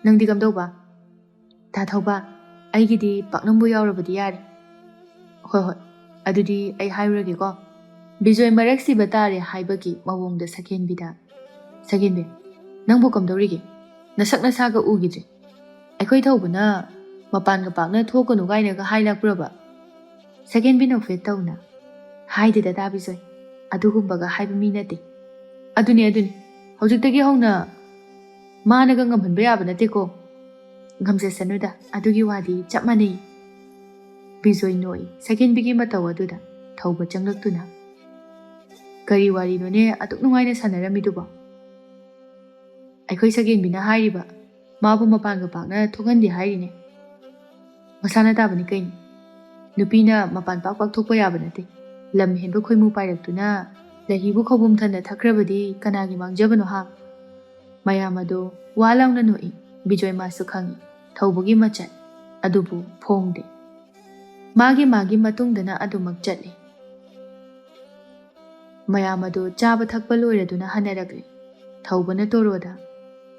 ꯅꯪꯗꯤ ꯀꯝꯗꯧꯕ?" "ꯇꯥ ꯊꯧꯕ, ꯑꯩꯒꯤꯗꯤ ꯄꯥꯛꯅꯝꯕꯨ ꯌꯥꯎꯔꯕꯗꯤ ꯌꯥꯔꯦ꯫" "ꯍꯣꯏ ꯍꯣꯏ, ꯑꯗꯨꯗꯤ ꯑꯩ ꯍꯥꯏꯔꯨꯔꯒꯦꯀꯣ꯫" ꯕꯤꯖꯣꯏ ꯃꯔꯛ ꯁꯤꯕ ꯇꯥꯔꯦ ꯍꯥꯏꯕꯒꯤ ꯃꯑꯣꯡꯗ ꯁꯒꯦꯟꯕꯤꯗ, "ꯁꯒꯦꯟꯕꯤ, ꯅꯪꯕꯨ ꯀꯝꯗꯧꯔꯤꯒꯦ? ꯅꯁꯛ ꯅꯁꯥꯒ ꯎꯈꯤꯗ꯭ꯔꯦ꯫ ꯑꯩꯈꯣꯏ ꯊꯧꯕꯅ ꯃꯄꯥꯟꯒ ꯄꯥꯛꯅ ꯊꯣꯛꯀꯅꯨ ꯀꯥꯏꯅꯒ ꯍꯥꯏ ꯂꯥꯛꯄ꯭ꯔꯕ?" ꯁꯒꯦꯟꯕꯤ ꯅꯣꯛꯐꯦꯠ ꯇꯧꯅ, "ꯍꯥꯏꯗꯦꯗ ꯇꯥ ꯕꯤꯖꯣꯏ, ꯑꯗꯨꯒꯨꯝꯕꯒ ꯍꯥꯏꯕ ꯃꯤ ꯅꯠꯇꯦ꯫" "ꯑꯗꯨꯅꯤ, ꯑꯗꯨꯅꯤ, ꯍꯧꯖꯤꯛꯇꯒꯤ ꯍꯧꯅ ꯃꯥꯅꯒ ꯉꯝꯍꯟꯕ ꯌꯥꯕ ꯅꯠꯇꯦꯀꯣ꯫" "ꯉꯝꯖꯁꯅꯨꯗ, ꯑꯗꯨꯒꯤ ꯋꯥꯗꯤ ꯆꯞ ꯃꯥꯟꯅꯩ꯫" ꯕꯤꯖꯣꯏ ꯅꯣꯛꯏ꯫ ꯁꯒꯦꯟꯕꯤꯒꯤ ꯃꯇꯧ ꯑꯗꯨꯗ ꯊꯧꯕ ꯆꯪꯂꯛꯇꯨꯅ, "ꯀꯔꯤ ꯋꯥꯔꯤꯅꯣꯅꯦ ꯑꯗꯨꯛ ꯅꯨꯡꯉꯥꯏꯅ ꯁꯥꯟꯅꯔꯝꯃꯤꯗꯨꯕꯣ?" "ꯑꯩꯈꯣꯏ ꯁꯒꯦꯟꯕꯤꯅ ꯍꯥꯏꯔꯤꯕ, ꯃꯥꯕꯨ ꯃꯄꯥꯟꯒ ꯄꯥꯛꯅ ꯊꯣꯛꯍꯟꯗꯦ ꯍꯥꯏꯔꯤꯅꯦ꯫" "ꯃꯁꯥꯅ ꯇꯥꯕꯅꯤ ꯀꯩꯅꯣ꯫ ꯅꯨꯄꯤꯅ ꯃꯄꯥꯟ ꯄꯥꯛ ꯄꯥꯛ ꯊꯣꯛꯄ ꯌꯥꯕ ꯅꯠꯇꯦ꯫ ꯂꯝ ꯍꯦꯟꯕ ꯈꯣꯏꯃꯨ ꯄꯥꯏꯔꯛꯇꯨꯅ ꯂꯩꯍꯤꯕꯨ ꯈꯧꯕꯨꯝ ꯊꯟꯅ ꯊꯛꯈ꯭ꯔꯕꯗꯤ ꯀꯅꯥꯒꯤ ꯃꯥꯡꯖꯕꯅꯣ ꯍꯥ?" ꯃꯌꯥꯝ ꯑꯗꯨ ꯋꯥ ꯂꯥꯎꯅ ꯅꯣꯛꯏ꯫ ꯕꯤꯖꯣꯏ ꯃꯥꯁꯨ ꯈꯪꯏ ꯊꯧꯕꯒꯤ ꯃꯆꯠ, ꯑꯗꯨꯕꯨ ꯐꯣꯡꯗꯦ꯫ ꯃꯥꯒꯤ ꯃꯥꯒꯤ ꯃꯇꯨꯡꯗꯅ ꯑꯗꯨꯃꯛ ꯆꯠꯂꯤ꯫ ꯃꯌꯥꯝ ꯑꯗꯨ ꯆꯥꯕ ꯊꯛꯄ ꯂꯣꯏꯔꯗꯨꯅ ꯍꯟꯅꯔꯛꯂꯤ꯫ ꯊꯧꯕꯅ ꯇꯣꯔꯣꯗ,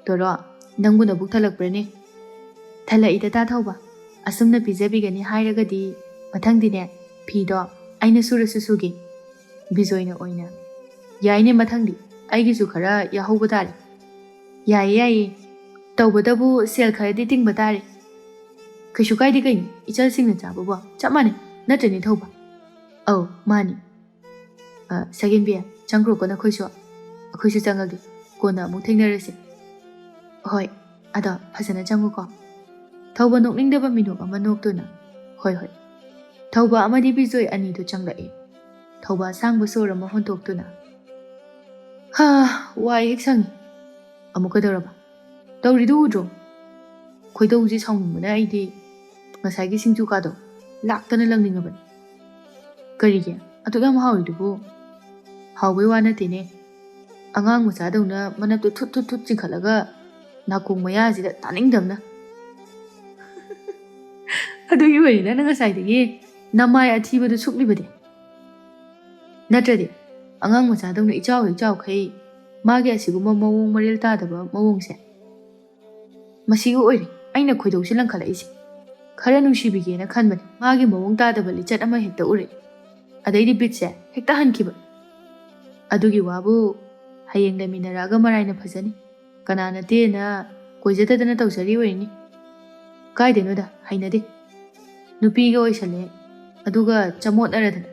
"ꯇꯣꯔꯣ, ꯅꯪꯕꯨ ꯅꯕꯨꯛ ꯊꯜꯂꯛꯄ꯭ꯔꯅꯦ?" "ꯊꯜꯂꯛꯏꯗ ꯇꯥ ꯊꯧꯕ꯫ ꯑꯁꯨꯝꯅ ꯄꯤꯖꯕꯤꯒꯅꯤ ꯍꯥꯏꯔꯒꯗꯤ ꯃꯊꯪꯗꯤꯅꯦ, ꯐꯤꯗꯣ ꯑꯩꯅ ꯁꯨꯔꯁꯨ ꯁꯨꯒꯦ꯫" ꯕꯤꯖꯣꯏꯅ ꯑꯣꯏꯅ, "ꯌꯥꯏꯅꯦ, ꯃꯊꯪꯗꯤ ꯑꯩꯒꯤꯁꯨ ꯈꯔ ꯌꯥꯍꯧꯕ ꯇꯥꯔꯦ꯫" "ꯌꯥꯏꯌꯦ, ꯌꯥꯏꯌꯦ꯫ ꯇꯧꯕꯇꯕꯨ ꯁꯦꯜ ꯈꯔꯗꯤ ꯇꯤꯡꯕ ꯇꯥꯔꯦ꯫" "ꯀꯩꯁꯨ ꯀꯥꯏꯗꯦ ꯀꯩꯅꯣ, ꯏꯆꯜꯁꯤꯡꯅ ꯆꯥꯕꯕꯣ ꯆꯞ ꯃꯥꯟꯅꯩ, ꯅꯠꯇ꯭ꯔꯅꯦ ꯊꯧꯕ?" "ꯑꯧ, ꯃꯥꯅꯤ꯫ ꯑ, ꯁꯒꯦꯟꯕꯤ, ꯆꯪꯈ꯭ꯔꯣꯀꯣ ꯅꯈꯣꯏꯁꯨ, ꯑꯩꯈꯣꯏꯁꯨ ꯆꯪꯉꯒꯦ, ꯀꯣꯟꯅ ꯑꯃꯨꯛ ꯊꯦꯡꯅꯔꯁꯦ꯫" "ꯍꯣꯏ, ꯑꯗꯣ ꯐꯖꯅ ꯆꯪꯉꯨꯀꯣ꯫" ꯊꯧꯕ ꯅꯣꯛꯅꯤꯡꯗꯕ ꯃꯤꯅꯣꯛ ꯑꯃ ꯅꯣꯛꯇꯨꯅ, "ꯍꯣꯏ, ꯍꯣꯏ꯫" ꯊꯧꯕ ꯑꯃꯗꯤ ꯕꯤꯖꯣꯏ ꯑꯅꯤꯗꯨ ꯆꯪꯂꯛꯏ꯫ ꯊꯧꯕ ꯑꯁꯥꯡꯕ ꯁꯣꯔ ꯑꯃ ꯍꯣꯟꯗꯣꯛꯇꯨꯅ, "ꯍꯥ, ꯋꯥꯏ ꯍꯦꯛ ꯁꯪꯉꯤ꯫" "ꯑꯃꯨꯛ ꯀꯩꯗꯧꯔꯕ?" "ꯇꯧꯔꯤꯗꯨ ꯎꯗ꯭ꯔꯣ? ꯈꯣꯏꯗꯧꯁꯦ ꯁꯥꯎꯅꯤꯡꯕꯅ ꯑꯩꯗꯤ ꯉꯁꯥꯏꯒꯤ ꯁꯤꯡꯖꯨ ꯀꯥꯗꯣ ꯂꯥꯛꯇꯅ ꯂꯪꯅꯤꯡꯉꯕꯅꯤ꯫" "ꯀꯔꯤꯒꯤ? ꯑꯗꯨꯛ ꯌꯥꯝ ꯍꯥꯎꯔꯤꯗꯨꯕꯨ?" "ꯍꯥꯎꯕꯩ ꯋꯥ ꯅꯠꯇꯦꯅꯦ, ꯑꯉꯥꯡ ꯃꯆꯥꯗꯧꯅ ꯃꯅꯞꯇꯨ ꯊꯨꯠ ꯊꯨꯠ ꯊꯨꯠ ꯆꯤꯡꯈꯠꯂꯒ ꯅꯥꯀꯣꯡ ꯃꯌꯥꯁꯤꯗ ꯇꯥꯅꯤꯡꯗꯕꯅ꯫" "ꯑꯗꯨꯒꯤ ꯑꯣꯏꯔꯦ ꯅꯪꯅ ꯉꯁꯥꯏꯗꯒꯤ ꯅꯃꯥꯏ ꯑꯊꯤꯕꯗꯨ ꯁꯨꯛꯂꯤꯕꯗꯤ꯫ ꯅꯠꯇ꯭ꯔꯗꯤ ꯑꯉꯥꯡ ꯃꯆꯥꯗꯧꯅ ꯏꯆꯥꯎ ꯍꯦꯛ ꯆꯥꯎꯈꯩ ꯃꯥꯒꯤ ꯑꯁꯤꯒꯨꯝꯕ ꯃꯑꯣꯡ ꯃꯔꯤꯜ ꯇꯥꯗꯕ ꯃꯑꯣꯡꯁꯦ, ꯃꯁꯤꯒꯤ ꯑꯣꯏꯔꯦ ꯑꯩꯅ ꯈꯣꯏꯗꯧꯁꯤ ꯂꯪꯈꯠꯂꯛꯏꯁꯦ꯫ ꯈꯔ ꯅꯨꯡꯁꯤꯕꯤꯒꯦꯅ ꯈꯟꯕꯅꯤ, ꯃꯥꯒꯤ ꯃꯑꯣꯡ ꯇꯥꯗꯕ ꯂꯤꯆꯠ ꯑꯃ ꯍꯦꯛꯇ ꯎꯔꯛꯏ꯫ ꯑꯗꯩꯗꯤ ꯕꯤꯠꯁꯦ ꯍꯦꯛꯇ ꯍꯟꯈꯤꯕ꯫ ꯑꯗꯨꯒꯤ ꯋꯥꯕꯨ ꯍꯌꯦꯡ ꯂꯩꯃꯤꯟꯅꯔꯛꯑꯒ ꯃꯔꯥꯏꯅ ꯐꯖꯅꯤ꯫ ꯀꯅꯥ ꯅꯠꯇꯦꯅ ꯀꯣꯏꯖꯗꯗꯅ ꯇꯧꯖꯔꯤ ꯑꯣꯏꯔꯤꯅꯤ꯫ ꯀꯥꯏꯗꯩꯅꯣꯗ, ꯍꯩꯅꯗꯦ꯫ ꯅꯨꯄꯤꯒ ꯑꯣꯏꯁꯜꯂꯦ, ꯑꯗꯨꯒ ꯆꯃꯣꯠꯅꯔꯗꯅ꯫"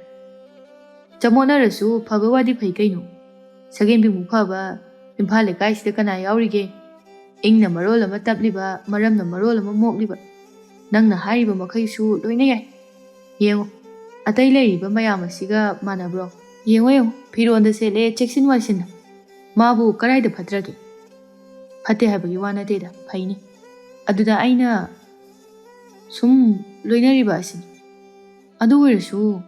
"ꯆꯃꯣꯠꯅꯔꯁꯨ ꯐꯕ ꯋꯥꯗꯤ ꯐꯩ ꯀꯩꯅꯣ꯫ ꯁꯒꯦꯟꯕꯤꯃꯨꯛ ꯐꯕ ꯏꯝꯐꯥꯜ ꯂꯩꯀꯥꯏꯁꯤꯗ ꯀꯅꯥ ꯌꯥꯎꯔꯤꯒꯦ?" ꯏꯪꯅ ꯃꯔꯣꯜ ꯑꯃ ꯇꯞꯂꯤꯕ, ꯃꯔꯝꯅ ꯃꯔꯣꯜ ꯑꯃ ꯃꯣꯛꯂꯤꯕ꯫ ꯅꯪꯅ ꯍꯥꯏꯔꯤꯕ ꯃꯈꯩꯁꯨ ꯂꯣꯏꯅ ꯌꯥꯏ꯫ ꯌꯦꯡꯉꯨ, ꯑꯇꯩ ꯂꯩꯔꯤꯕ ꯃꯌꯥꯝ ꯑꯁꯤꯒ ꯃꯥꯟꯅꯕ꯭ꯔꯣ? ꯌꯦꯡꯉꯣ, ꯌꯦꯡꯉꯣ, ꯐꯤꯔꯣꯟꯗ ꯁꯦꯠꯂꯦ, ꯆꯦꯛꯁꯤꯟ ꯋꯥꯏꯁꯤꯟꯅ꯫ ꯃꯥꯕꯨ ꯀꯗꯥꯏꯗ ꯐꯠꯇ꯭ꯔꯒꯦ? ꯐꯠꯇꯦ ꯍꯥꯏꯕꯒꯤ ꯋꯥ ꯅꯠꯇꯦꯗ, ꯐꯩꯅꯤ꯫ ꯑꯗꯨꯗ ꯑꯩꯅ ꯁꯨꯝ ꯂꯣꯏꯅꯔꯤꯕ ꯑꯁꯤꯅꯤ꯫ ꯑꯗꯨ ꯑꯣꯏꯔꯁꯨ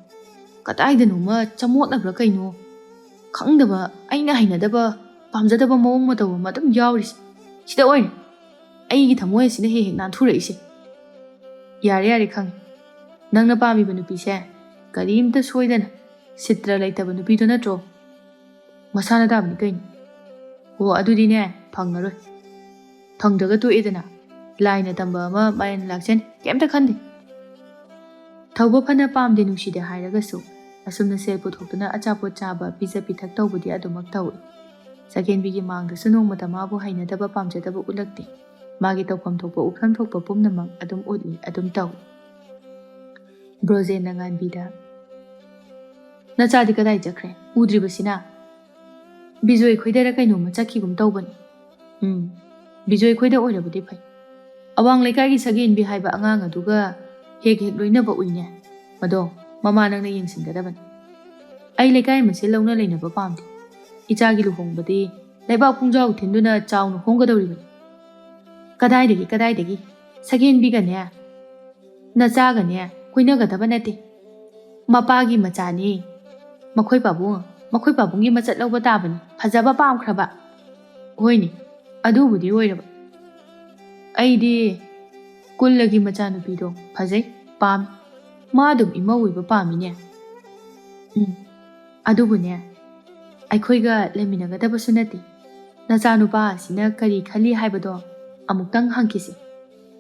ꯀꯗꯥꯏꯗꯅꯣꯃ ꯆꯃꯣꯠꯅꯕ꯭ꯔꯥ ꯀꯩꯅꯣ ꯈꯪꯗꯕ, ꯑꯩꯅ ꯍꯩꯅꯗꯕ, ꯄꯥꯝꯖꯗꯕ ꯃꯑꯣꯡ ꯃꯇꯧ ꯑꯃ ꯑꯗꯨꯝ ꯌꯥꯎꯔꯤꯁꯦ꯫ ꯁꯤꯗ ꯑꯣꯏꯔꯦ ꯑꯩꯒꯤ ꯊꯃꯣꯏ ꯑꯁꯤꯅ ꯍꯦꯛ ꯍꯦꯛ ꯅꯥꯟꯊꯨꯔꯛꯏꯁꯦ꯫ ꯌꯥꯔꯦ, ꯌꯥꯔꯦ, ꯈꯪꯉꯦ꯫ ꯅꯪꯅ ꯄꯥꯝꯃꯤꯕ ꯅꯨꯄꯤꯁꯦ ꯀꯔꯤꯝꯇ ꯁꯣꯏꯗꯅ ꯁꯤꯇ꯭ꯔ ꯂꯩꯇꯕ ꯅꯨꯄꯤꯗꯣ ꯅꯠꯇ꯭ꯔꯣ? ꯃꯁꯥꯅ ꯇꯥꯕꯅꯤ ꯀꯩꯅꯣ꯫ ꯑꯣ, ꯑꯗꯨꯗꯤꯅꯦ, ꯐꯪꯉꯔꯣꯏ꯫ ꯐꯪꯗ꯭ꯔꯒ ꯇꯣꯛꯑꯦꯗꯅ꯫ ꯂꯥꯏꯅ ꯇꯝꯕ ꯑꯃ ꯃꯥꯏꯅ ꯂꯥꯛꯆꯅꯤ, ꯀꯩꯝꯇ ꯈꯟꯗꯦ꯫ ꯊꯧꯕ ꯐꯅ ꯄꯥꯝꯗꯦ ꯅꯨꯡꯁꯤꯗꯦ ꯍꯥꯏꯔꯒꯁꯨ, ꯑꯁꯨꯝꯅ ꯁꯦꯜ ꯄꯨꯊꯣꯛꯇꯨꯅ ꯑꯆꯥꯄꯣꯠ ꯆꯥꯕ, ꯄꯤꯖ ꯄꯤꯊꯛ ꯇꯧꯕꯗꯤ ꯑꯗꯨꯃꯛ ꯇꯧꯏ꯫ ꯆꯒꯦꯟꯕꯤꯒꯤ ꯃꯥꯡꯗꯁꯨ ꯅꯣꯡꯃꯇ ꯃꯥꯕꯨ ꯍꯩꯅꯗꯕ, ꯄꯥꯝꯖꯗꯕ ꯎꯠꯂꯛꯇꯦ꯫ ꯃꯥꯒꯤ ꯇꯧꯐꯝ ꯊꯣꯛꯄ, ꯎꯐꯝ ꯊꯣꯛꯄ ꯄꯨꯝꯅꯃꯛ ꯑꯗꯨꯝ ꯎꯠꯂꯤ, ꯑꯗꯨꯝ ꯇꯧꯏ꯫ ꯕ꯭ꯔꯣꯖꯦꯟꯅ ꯉꯥꯟꯕꯤꯗ, "ꯅꯆꯥꯗꯤ ꯀꯗꯥꯏ ꯆꯠꯈ꯭ꯔꯦ? ꯎꯗ꯭ꯔꯤꯕꯁꯤꯅ?" "ꯕꯤꯖꯣꯏ ꯈꯣꯏꯗꯔ ꯀꯩꯅꯣꯝꯃ ꯆꯠꯈꯤꯒꯨꯝ ꯇꯧꯕꯅꯤ꯫" "ꯎꯝ, ꯕꯤꯖꯣꯏ ꯈꯣꯏꯗ ꯑꯣꯏꯔꯕꯗꯤ ꯐꯩ꯫ ꯑꯋꯥꯡ ꯂꯩꯀꯥꯏꯒꯤ ꯁꯒꯦꯟꯕꯤ ꯍꯥꯏꯕ ꯑꯉꯥꯡ ꯑꯗꯨꯒ ꯍꯦꯛ ꯍꯦꯛ ꯂꯣꯏꯅꯕ ꯎꯏꯅꯦ꯫ ꯃꯗꯣ ꯃꯃꯥ ꯅꯪꯅ ꯌꯦꯡꯁꯤꯟꯒꯗꯕꯅꯤ꯫ ꯑꯩ ꯂꯩꯀꯥꯏ ꯃꯁꯦꯜ ꯂꯧꯅ ꯂꯩꯅꯕ ꯄꯥꯝꯗꯦ꯫ ꯏꯆꯥꯒꯤ ꯂꯨꯍꯣꯡꯕꯗꯤ ꯂꯩꯕꯥꯛ ꯄꯨꯡꯖꯥꯎ ꯊꯤꯟꯗꯨꯅ ꯆꯥꯎꯅ ꯍꯣꯡꯒꯗꯧꯔꯤꯕꯅꯤ꯫" "ꯀꯗꯥꯏꯗꯒꯤ, ꯀꯗꯥꯏꯗꯒꯤ? ꯁꯒꯦꯟꯕꯤꯒꯅꯦ ꯅꯆꯥꯒꯅꯦ ꯀꯣꯏꯅꯒꯗꯕ ꯅꯠꯇꯦ꯫ ꯃꯄꯥꯒꯤ ꯃꯆꯥꯅꯤ꯫ ꯃꯈꯣꯏ ꯄꯥꯕꯨꯡ, ꯃꯈꯣꯏ ꯄꯥꯕꯨꯡꯒꯤ ꯃꯆꯠ ꯂꯧꯕ ꯇꯥꯕꯅꯤ, ꯐꯖꯕ ꯄꯥꯝꯈ꯭ꯔꯕ꯫" "ꯍꯣꯏꯅꯦ, ꯑꯗꯨꯕꯨꯗꯤ ꯑꯣꯏꯔꯕ꯫ ꯑꯩꯗꯤ ꯀꯨꯜꯂꯒꯤ ꯃꯆꯥꯅꯨꯄꯤꯗꯣ ꯐꯖꯩ, ꯄꯥꯝꯃꯤ꯫ ꯃꯥ ꯑꯗꯨꯝ ꯏꯃꯧ ꯑꯣꯏꯕ ꯄꯥꯝꯃꯤꯅꯦ꯫" "ꯎꯝ, ꯑꯗꯨꯕꯨꯅꯦ, ꯑꯩꯈꯣꯏꯒ ꯂꯩꯃꯤꯟꯅꯒꯗꯕꯁꯨ ꯅꯠꯇꯦ꯫ ꯅꯆꯥꯅꯨꯄꯥ ꯑꯁꯤꯅ ꯀꯔꯤ ꯈꯜꯂꯤ ꯍꯥꯏꯕꯗꯣ ꯑꯃꯨꯛꯇꯪ ꯍꯪꯈꯤꯁꯤ꯫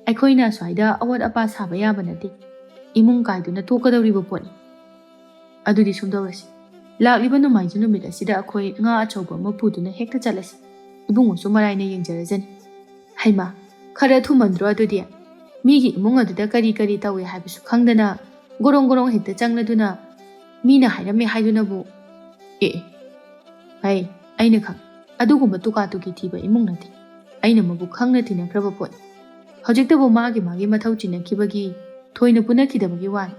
ꯑꯩꯈꯣꯏꯅ ꯑꯁ꯭ꯋꯥꯏꯗ ꯑꯋꯥꯠ ꯑꯄꯥ ꯁꯥꯕ ꯌꯥꯕ ꯅꯠꯇꯦ꯫ ꯏꯃꯨꯡ ꯀꯥꯏꯗꯨꯅ ꯇꯣꯛꯀꯗꯧꯔꯤꯕ ꯄꯣꯠꯅꯤ꯫ ꯑꯗꯨꯗꯤ ꯁꯨꯝ ꯇꯧꯔꯁꯤ꯫ ꯂꯥꯛꯂꯤꯕ ꯅꯣꯡꯃꯥꯏꯖꯤꯡ ꯅꯨꯃꯤꯠ ꯑꯁꯤꯗ ꯑꯩꯈꯣꯏ ꯉꯥ ꯑꯆꯧꯕ ꯑꯃ ꯄꯨꯗꯨꯅ ꯍꯦꯛꯇ ꯆꯠꯂꯁꯤ꯫ ꯏꯕꯨꯡꯉꯣꯁꯨ ꯃꯔꯥꯏꯅ ꯌꯦꯡꯖꯔꯖꯅꯤ꯫" "ꯍꯩꯃꯥ, ꯈꯔ ꯊꯨꯃꯟꯗ꯭ꯔꯣ ꯑꯗꯨꯗꯤ? ꯃꯤꯒꯤ ꯏꯃꯨꯡ ꯑꯗꯨꯗ ꯀꯔꯤ ꯀꯔꯤ ꯇꯧꯏ ꯍꯥꯏꯕꯁꯨ ꯈꯪꯗꯅ ꯒꯣꯔꯣꯡ ꯒꯣꯔꯣꯡ ꯍꯦꯛꯇ ꯆꯪꯂꯗꯨꯅ ꯃꯤꯅ ꯍꯥꯏꯔꯝꯃꯦ ꯍꯥꯏꯗꯨꯅꯕꯨ?" "ꯑꯦ, ꯑꯦ, ꯍꯩ, ꯑꯩꯅ ꯈꯪ, ꯑꯗꯨꯒꯨꯝꯕ ꯇꯨꯀꯥ ꯇꯨꯀꯤ ꯊꯤꯕ ꯏꯃꯨꯡ ꯅꯠꯇꯦ꯫ ꯑꯩꯅ ꯃꯕꯨꯛ ꯈꯪꯅ ꯇꯤꯟꯅꯈ꯭ꯔꯕ ꯄꯣꯠꯅꯤ꯫ ꯍꯧꯖꯤꯛꯇꯕꯨ ꯃꯥꯒꯤ ꯃꯥꯒꯤ ꯃꯊꯧ ꯆꯤꯟꯅꯈꯤꯕꯒꯤ ꯊꯣꯏꯅ ꯄꯨꯅꯈꯤꯗꯕꯒꯤ ꯋꯥꯅꯤ꯫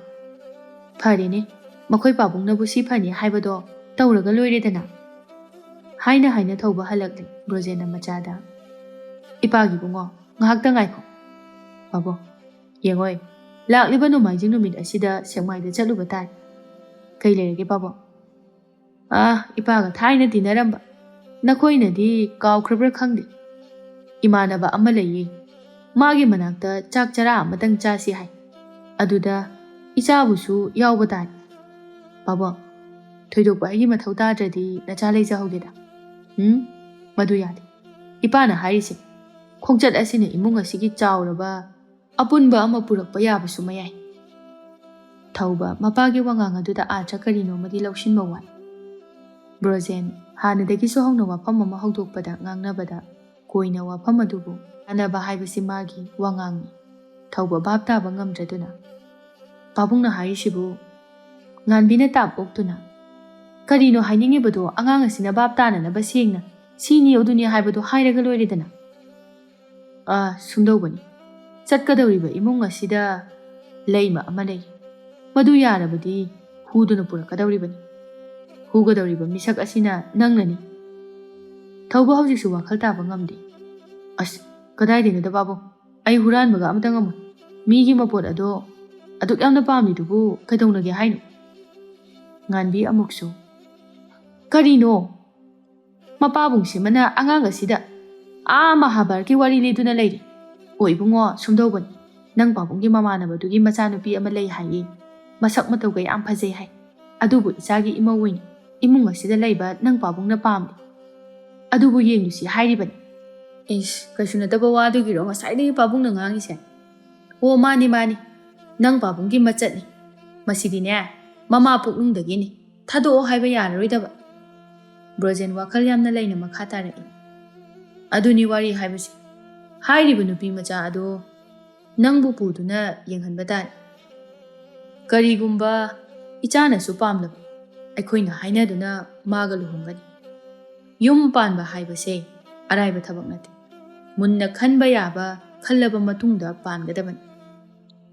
ꯐꯔꯦꯅꯦ, ꯃꯈꯣꯏ ꯄꯥꯕꯨꯡꯅꯕꯨ ꯁꯤ ꯐꯅꯤ ꯍꯥꯏꯕꯗꯣ ꯇꯧꯔꯒ ꯂꯣꯏꯔꯦꯗꯅ꯫ ꯍꯥꯏꯅ ꯍꯥꯏꯅ ꯊꯧꯕ ꯍꯜꯂꯛꯂꯦ ꯕ꯭ꯔꯣꯖꯦꯟꯅ ꯃꯆꯥꯗ꯫ "ꯏꯄꯥꯒꯤ ꯏꯕꯨꯡꯉꯣ, ꯉꯥꯏꯍꯥꯛꯇ ꯉꯥꯏꯈꯣ꯫ ꯄꯥꯕꯨꯡ, ꯌꯦꯡꯉꯣꯏ, ꯂꯥꯛꯂꯤꯕ ꯅꯣꯡꯃꯥꯏꯖꯤꯡ ꯅꯨꯃꯤꯠ ꯑꯁꯤꯗ ꯁꯦꯛꯃꯥꯏꯗ ꯆꯠꯂꯨꯕ ꯇꯥꯔꯦ꯫ ꯀꯩ ꯂꯩꯔꯒꯦ ꯄꯥꯕꯨꯡ?" "ꯑꯥ, ꯏꯄꯥꯒ ꯊꯥꯏꯅ ꯇꯤꯟꯅꯔꯝꯕ꯫ ꯅꯈꯣꯏꯅꯗꯤ ꯀꯥꯎꯈ꯭ꯔꯕ꯭ꯔꯥ ꯈꯪꯗꯦ꯫ ꯏꯃꯥꯟꯅꯕ ꯑꯃ ꯂꯩꯌꯦ꯫ ꯃꯥꯒꯤ ꯃꯅꯥꯛꯇ ꯆꯥꯛ ꯆꯔꯥ ꯑꯃꯇꯪ ꯆꯥꯁꯤ ꯍꯥꯏ꯫ ꯑꯗꯨꯗ ꯏꯆꯥꯕꯨꯁꯨ ꯌꯥꯎꯕ ꯇꯥꯔꯦ꯫ ꯄꯥꯕꯨꯡ, ꯊꯣꯏꯗꯣꯛꯄ ꯑꯩꯒꯤ ꯃꯊꯧ ꯇꯥꯗ꯭ꯔꯗꯤ ꯅꯆꯥ ꯂꯩꯖꯍꯧꯒꯦꯗ꯫ ꯎꯝ, ꯃꯗꯨ ꯌꯥꯗꯦ꯫ ꯏꯄꯥꯅ ꯍꯥꯏꯔꯤꯁꯦ, ꯈꯣꯡꯆꯠ ꯑꯁꯤꯅ ꯏꯃꯨꯡ ꯑꯁꯤꯒꯤ ꯆꯥꯎꯔꯕ ꯑꯄꯨꯟꯕ ꯑꯃ ꯄꯨꯔꯛꯄ ꯌꯥꯕꯁꯨ ꯃꯌꯥꯏ꯫" ꯊꯧꯕ ꯃꯄꯥꯒꯤ ꯋꯥꯉꯥꯡ ꯑꯗꯨꯗ ꯑꯥꯔꯊ ꯀꯔꯤꯅꯣꯃꯗꯤ ꯂꯧꯁꯤꯟꯕ ꯋꯥꯏ꯫ ꯕ꯭ꯔꯣꯖꯦꯟ ꯍꯥꯟꯅꯗꯒꯤꯁꯨ ꯍꯧꯅ ꯋꯥꯐꯝ ꯑꯃ ꯍꯧꯗꯣꯛꯄꯗ ꯉꯥꯡꯅꯕꯗ ꯀꯣꯏꯅ ꯋꯥꯐꯝ ꯑꯗꯨꯕꯨ ꯇꯥꯟꯅꯕ ꯍꯥꯏꯕꯁꯤ ꯃꯥꯒꯤ ꯋꯥꯉꯥꯡꯅꯤ꯫ ꯊꯧꯕ ꯚꯥꯞ ꯇꯥꯕ ꯉꯝꯗ꯭ꯔꯗꯨꯅ, "ꯄꯥꯕꯨꯡꯅ ꯍꯥꯏꯔꯤꯁꯤꯕꯨ?" ꯉꯥꯟꯕꯤꯅ ꯇꯥꯞ ꯑꯣꯛꯇꯨꯅ, "ꯀꯔꯤꯅꯣ ꯍꯥꯏꯅꯤꯡꯉꯤꯕꯗꯣ? ꯑꯉꯥꯡ ꯑꯁꯤꯅ ꯚꯥꯞ ꯇꯥꯅꯅꯕ ꯁꯦꯡꯅ ꯁꯤꯅꯤ ꯑꯗꯨꯅꯤ ꯍꯥꯏꯕꯗꯣ ꯍꯥꯏꯔꯒ ꯂꯣꯏꯔꯦꯗꯅ꯫ ꯑꯥ, ꯁꯨꯝꯗꯧꯕꯅꯤ꯫ ꯆꯠꯀꯗꯧꯔꯤꯕ ꯏꯃꯨꯡ ꯑꯁꯤꯗ ꯂꯩꯃ ꯑꯃ ꯂꯩ꯫ ꯃꯗꯨ ꯌꯥꯔꯕꯗꯤ ꯍꯨꯗꯨꯅ ꯄꯨꯔꯛꯀꯗꯧꯔꯤꯕꯅꯤ꯫ ꯍꯨꯒꯗꯧꯔꯤꯕ ꯃꯤꯁꯛ ꯑꯁꯤꯅ ꯅꯪꯅꯅꯤ꯫" ꯊꯧꯕ ꯍꯧꯖꯤꯛꯁꯨ ꯋꯥꯈꯜ ꯇꯥꯕ ꯉꯝꯗꯦ꯫ "ꯑꯁ, ꯀꯗꯥꯏꯗꯩꯅꯣꯗ ꯄꯥꯕꯨꯡ? ꯑꯩ ꯍꯨꯔꯥꯟꯕꯒ ꯑꯃꯇ ꯉꯝꯃꯣꯏ꯫ ꯃꯤꯒꯤ ꯃꯄꯣꯠ ꯑꯗꯣ ꯑꯗꯨꯛ ꯌꯥꯝꯅ ꯄꯥꯝꯃꯤꯗꯨꯕꯨ ꯀꯩꯗꯧꯅꯒꯦ ꯍꯥꯏꯅꯣ?" ꯉꯥꯟꯕꯤ ꯑꯃꯨꯛꯁꯨ, "ꯀꯔꯤꯅꯣ? ꯃꯄꯥꯕꯨꯡꯁꯤꯃꯅ ꯑꯉꯥꯡ ꯑꯁꯤꯗ ꯑꯥ ꯃꯍꯥꯚꯥꯔꯠꯀꯤ ꯋꯥꯔꯤ ꯂꯤꯗꯨꯅ ꯂꯩꯔꯤ꯫ ꯑꯣ ꯏꯕꯨꯡꯉꯣ, ꯁꯨꯝꯗꯧꯕꯅꯤ, ꯅꯪ ꯄꯥꯕꯨꯡꯒꯤ ꯃꯃꯥꯟꯅꯕꯗꯨꯒꯤ ꯃꯆꯥꯅꯨꯄꯤ ꯑꯃ ꯂꯩ ꯍꯥꯏꯌꯦ꯫ ꯃꯁꯛ ꯃꯇꯧꯒ ꯌꯥꯝ ꯐꯖꯩ ꯍꯥꯏ꯫ ꯑꯗꯨꯕꯨ ꯏꯆꯥꯒꯤ ꯏꯃꯧ ꯑꯣꯏꯅ ꯏꯃꯨꯡ ꯑꯁꯤꯗ ꯂꯩꯕ ꯅꯪ ꯄꯥꯕꯨꯡꯅ ꯄꯥꯝꯗꯦ꯫ ꯑꯗꯨꯕꯨ ꯌꯦꯡꯂꯨꯁꯤ ꯍꯥꯏꯔꯤꯕꯅꯤ꯫" "ꯏꯁ, ꯀꯩꯁꯨ ꯅꯠꯇꯕ ꯋꯥꯗꯨꯒꯤꯔꯣ ꯉꯁꯥꯏꯗꯒꯤ ꯄꯥꯕꯨꯡꯅ ꯉꯥꯡꯉꯤꯁꯦ?" "ꯑꯣ, ꯃꯥꯅꯤ, ꯃꯥꯅꯤ, ꯅꯪ ꯄꯥꯕꯨꯡꯒꯤ ꯃꯆꯠꯅꯤ꯫ ꯃꯁꯤꯗꯤꯅꯦ, ꯃꯃꯥ ꯄꯨꯛꯅꯨꯡꯗꯒꯤꯅꯤ, ꯊꯥꯗꯣꯛꯑꯣ ꯍꯥꯏꯕ ꯌꯥꯔꯔꯣꯏꯗꯕ꯫" ꯕ꯭ꯔꯣꯖꯦꯟ ꯋꯥꯈꯜ ꯌꯥꯝꯅ ꯂꯩꯅ ꯃꯈꯥ ꯇꯥꯔꯛꯏ꯫ "ꯑꯗꯨꯅꯤ ꯋꯥꯔꯤ ꯍꯥꯏꯕꯁꯦ꯫ ꯍꯥꯏꯔꯤꯕ ꯅꯨꯄꯤ ꯃꯆꯥ ꯑꯗꯣ ꯅꯪꯕꯨ ꯄꯨꯗꯨꯅ ꯌꯦꯡꯍꯟꯕ ꯇꯥꯔꯦ꯫ ꯀꯔꯤꯒꯨꯝꯕ ꯏꯆꯥꯅꯁꯨ ꯄꯥꯝꯂꯕ ꯑꯩꯈꯣꯏꯅ ꯍꯥꯏꯅꯗꯨꯅ ꯃꯥꯒ ꯂꯨꯍꯣꯡꯒꯅꯤ꯫ ꯌꯨꯝ ꯄꯥꯟꯕ ꯍꯥꯏꯕꯁꯦ ꯑꯔꯥꯏꯕ ꯊꯕꯛ ꯅꯠꯇꯦ꯫ ꯃꯨꯟꯅ ꯈꯟꯕ ꯌꯥꯕ ꯈꯜꯂꯕ ꯃꯇꯨꯡꯗ ꯄꯥꯟꯒꯗꯕꯅꯤ꯫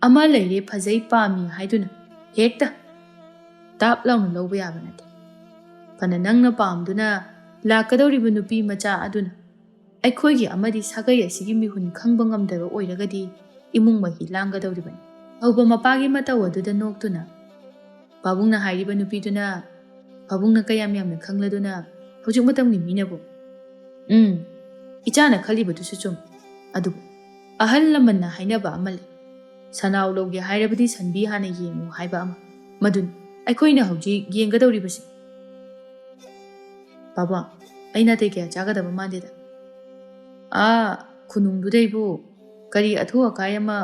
ꯑꯃ ꯂꯩꯔꯦ, ꯐꯖꯩ, ꯄꯥꯝꯃꯤ ꯍꯥꯏꯗꯨꯅ ꯍꯦꯛꯇ ꯇꯥꯞ ꯂꯥꯎꯅ ꯂꯧꯕ ꯌꯥꯕ ꯅꯠꯇꯦ꯫ ꯐꯅ ꯅꯪꯅ ꯄꯥꯝꯗꯨꯅ ꯂꯥꯛꯀꯗꯧꯔꯤꯕ ꯅꯨꯄꯤ ꯃꯆꯥ ꯑꯗꯨꯅ ꯑꯩꯈꯣꯏꯒꯤ ꯑꯃꯗꯤ ꯁꯥꯒꯩ ꯑꯁꯤꯒꯤ ꯃꯤꯍꯨꯟ ꯈꯪꯕ ꯉꯝꯗꯕ ꯑꯣꯏꯔꯒꯗꯤ ꯏꯃꯨꯡ ꯃꯍꯤ ꯂꯥꯡꯒꯗꯧꯔꯤꯕꯅꯤ꯫ ꯍꯧꯕ ꯃꯄꯥꯒꯤ ꯃꯇꯧ ꯑꯗꯨꯗ ꯅꯣꯛꯇꯨꯅ, "ꯄꯥꯕꯨꯡꯅ ꯍꯥꯏꯔꯤꯕ ꯅꯨꯄꯤꯗꯨꯅ ꯄꯥꯕꯨꯡꯅ ꯀꯌꯥꯝ ꯌꯥꯝꯅ ꯈꯪꯂꯗꯨꯅ ꯍꯧꯖꯤꯛ ꯃꯇꯝꯒꯤ ꯃꯤꯅꯕꯨ?" "ꯎꯝ, ꯏꯆꯥꯅ ꯈꯜꯂꯤꯕꯗꯨꯁꯨ ꯆꯨꯝ꯫ ꯑꯗꯨꯕꯨ ꯑꯍꯜ ꯂꯃꯟꯅ ꯍꯥꯏꯅꯕ ꯑꯃ ꯂꯩ, 'ꯁꯅꯥꯎ ꯂꯧꯒꯦ ꯍꯥꯏꯔꯕꯗꯤ ꯁꯟꯕꯤ ꯍꯥꯟꯅ ꯌꯦꯡꯉꯨ' ꯍꯥꯏꯕ ꯑꯃ꯫ ꯃꯗꯨꯅꯤ ꯑꯩꯈꯣꯏꯅ ꯍꯧꯖꯤꯛ ꯌꯦꯡꯒꯗꯧꯔꯤꯕꯁꯤ꯫ ꯄꯥꯕꯨꯡ, ꯑꯩ ꯅꯥꯇꯩ ꯀꯌꯥ ꯆꯥꯒꯗꯕ ꯃꯥꯟꯗꯦꯗ꯫ ꯑꯥ ꯈꯨꯅꯨꯡꯗꯨꯗꯩꯕꯨ ꯀꯔꯤ ꯑꯊꯨ ꯑꯀꯥꯏ ꯑꯃ,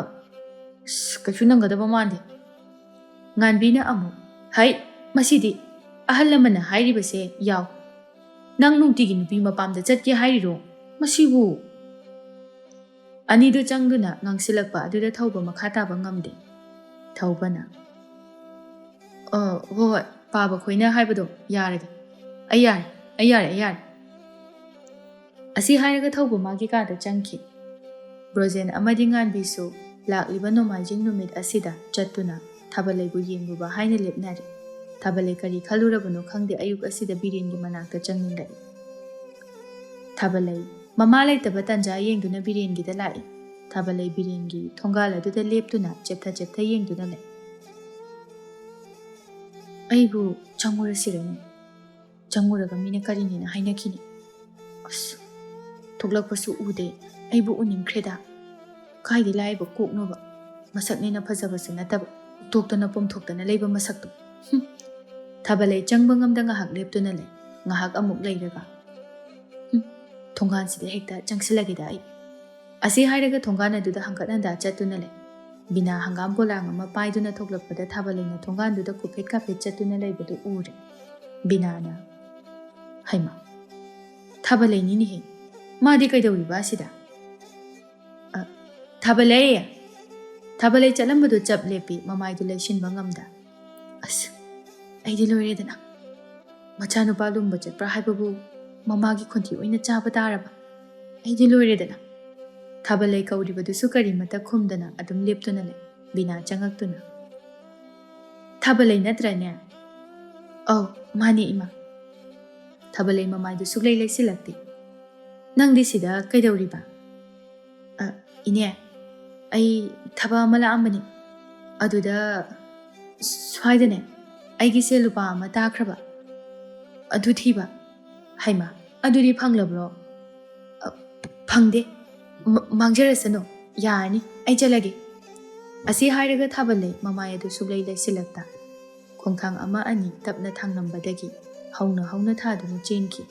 ꯑꯁ, ꯀꯩꯁꯨ ꯅꯪꯒꯗꯕ ꯃꯥꯟꯗꯦ꯫" ꯉꯥꯟꯕꯤꯅ ꯑꯃꯨꯛ, "ꯍꯩ, ꯃꯁꯤꯗꯤ ꯑꯍꯜ ꯂꯃꯟꯅ ꯍꯥꯏꯔꯤꯕꯁꯦ ꯌꯥꯎ꯫ ꯅꯪ ꯅꯨꯡꯇꯤꯒꯤ ꯅꯨꯄꯤ ꯃꯄꯥꯝꯗ ꯆꯠꯀꯦ ꯍꯥꯏꯔꯤꯔꯣ? ꯃꯁꯤꯕꯨ!" ꯑꯅꯤꯗꯨ ꯆꯪꯗꯨꯅ ꯉꯥꯡꯁꯤꯜꯂꯛꯄ ꯑꯗꯨꯗ ꯊꯧꯕ ꯃꯈꯥ ꯇꯥꯕ ꯉꯝꯗꯦ꯫ ꯊꯧꯕꯅ, "ꯑ, ꯍꯣꯏ ꯍꯣꯏ, ꯄꯥꯕ ꯈꯣꯏꯅ ꯍꯥꯏꯕꯗꯣ ꯌꯥꯔꯒꯦ꯫ ꯑꯩ ꯌꯥꯔꯦ, ꯑꯩ ꯌꯥꯔꯦ, ꯑꯩ ꯌꯥꯔꯦ꯫" ꯑꯁꯤ ꯍꯥꯏꯔꯒ ꯊꯧꯕ ꯃꯥꯒꯤ ꯀꯥꯗ ꯆꯪꯈꯤ꯫ ꯕ꯭ꯔꯣꯖꯦꯟ ꯑꯃꯗꯤ ꯉꯥꯟꯕꯤꯁꯨ ꯂꯥꯛꯂꯤꯕ ꯅꯣꯡꯃꯥꯏꯖꯤꯡ ꯅꯨꯃꯤꯠ ꯑꯁꯤꯗ ꯆꯠꯇꯨꯅ ꯊꯥꯕꯂꯩꯕꯨ ꯌꯦꯡꯂꯨꯕ ꯍꯥꯏꯅ ꯂꯦꯞꯅꯔꯦ꯫ ꯊꯥꯕꯂꯩ ꯀꯔꯤ ꯈꯜꯂꯨꯔꯕꯅꯣ ꯈꯪꯗꯦ, ꯑꯌꯨꯛ ꯑꯁꯤꯗ ꯕꯤꯔꯦꯟꯒꯤ ꯃꯅꯥꯛꯇ ꯆꯪꯅꯤꯡꯂꯛꯏ꯫ ꯊꯥꯕꯂꯩ ꯃꯃꯥ ꯂꯩꯇꯕ ꯇꯥꯟꯖꯥ ꯌꯦꯡꯗꯨꯅ ꯕꯤꯔꯦꯟꯒꯤꯗ ꯂꯥꯛꯏ꯫ ꯊꯥꯕꯂꯩ ꯕꯤꯔꯦꯟꯒꯤ ꯊꯣꯡꯒꯥꯜ ꯑꯗꯨꯗ ꯂꯦꯞꯇꯨꯅ ꯆꯦꯞꯊ ꯆꯦꯞꯊ ꯌꯦꯡꯗꯨꯅ ꯂꯩ꯫ "ꯑꯩꯕꯨ ꯆꯪꯉꯨꯔꯁꯤꯔꯅꯦ? ꯆꯪꯉꯨꯔꯒ ꯃꯤꯅ ꯀꯔꯤꯅꯦꯅ ꯍꯥꯏꯅꯈꯤꯅꯤ꯫ ꯑꯁ, ꯊꯣꯛꯂꯛꯄꯁꯨ ꯎꯗꯦ, ꯑꯩꯕꯨ ꯎꯅꯤꯡꯈ꯭ꯔꯦꯗ꯫ ꯀꯥꯏꯗ ꯂꯥꯛꯏꯕ ꯀꯣꯛꯅꯣꯕ? ꯃꯁꯛꯅꯦꯅ ꯐꯖꯕꯁꯨ ꯅꯠꯇꯕ, ꯎꯇꯣꯛꯇꯅ ꯄꯣꯝꯊꯣꯛꯇꯅ ꯂꯩꯕ ꯃꯁꯛꯇꯣ꯫ ꯍꯨꯝ꯫" ꯊꯥꯕꯂꯩ ꯆꯪꯕ ꯉꯝꯗ ꯉꯥꯏꯍꯥꯛ ꯂꯦꯞꯇꯨꯅ ꯂꯩ꯫ ꯉꯥꯏꯍꯥꯛ ꯑꯃꯨꯛ ꯂꯩꯔꯒ, "ꯍꯨꯝ, ꯊꯣꯡꯒꯥꯟꯁꯤꯗ ꯍꯦꯛꯇ ꯆꯪꯁꯤꯜꯂꯒꯦꯗ ꯑꯩ꯫" ꯑꯁꯤ ꯍꯥꯏꯔꯒ ꯊꯣꯡꯒꯥꯟ ꯑꯗꯨꯗ ꯍꯪꯒꯠ ꯍꯟꯗꯥ ꯆꯠꯇꯨꯅ ꯂꯩ꯫ ꯕꯤꯅꯥ ꯍꯪꯒꯥꯝ ꯄꯣꯂꯥꯡ ꯑꯃ ꯄꯥꯏꯗꯨꯅ ꯊꯣꯛꯂꯛꯄꯗ ꯊꯥꯕꯂꯩꯅ ꯊꯣꯡꯒꯥꯟꯗꯨꯗ ꯀꯨꯐꯦꯠ ꯀꯥꯐꯦꯠ ꯆꯠꯇꯨꯅ ꯂꯩꯕꯗꯨ ꯎꯔꯦ꯫ ꯕꯤꯅꯥꯅ, "ꯍꯩꯃꯥ, ꯊꯥꯕꯂꯩꯅꯤꯅꯦꯍꯦ꯫ ꯃꯥꯗꯤ ꯀꯩꯗꯧꯔꯤꯕ ꯑꯁꯤꯗ?" "ꯑ, ꯊꯥꯕꯂꯩ!" ꯊꯥꯕꯂꯩ ꯆꯠꯂꯝꯕꯗꯨ ꯆꯞ ꯂꯦꯞꯄꯤ, ꯃꯃꯥꯏꯗꯨ ꯂꯩꯁꯤꯟꯕ ꯉꯝꯗ꯫ "ꯑꯁ, ꯑꯩꯗꯤ ꯂꯣꯏꯔꯦꯗꯅ꯫ ꯃꯆꯥꯅꯨꯄꯥ ꯂꯨꯝꯕ ꯆꯠꯄ꯭ꯔꯥ ꯍꯥꯏꯕꯕꯨ ꯃꯃꯥꯒꯤ ꯈꯣꯟꯊꯤ ꯑꯣꯏꯅ ꯆꯥꯕ ꯇꯥꯔꯕ? ꯑꯩꯗꯤ ꯂꯣꯏꯔꯦꯗꯅ꯫" ꯊꯥꯕꯂꯩ ꯀꯧꯔꯤꯕꯗꯨꯁꯨ ꯀꯔꯤꯃꯠꯇ ꯈꯨꯝꯗꯅ ꯑꯗꯨꯝ ꯂꯦꯞꯇꯨꯅ ꯂꯩ꯫ ꯕꯤꯅꯥ ꯆꯪꯉꯛꯇꯨꯅ, "ꯊꯥꯕꯂꯩ ꯅꯠꯇ꯭ꯔꯅꯦ?" "ꯑꯧ, ꯃꯥꯅꯦ, ꯏꯃꯥ꯫" ꯊꯥꯕꯂꯩ ꯃꯃꯥꯏꯗꯨ ꯁꯨꯛꯂꯩ ꯂꯩꯁꯤꯜꯂꯛꯇꯦ꯫ "ꯅꯪꯗꯤ ꯁꯤꯗ ꯀꯩꯗꯧꯔꯤꯕ?" "ꯑ, ꯏꯅꯦ, ꯑꯩ ꯊꯕꯛ ꯑꯃ ꯂꯥꯛꯑꯝꯕꯅꯤ꯫ ꯑꯗꯨꯗ ꯁ꯭ꯋꯥꯏꯗꯅꯦ ꯑꯩꯒꯤ ꯁꯦꯜ ꯂꯨꯄꯥ ꯑꯃ ꯇꯥꯈ꯭ꯔꯕ꯫ ꯑꯗꯨ ꯊꯤꯕ꯫" "ꯍꯩꯃꯥ, ꯑꯗꯨꯗꯤ ꯐꯪꯂꯕ꯭ꯔꯣ?" "ꯑ, ꯐꯪꯗꯦ꯫ ꯃ-, ꯃꯥꯡꯖꯔꯁꯅꯨ꯫ ꯌꯥꯔꯅꯤ, ꯑꯩ ꯆꯠꯂꯒꯦ꯫" ꯑꯁꯤ ꯍꯥꯏꯔꯒ ꯊꯥꯕꯂꯩ ꯃꯃꯥꯏ ꯑꯗꯨ ꯁꯨꯛꯂꯩ ꯂꯩꯁꯤꯜꯂꯛꯇ꯫ ꯈꯣꯡꯊꯥꯡ ꯑꯃ ꯑꯅꯤ ꯇꯞꯅ ꯊꯥꯡꯂꯝꯕꯗꯒꯤ ꯍꯧꯅ ꯍꯧꯅ ꯊꯥꯗꯨꯅ ꯆꯦꯟꯈꯤ꯫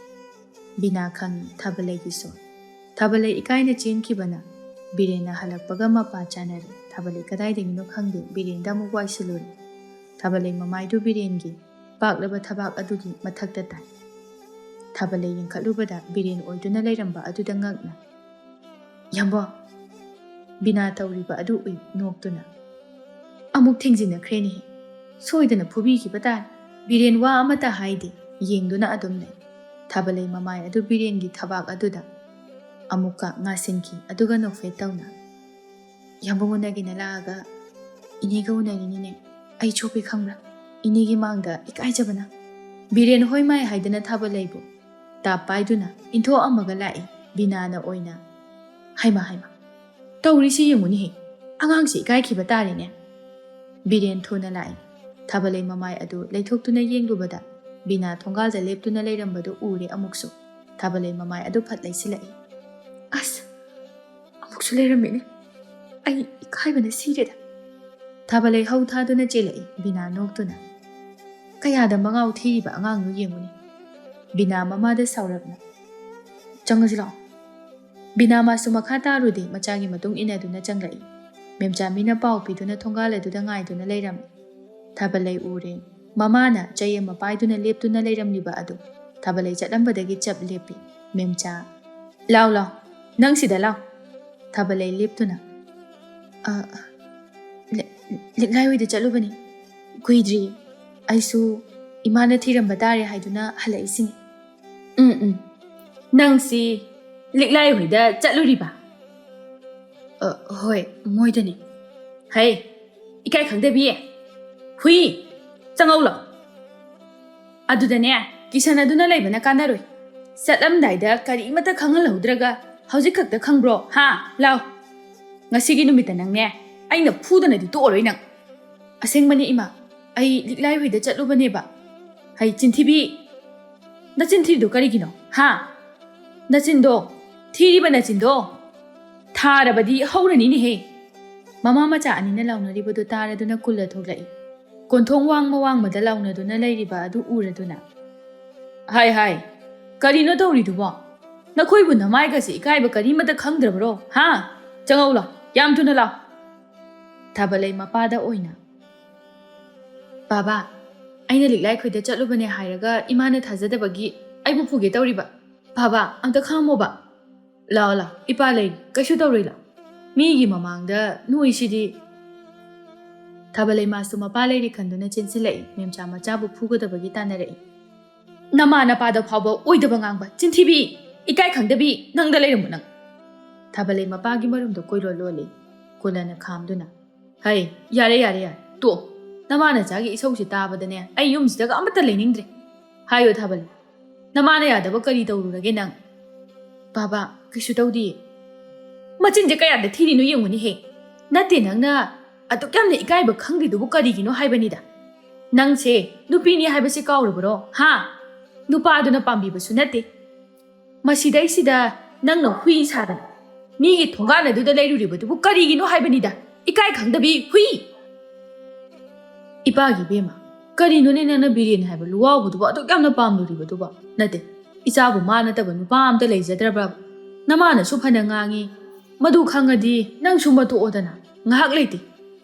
ꯕꯤꯅꯥ ꯈꯪꯏ ꯊꯥꯕꯂꯩꯒꯤ ꯁꯣꯏ꯫ ꯊꯥꯕꯂꯩ ꯏꯀꯥꯏꯅ ꯆꯦꯟꯈꯤꯕꯅ ꯕꯤꯔꯦꯟꯅ ꯍꯜꯂꯛꯄꯒ ꯃꯄꯥ ꯆꯥꯅꯔꯦ꯫ ꯊꯥꯕꯂꯩ ꯀꯗꯥꯏꯗꯒꯤꯅꯣ ꯈꯪꯗꯦ, ꯕꯤꯔꯦꯟꯗ ꯑꯃꯨꯛ ꯋꯥꯏꯁꯤꯜꯂꯨꯔꯦ꯫ ꯊꯥꯕꯂꯩ ꯃꯃꯥꯏꯗꯨ ꯕꯤꯔꯦꯟꯒꯤ ꯄꯥꯛꯂꯕ ꯊꯕꯥꯛ ꯑꯗꯨꯒꯤ ꯃꯊꯛꯇ ꯇꯥꯏ꯫ ꯊꯥꯕꯂꯩ ꯌꯦꯡꯈꯠꯂꯨꯕꯗ ꯕꯤꯔꯦꯟ ꯑꯣꯏꯗꯨꯅ ꯂꯩꯔꯝꯕ ꯑꯗꯨꯗ ꯉꯛꯅ, "ꯌꯥꯝꯕꯣ!" ꯕꯤꯅꯥ ꯇꯧꯔꯤꯕ ꯑꯗꯨ ꯎꯏ ꯅꯣꯛꯇꯨꯅ꯫ "ꯑꯃꯨꯛ ꯊꯦꯡꯖꯤꯟꯅꯈ꯭ꯔꯦꯅꯦꯍꯦ꯫ ꯁꯣꯏꯗꯅ ꯐꯨꯕꯤꯈꯤꯕ ꯇꯥꯔꯦ꯫" ꯕꯤꯔꯦꯟ ꯋꯥ ꯑꯃꯠꯇ ꯍꯥꯏꯗꯦ, ꯌꯦꯡꯗꯨꯅ ꯑꯗꯨꯝ ꯂꯩ꯫ ꯊꯥꯕꯂꯩ ꯃꯃꯥꯏ ꯑꯗꯨ ꯕꯤꯔꯦꯟꯒꯤ ꯊꯕꯥꯛ ꯑꯗꯨꯗ ꯑꯃꯨꯛꯀ ꯉꯥꯁꯤꯟꯈꯤ, ꯑꯗꯨꯒ ꯅꯣꯛꯐꯦꯠ ꯇꯧꯅ, "ꯌꯥꯝꯕꯨꯡ ꯎꯅꯒꯦꯅ ꯂꯥꯛꯑꯒ ꯏꯅꯦꯒ ꯎꯅꯔꯤꯅꯤꯅꯦ꯫ ꯑꯩ ꯆꯣꯞꯄꯦ ꯈꯪꯕ꯭ꯔꯥ? ꯏꯅꯦꯒꯤ ꯃꯥꯡꯗ ꯏꯀꯥꯏꯖꯕꯅ꯫" ꯕꯤꯔꯦꯟ ꯍꯣꯏ ꯃꯥꯏ ꯍꯥꯏꯗꯅ ꯊꯥꯕꯂꯩꯕꯨ ꯇꯥꯞ ꯄꯥꯏꯗꯨꯅ ꯏꯟꯊꯣꯛꯑꯝꯃꯒ ꯂꯥꯛꯏ꯫ ꯕꯤꯅꯥꯅ ꯑꯣꯏꯅ, "ꯍꯩꯃꯥ, ꯍꯩꯃꯥ, ꯇꯧꯔꯤꯁꯤ ꯌꯦꯡꯉꯨꯅꯦꯍꯦ, ꯑꯉꯥꯡꯁꯤ ꯏꯀꯥꯏꯈꯤꯕ ꯇꯥꯔꯦꯅꯦ꯫" ꯕꯤꯔꯦꯟ ꯊꯨꯅ ꯂꯥꯛꯏ꯫ ꯊꯥꯕꯂꯩ ꯃꯃꯥꯏ ꯑꯗꯨ ꯂꯩꯊꯣꯛꯇꯨꯅ ꯌꯦꯡꯂꯨꯕꯗ ꯕꯤꯅꯥ ꯊꯣꯡꯒꯥꯜꯗ ꯂꯦꯞꯇꯨꯅ ꯂꯩꯔꯝꯕꯗꯨ ꯎꯔꯦ ꯑꯃꯨꯛꯁꯨ꯫ ꯊꯥꯕꯂꯩ ꯃꯃꯥꯏ ꯑꯗꯨ ꯐꯠ ꯂꯩꯁꯤꯜꯂꯛꯏ꯫ "ꯑꯁ! ꯑꯃꯨꯛꯁꯨ ꯂꯩꯔꯝꯃꯤꯅꯦ꯫ ꯑꯩ ꯏꯀꯥꯏꯕꯅ ꯁꯤꯔꯦꯗ꯫" ꯊꯥꯕꯂꯩ ꯍꯧ ꯊꯥꯗꯨꯅ ꯆꯦꯜꯂꯛꯏ, ꯕꯤꯅꯥ ꯅꯣꯛꯇꯨꯅ꯫ "ꯀꯌꯥꯗ ꯃꯉꯥꯎ ꯊꯤꯔꯤꯕ ꯑꯉꯥꯡꯅꯣ ꯌꯦꯡꯉꯨꯅꯦ꯫" ꯕꯤꯅꯥ ꯃꯃꯥꯗ ꯁꯥꯎꯔꯞꯅ, "ꯆꯪꯉꯁꯤ ꯂꯥꯛꯑꯣ꯫" ꯕꯤꯅꯥ ꯃꯥꯁꯨ ꯃꯈꯥ ꯇꯥꯔꯨꯗꯦ, ꯃꯆꯥꯒꯤ ꯃꯇꯨꯡ ꯏꯟꯅꯗꯨꯅ ꯆꯪꯂꯛꯏ꯫ ꯃꯦꯝꯆꯥ ꯃꯤꯅ ꯄꯥꯎ ꯄꯤꯗꯨꯅ ꯊꯣꯡꯒꯥꯜ ꯑꯗꯨꯗ ꯉꯥꯏꯗꯨꯅ ꯂꯩꯔꯝꯃꯤ꯫ ꯊꯥꯕꯂꯩ ꯎꯔꯦ꯫ ꯃꯃꯥꯅ ꯆꯩ ꯑꯃ ꯄꯥꯏꯗꯨꯅ ꯂꯦꯞꯇꯨꯅ ꯂꯩꯔꯝꯂꯤꯕ ꯑꯗꯨ ꯊꯥꯕꯂꯩ ꯆꯠꯂꯝꯕꯗꯒꯤ ꯆꯞ ꯂꯦꯞꯄꯤ꯫ ꯃꯦꯝꯆꯥ, "ꯂꯥꯎ, ꯂꯥꯎ, ꯅꯪ ꯁꯤꯗ ꯂꯥꯎ꯫" ꯊꯥꯕꯂꯩ ꯂꯦꯞꯇꯨꯅ, "ꯑ, ꯂꯤ-, ꯂꯤꯛꯂꯥꯏ ꯍꯣꯏꯗ ꯆꯠꯂꯨꯕꯅꯤ꯫ ꯀꯨꯏꯗ꯭ꯔꯤ꯫ ꯑꯩꯁꯨ ꯏꯃꯥꯅ ꯊꯤꯔꯝꯕ ꯇꯥꯔꯦ ꯍꯥꯏꯗꯨꯅ ꯍꯜꯂꯛꯏꯁꯤꯅꯤ꯫" "ꯎꯝ, ꯎꯝ꯫ ꯅꯪꯁꯤ ꯂꯤꯛꯂꯥꯏ ꯍꯣꯏꯗ ꯆꯠꯂꯨꯔꯤꯕ?" ꯑ, ꯍꯣꯏ, ꯃꯣꯏꯗꯅꯦ꯫ ꯍꯩ, ꯏꯀꯥꯏ ꯈꯪꯗꯕꯤ꯫ ꯍꯨꯏ, ꯆꯪꯉꯧ ꯂꯥꯎ꯫ ꯑꯗꯨꯗꯅꯦ, ꯀꯤꯁꯟꯅꯗꯨꯅ ꯂꯩꯕꯅ ꯀꯥꯟꯅꯔꯣꯏ꯫ ꯆꯠꯂꯝꯗꯥꯏꯗ ꯀꯔꯤꯃꯠꯇ ꯈꯪꯍꯜꯍꯧꯗ꯭ꯔꯒ ꯍꯧꯖꯤꯛ ꯈꯛꯇ ꯈꯪꯕ꯭ꯔꯣ? ꯍꯥ? ꯂꯥꯎ꯫ ꯉꯁꯤꯒꯤ ꯅꯨꯃꯤꯠꯇ ꯅꯪꯅꯦ, ꯑꯩꯅ ꯐꯨꯗꯅꯗꯤ ꯇꯣꯛꯑꯔꯣꯏ ꯅꯪ꯫ ꯑꯁꯦꯡꯕꯅꯦ ꯏꯃꯥ, ꯑꯩ ꯂꯤꯛꯂꯥꯏ ꯍꯨꯏꯗ ꯆꯠꯂꯨꯕꯅꯦꯕ꯫ ꯍꯩ, ꯆꯤꯟꯊꯤꯕꯤ! ꯅꯆꯤꯟ ꯊꯤꯔꯤꯗꯣ ꯀꯔꯤꯒꯤꯅꯣ? ꯍꯥ? ꯅꯆꯤꯟꯗꯣ, ꯊꯤꯔꯤꯕ ꯅꯆꯤꯟꯗꯣ ꯊꯥꯔꯕꯗꯤ ꯍꯧꯔꯅꯤꯅꯦꯍꯦ꯫ ꯃꯃꯥ ꯃꯆꯥ ꯑꯅꯤꯅ ꯂꯥꯎꯅꯔꯤꯕꯗꯨ ꯇꯥꯔꯗꯨꯅ ꯀꯨꯜꯂ ꯊꯣꯛꯂꯛꯏ꯫ ꯀꯣꯟꯊꯣꯡ ꯋꯥꯡꯃ ꯋꯥꯡꯃꯗ ꯂꯥꯎꯅꯗꯨꯅ ꯂꯩꯔꯤꯕ ꯑꯗꯨ ꯎꯔꯗꯨꯅ, "ꯍꯥꯏ, ꯍꯥꯏ, ꯀꯔꯤꯅꯣ ꯇꯧꯔꯤꯗꯨꯕꯣ? ꯅꯈꯣꯏꯕꯨ ꯅꯃꯥꯏꯒꯁꯦ ꯏꯀꯥꯏꯕ ꯀꯔꯤꯃꯠꯇ ꯈꯪꯗ꯭ꯔꯕꯔꯣ? ꯍꯥ? ꯆꯪꯉꯧ ꯂꯥꯎ, ꯌꯥꯝ ꯊꯨꯅ ꯂꯥꯎ!" ꯊꯥꯕꯂꯩ ꯃꯄꯥꯗ ꯑꯣꯏꯅ, "ꯕꯥꯕꯥ, ꯑꯩꯅ ꯂꯤꯛꯂꯥꯏ ꯈꯨꯏꯗ ꯆꯠꯂꯨꯕꯅꯦ ꯍꯥꯏꯔꯒ ꯏꯃꯥꯅ ꯊꯥꯖꯗꯕꯒꯤ ꯑꯩꯕꯨ ꯐꯨꯒꯦ ꯇꯧꯔꯤꯕ꯫ ꯕꯥꯕꯥ, ꯑꯝꯇ ꯈꯥꯝꯃꯣꯕ꯫ ꯂꯥꯛꯑꯣ, ꯂꯥꯛꯑꯣ, ꯏꯄꯥ ꯂꯩꯔꯤ, ꯀꯩꯁꯨ ꯇꯧꯔꯣꯏ, ꯂꯥꯛꯑꯣ꯫ ꯃꯤꯒꯤ ꯃꯃꯥꯡꯗ ꯅꯣꯏꯁꯤꯗꯤ꯫" ꯊꯥꯕꯂꯩ ꯃꯥꯁꯨ ꯃꯄꯥ ꯂꯩꯔꯤ ꯈꯟꯗꯨꯅ ꯆꯦꯟꯁꯤꯜꯂꯛꯏ, ꯃꯦꯝꯆꯥ ꯃꯆꯥꯕꯨ ꯐꯨꯒꯗꯕꯒꯤ ꯇꯥꯟꯅꯔꯛꯏ꯫ "ꯅꯃꯥ ꯅꯄꯥꯗ ꯐꯥꯎꯕ ꯑꯣꯏꯗꯕ ꯉꯥꯡꯕ, ꯆꯤꯟꯊꯤꯕꯤ, ꯏꯀꯥꯏ ꯈꯪꯗꯕꯤ, ꯅꯪꯗ ꯂꯩꯔꯝꯃꯨ ꯅꯪ!" ꯊꯥꯕꯂꯩ ꯃꯄꯥꯒꯤ ꯃꯔꯨꯝꯗꯣ ꯀꯣꯏꯂꯣꯟ ꯂꯣꯜꯂꯤ꯫ ꯀꯨꯜꯂꯅ ꯈꯥꯝꯗꯨꯅ, "ꯍꯩ, ꯌꯥꯔꯦ, ꯌꯥꯔꯦ, ꯌꯥꯔꯦ, ꯇꯣꯛꯑꯣ꯫ ꯅꯃꯥ ꯅꯆꯥꯒꯤ ꯏꯁꯧꯁꯦ ꯇꯥꯕꯗꯅꯦ ꯑꯩ ꯌꯨꯝꯁꯤꯗꯒ ꯑꯃꯠꯇ ꯂꯩꯅꯤꯡꯗ꯭ꯔꯦ꯫ ꯍꯥꯏꯌꯣ ꯊꯥꯕꯂꯩ, ꯅꯃꯥꯅ ꯌꯥꯗꯕ ꯀꯔꯤ ꯇꯧꯔꯨꯔꯒꯦ ꯅꯪ?" "ꯕꯥꯕꯥ, ꯀꯩꯁꯨ ꯇꯧꯗꯤꯌꯦ꯫" "ꯃꯆꯤꯟꯁꯦ ꯀꯌꯥꯗ ꯊꯤꯔꯤꯅꯣ ꯌꯦꯡꯉꯨꯅꯦꯍꯦ꯫ ꯅꯠꯇꯦ, ꯅꯪꯅ ꯑꯗꯨꯛ ꯌꯥꯝꯅ ꯏꯀꯥꯏꯕ ꯈꯪꯗ꯭ꯔꯤꯗꯨꯕꯨ ꯀꯔꯤꯒꯤꯅꯣ ꯍꯥꯏꯕꯅꯤꯗ꯫ ꯅꯪꯁꯦ ꯅꯨꯄꯤꯅꯤ ꯍꯥꯏꯕꯁꯦ ꯀꯥꯎꯔꯕꯔꯣ? ꯍꯥ? ꯅꯨꯄꯥꯗꯨꯅ ꯄꯥꯝꯕꯤꯕꯁꯨ ꯅꯠꯇꯦ꯫ ꯃꯁꯤꯗꯩꯁꯤꯗ ꯅꯪꯅ ꯍꯨꯏ ꯁꯥꯗꯅ ꯃꯤꯒꯤ ꯊꯣꯡꯒꯥꯟ ꯑꯗꯨꯗ ꯂꯩꯔꯨꯔꯤꯕꯗꯨꯕꯨ ꯀꯔꯤꯒꯤꯅꯣ ꯍꯥꯏꯕꯅꯤꯗ, ꯏꯀꯥꯏ ꯈꯪꯗꯕꯤ ꯍꯨꯏ!" "ꯏꯄꯥꯒꯤ ꯏꯕꯦꯝꯃ, ꯀꯔꯤꯅꯣꯅꯦ ꯅꯪꯅ ꯕꯤꯔꯦꯟ ꯍꯥꯏꯕ ꯂꯨꯋꯥꯎꯕꯗꯨꯕꯨ ꯑꯗꯨꯛ ꯌꯥꯝꯅ ꯄꯥꯝꯂꯨꯔꯤꯕꯗꯨꯕꯣ? ꯅꯠꯇꯦ, ꯏꯆꯥꯕꯨ ꯃꯥ ꯅꯠꯇꯕ ꯅꯨꯄꯥ ꯑꯝꯇ ꯂꯩꯖꯗ꯭ꯔꯕ꯭ꯔꯕ? ꯅꯃꯥꯅꯁꯨ ꯐꯅ ꯉꯥꯡꯉꯤ꯫ ꯃꯗꯨ ꯈꯪꯉꯗꯤ ꯅꯪꯁꯨ ꯃꯇꯣꯛꯑꯣꯗꯅ, ꯉꯥꯏꯍꯥꯛ ꯂꯩꯇꯦ꯫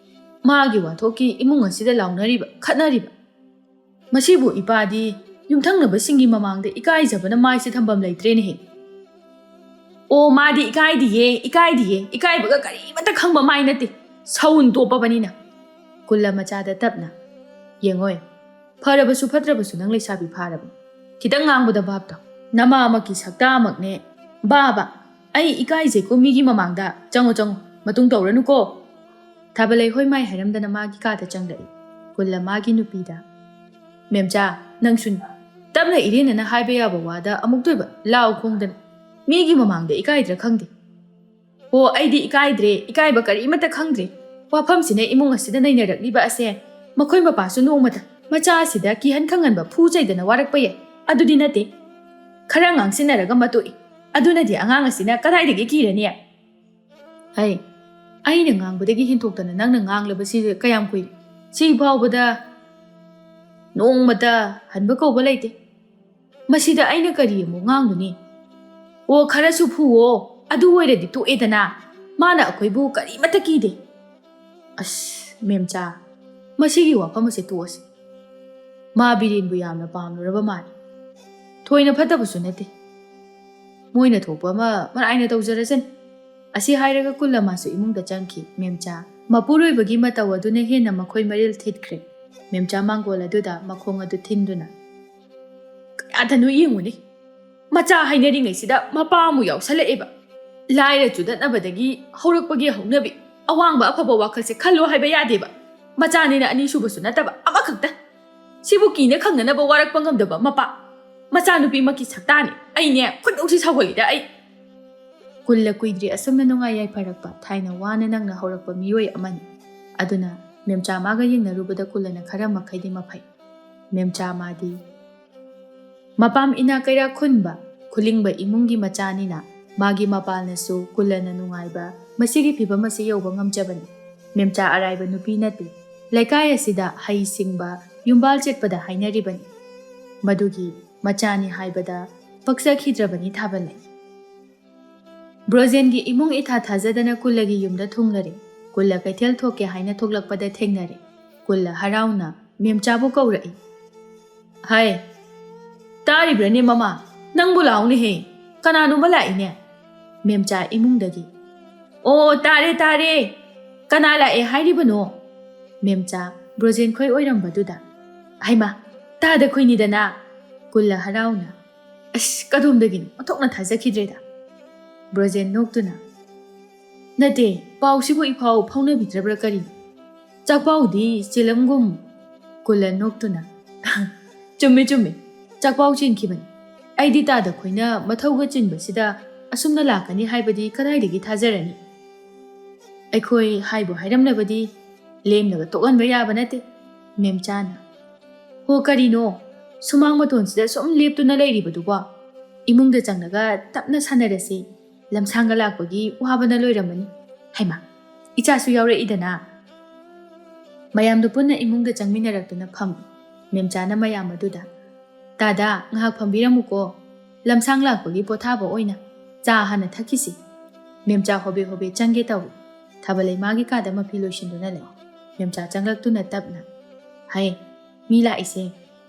ꯃꯥꯒꯤ ꯋꯥꯊꯣꯛꯀꯤ ꯏꯃꯨꯡ ꯑꯁꯤꯗ ꯂꯥꯎꯅꯔꯤꯕ, ꯈꯠꯅꯔꯤꯕ꯫ ꯃꯁꯤꯕꯨ ꯏꯄꯥꯗꯤ ꯌꯨꯝꯊꯪꯅꯕꯁꯤꯡꯒꯤ ꯃꯃꯥꯡꯗ ꯏꯀꯥꯏꯖꯕꯅ ꯃꯥꯏꯁꯦ ꯊꯝꯐꯝ ꯂꯩꯇ꯭ꯔꯦꯅꯦꯍꯦ꯫ ꯑꯣ, ꯃꯥꯗꯤ ꯏꯀꯥꯏꯗꯤꯌꯦ, ꯏꯀꯥꯏꯗꯤꯌꯦ, ꯏꯀꯥꯏꯕꯒ ꯀꯔꯤꯃꯠꯇ ꯈꯪꯕ ꯃꯥꯏ ꯅꯠꯇꯦ, ꯁꯎꯟ ꯇꯣꯞꯄꯕꯅꯤꯅ꯫" ꯀꯨꯜꯂ ꯃꯆꯥꯗ ꯇꯞꯅ, "ꯌꯦꯡꯉꯣꯏ, ꯐꯔꯕꯁꯨ ꯐꯠꯇ꯭ꯔꯕꯁꯨ ꯅꯪ ꯂꯩꯁꯥꯕꯤ ꯐꯥꯔꯕꯅꯤ꯫ ꯈꯤꯇꯪ ꯉꯥꯡꯕꯗ ꯚꯥꯞ ꯇꯥꯎ꯫ ꯅꯃꯥꯃꯛꯀꯤ ꯁꯛꯇꯥꯃꯛꯅꯦ꯫ ꯕꯥꯕꯥ, ꯑꯩ ꯏꯀꯥꯏꯖꯩꯀꯣ ꯃꯤꯒꯤ ꯃꯃꯥꯡꯗ꯫ ꯆꯪꯉꯣ, ꯆꯪꯉꯣ꯫ ꯃꯇꯨꯡ ꯇꯧꯔꯅꯨꯀꯣ꯫ ꯊꯥꯕꯂꯩ ꯍꯣꯏ ꯃꯥꯏ ꯍꯥꯏꯔꯝꯗꯅ ꯃꯥꯒꯤ ꯀꯥꯗ ꯆꯪꯂꯛꯏ꯫ ꯀꯨꯜꯂ ꯃꯥꯒꯤ ꯅꯨꯄꯤꯗ, "ꯃꯦꯝꯆꯥ, ꯅꯪꯁꯨꯅꯤ꯫ ꯇꯞꯅ ꯏꯔꯦꯟꯅꯅ ꯍꯥꯏꯕ ꯌꯥꯕ ꯋꯥꯗ ꯑꯃꯨꯛꯇꯣꯏꯕ ꯂꯥꯎ ꯈꯣꯡꯗꯅ꯫ ꯃꯤꯒꯤ ꯃꯃꯥꯡꯗ ꯏꯀꯥꯏꯗ꯭ꯔꯥ ꯈꯪꯗꯦ꯫" "ꯑꯣ, ꯑꯩꯗꯤ ꯏꯀꯥꯏꯗ꯭ꯔꯦ, ꯏꯀꯥꯏꯕ ꯀꯔꯤꯃꯠꯇ ꯈꯪꯗ꯭ꯔꯦ꯫ ꯋꯥꯐꯝꯁꯤꯅ ꯏꯃꯨꯡ ꯑꯁꯤꯗ ꯅꯩꯅꯔꯛꯂꯤꯕ ꯑꯁꯦ ꯃꯈꯣꯏ ꯃꯄꯥꯁꯨ ꯅꯣꯡꯃꯇ ꯃꯆꯥ ꯑꯁꯤꯗ ꯀꯤꯍꯟ ꯈꯪꯍꯟꯕ ꯐꯨ ꯆꯩꯗꯅ ꯋꯥꯔꯛꯄ ꯌꯥꯏ꯫ ꯑꯗꯨꯗꯤ ꯅꯠꯇꯦ꯫ ꯈꯔ ꯉꯥꯡꯁꯤꯟꯅꯔꯒ ꯃꯇꯣꯛꯏ꯫ ꯑꯗꯨꯅꯗꯤ ꯑꯉꯥꯡ ꯑꯁꯤꯅ ꯀꯗꯥꯏꯗꯒꯤ ꯀꯤꯔꯅꯤ?" "ꯑꯩ, ꯑꯩꯅ ꯉꯥꯡꯕꯗꯒꯤ ꯍꯦꯟꯊꯣꯛꯇꯅ ꯅꯪꯅ ꯉꯥꯡꯂꯕꯁꯤ ꯀꯌꯥꯝ ꯀꯨꯏꯔꯦ? ꯁꯤ ꯐꯥꯎꯕꯗ ꯅꯣꯡꯃꯇ ꯍꯟꯕ ꯀꯧꯕ ꯂꯩꯇꯦ꯫ ꯃꯁꯤꯗ ꯑꯩꯅ ꯀꯔꯤ ꯑꯃꯨꯛ ꯉꯥꯡꯒꯅꯤ? ꯑꯣ, ꯈꯔꯁꯨ ꯐꯨꯋꯣ, ꯑꯗꯨ ꯑꯣꯏꯔꯗꯤ ꯇꯣꯛꯑꯦꯗꯅ꯫ ꯃꯥꯅ ꯑꯩꯈꯣꯏꯕꯨ ꯀꯔꯤꯃꯠꯇ ꯀꯤꯗꯦ꯫" "ꯑꯁ, ꯃꯦꯝꯆꯥ, ꯃꯁꯤꯒꯤ ꯋꯥꯐꯝ ꯑꯁꯦ ꯇꯣꯛꯑꯁꯤ꯫ ꯃꯥ ꯕꯤꯔꯦꯟꯕꯨ ꯌꯥꯝꯅ ꯄꯥꯝꯂꯨꯔꯕ ꯃꯥꯜꯂꯤ꯫ ꯊꯣꯏꯅ ꯐꯠꯇꯕꯁꯨ ꯅꯠꯇꯦ꯫ ꯃꯣꯏꯅ ꯊꯣꯛꯄ ꯑꯃ ꯃꯔꯥꯏꯅ ꯇꯧꯖꯔꯁꯅꯤ꯫" ꯑꯁꯤ ꯍꯥꯏꯔꯒ ꯀꯨꯜꯂ ꯃꯥꯁꯨ ꯏꯃꯨꯡꯗ ꯆꯪꯈꯤ꯫ ꯃꯦꯝꯆꯥ ꯃꯄꯨꯔꯣꯏꯕꯒꯤ ꯃꯇꯧ ꯑꯗꯨꯅ ꯍꯦꯟꯅ ꯃꯈꯣꯏ ꯃꯔꯤꯜ ꯊꯤꯠꯈ꯭ꯔꯦ꯫ ꯃꯦꯝꯆꯥ ꯃꯥꯡꯒꯣꯜ ꯑꯗꯨꯗ ꯃꯈꯣꯡ ꯑꯗꯨ ꯊꯤꯟꯗꯨꯅ, "ꯀꯌꯥꯗꯅꯣ ꯌꯦꯡꯉꯨꯅꯦ, ꯃꯆꯥ ꯍꯥꯏꯅꯔꯤꯉꯩꯁꯤꯗ ꯃꯄꯥ ꯑꯃꯨꯛ ꯌꯥꯎꯁꯜꯂꯛꯑꯦꯕ꯫ ꯂꯥꯏꯔ ꯆꯨꯗꯠꯅꯕꯗꯒꯤ ꯍꯧꯔꯛꯄꯒꯤ ꯍꯧꯅꯕꯤ, ꯑꯋꯥꯡꯕ ꯑꯐꯕ ꯋꯥꯈꯜꯁꯦ ꯈꯜꯂꯣ ꯍꯥꯏꯕ ꯌꯥꯗꯦꯕ꯫ ꯃꯆꯥꯅꯤꯅ ꯑꯅꯤꯁꯨꯕꯁꯨ ꯅꯠꯇꯕ ꯑꯃꯈꯛꯇ꯫ ꯁꯤꯕꯨ ꯀꯤꯅ ꯈꯪꯅꯅꯕ ꯋꯥꯔꯛꯄ ꯉꯝꯗꯕ ꯃꯄꯥ꯫ ꯃꯆꯥꯅꯨꯄꯤꯃꯛꯀꯤ ꯁꯛꯇꯥꯅꯤ꯫ ꯑꯩꯅꯦ ꯈꯨꯠꯅꯧꯁꯤ ꯁꯥꯎꯒꯠꯂꯤꯗ ꯑꯩ꯫" ꯀꯨꯜꯂ ꯀꯨꯏꯗ꯭ꯔꯤ ꯑꯁꯨꯝꯅ ꯅꯨꯡꯉꯥꯏ ꯌꯥꯏꯐꯔꯛꯄ꯫ ꯊꯥꯏꯅ ꯋꯥꯅ ꯅꯪꯅ ꯍꯧꯔꯛꯄ ꯃꯤꯑꯣꯏ ꯑꯃꯅꯤ꯫ ꯑꯗꯨꯅ ꯃꯦꯝꯆꯥ ꯃꯥꯒ ꯌꯦꯡꯅꯔꯨꯕꯗ ꯀꯨꯜꯂꯅ ꯈꯔ ꯃꯈꯩꯗꯤ ꯃꯐꯩ꯫ ꯃꯦꯝꯆꯥ ꯃꯥꯗꯤ ꯃꯄꯥꯝ ꯏꯅꯥ ꯀꯩꯔꯥꯛ ꯈꯨꯟꯕ, ꯈꯨꯂꯤꯡꯕ ꯏꯃꯨꯡꯒꯤ ꯃꯆꯥꯅꯤꯅ ꯃꯥꯒꯤ ꯃꯄꯥꯜꯅꯁꯨ ꯀꯨꯜꯂꯅ ꯅꯨꯡꯉꯥꯏꯕ, ꯃꯁꯤꯒꯤ ꯐꯤꯚꯝ ꯑꯁꯤ ꯌꯧꯕ ꯉꯝꯖꯕꯅꯤ꯫ ꯃꯦꯝꯆꯥ ꯑꯔꯥꯏꯕ ꯅꯨꯄꯤ ꯅꯠꯇꯦ꯫ ꯂꯩꯀꯥꯏ ꯑꯁꯤꯗ ꯍꯩ ꯁꯤꯡꯕ, ꯌꯨꯝꯕꯥꯜ ꯆꯠꯄꯗ ꯍꯥꯏꯅꯔꯤꯕꯅꯤ꯫ ꯃꯗꯨꯒꯤ ꯃꯆꯥꯅꯤ ꯍꯥꯏꯕꯗ ꯄꯛꯆꯈꯤꯗ꯭ꯔꯕꯅꯤ ꯊꯥꯕꯂꯩ꯫ ꯕ꯭ꯔꯣꯖꯦꯟꯒꯤ ꯏꯃꯨꯡ ꯏꯊꯥ ꯊꯥꯖꯗꯅ ꯀꯨꯜꯂꯒꯤ ꯌꯨꯝꯗ ꯊꯨꯡꯂꯔꯦ꯫ ꯀꯨꯜꯂ ꯀꯩꯊꯦꯜ ꯊꯣꯛꯀꯦ ꯍꯥꯏꯅ ꯊꯣꯛꯂꯛꯄꯗ ꯊꯦꯡꯅꯔꯦ꯫ ꯀꯨꯜꯂ ꯍꯔꯥꯎꯅ ꯃꯦꯝꯆꯥꯕꯨ ꯀꯧꯔꯛꯏ꯫ "ꯍꯥꯏ, ꯇꯥꯔꯤꯕ꯭ꯔꯅꯦ ꯃꯃꯥ? ꯅꯪꯕꯨ ꯂꯥꯎꯅꯦꯍꯦ, ꯀꯅꯥꯅꯣꯃ ꯂꯥꯛꯏꯅꯦ꯫" ꯃꯦꯝꯆꯥ ꯏꯃꯨꯡꯗꯒꯤ, "ꯑꯣ, ꯇꯥꯔꯦ, ꯇꯥꯔꯦ꯫ ꯀꯅꯥ ꯂꯥꯛꯑꯦ ꯍꯥꯏꯔꯤꯕꯅꯣ?" ꯃꯦꯝꯆꯥ ꯕ꯭ꯔꯣꯖꯦꯟ ꯈꯣꯏ ꯑꯣꯏꯔꯝꯕꯗꯨꯗ꯫ "ꯍꯩꯃꯥ, ꯇꯥꯗ ꯈꯣꯏꯅꯤꯗꯅ꯫" ꯀꯨꯜꯂ ꯍꯔꯥꯎꯅ, "ꯑꯁ, ꯀꯗꯣꯝꯗꯒꯤꯅꯣ? ꯑꯣꯟꯊꯣꯛꯅ ꯊꯥꯖꯈꯤꯗ꯭ꯔꯦꯗ꯫" ꯕ꯭ꯔꯣꯖꯦꯟ ꯅꯣꯛꯇꯨꯅ, "ꯅꯠꯇꯦ, ꯄꯥꯎꯁꯤꯕꯨ ꯏꯐꯥꯎ ꯐꯥꯎꯅꯕꯤꯗ꯭ꯔꯕ꯭ꯔꯥ ꯀꯔꯤ?" "ꯆꯥꯛꯄꯥꯎꯗꯤ ꯆꯦꯜꯂꯝꯒꯨꯝ", ꯀꯨꯂꯟ ꯅꯣꯛꯇꯨꯅ꯫ "ꯆꯨꯝꯃꯦ, ꯆꯨꯝꯃꯦ, ꯆꯥꯛꯄꯥꯎ ꯆꯦꯟꯈꯤꯕꯅꯤ꯫ ꯑꯩꯗꯤ ꯇꯥꯗ ꯈꯣꯏꯅ ꯃꯊꯧꯒ ꯆꯤꯟꯕꯁꯤꯗ ꯑꯁꯨꯝꯅ ꯂꯥꯛꯀꯅꯤ ꯍꯥꯏꯕꯗꯤ ꯀꯗꯥꯏꯗꯒꯤ ꯊꯥꯖꯔꯅꯤ? ꯑꯩꯈꯣꯏ ꯍꯥꯏꯕꯨ ꯍꯥꯏꯔꯝꯂꯕꯗꯤ ꯂꯦꯝꯅꯒ ꯇꯣꯛꯍꯟꯕ ꯌꯥꯕ ꯅꯠꯇꯦ", ꯃꯦꯝꯆꯥꯅ꯫ "ꯍꯣ, ꯀꯔꯤꯅꯣ ꯁꯨꯃꯥꯡ ꯃꯇꯣꯟꯁꯤꯗ ꯁꯨꯝ ꯂꯦꯞꯇꯨꯅ ꯂꯩꯔꯤꯕꯗꯨꯕꯣ? ꯏꯃꯨꯡꯗ ꯆꯪꯂꯒ ꯇꯞꯅ ꯁꯥꯟꯅꯔꯁꯤ꯫ ꯂꯝꯁꯥꯡꯒ ꯂꯥꯛꯄꯒꯤ ꯋꯥꯕꯅ ꯂꯣꯏꯔꯝꯃꯅꯤ꯫ ꯍꯩꯃꯥ, ꯏꯆꯥꯁꯨ ꯌꯥꯎꯔꯛꯏꯗꯅ꯫" ꯃꯌꯥꯝꯗꯨ ꯄꯨꯟꯅ ꯏꯃꯨꯡꯗ ꯆꯪꯃꯤꯟꯅꯔꯛꯇꯨꯅ ꯐꯝꯃꯤ꯫ ꯃꯦꯝꯆꯥꯅ ꯃꯌꯥꯝ ꯑꯗꯨꯗ, "ꯇꯥꯗ, ꯉꯥꯏꯍꯥꯛ ꯐꯝꯕꯤꯔꯝꯃꯨꯀꯣ꯫ ꯂꯝꯁꯥꯡ ꯂꯥꯛꯄꯒꯤ ꯄꯣꯊꯥꯕ ꯑꯣꯏꯅ ꯆꯥ ꯍꯥꯟꯅ ꯊꯛꯈꯤꯁꯤ꯫" ꯃꯦꯝꯆꯥ ꯍꯣꯕꯦ ꯍꯣꯕꯦ ꯆꯪꯒꯦ ꯇꯧꯏ꯫ ꯊꯥꯕꯂꯩ ꯃꯥꯒꯤ ꯀꯥꯗ ꯃꯐꯤ ꯂꯣꯏꯁꯤꯟꯗꯨꯅ ꯂꯩ꯫ ꯃꯦꯝꯆꯥ ꯆꯪꯂꯛꯇꯨꯅ ꯇꯞꯅ, "ꯍꯩ, ꯃꯤ ꯂꯥꯛꯏꯁꯦ,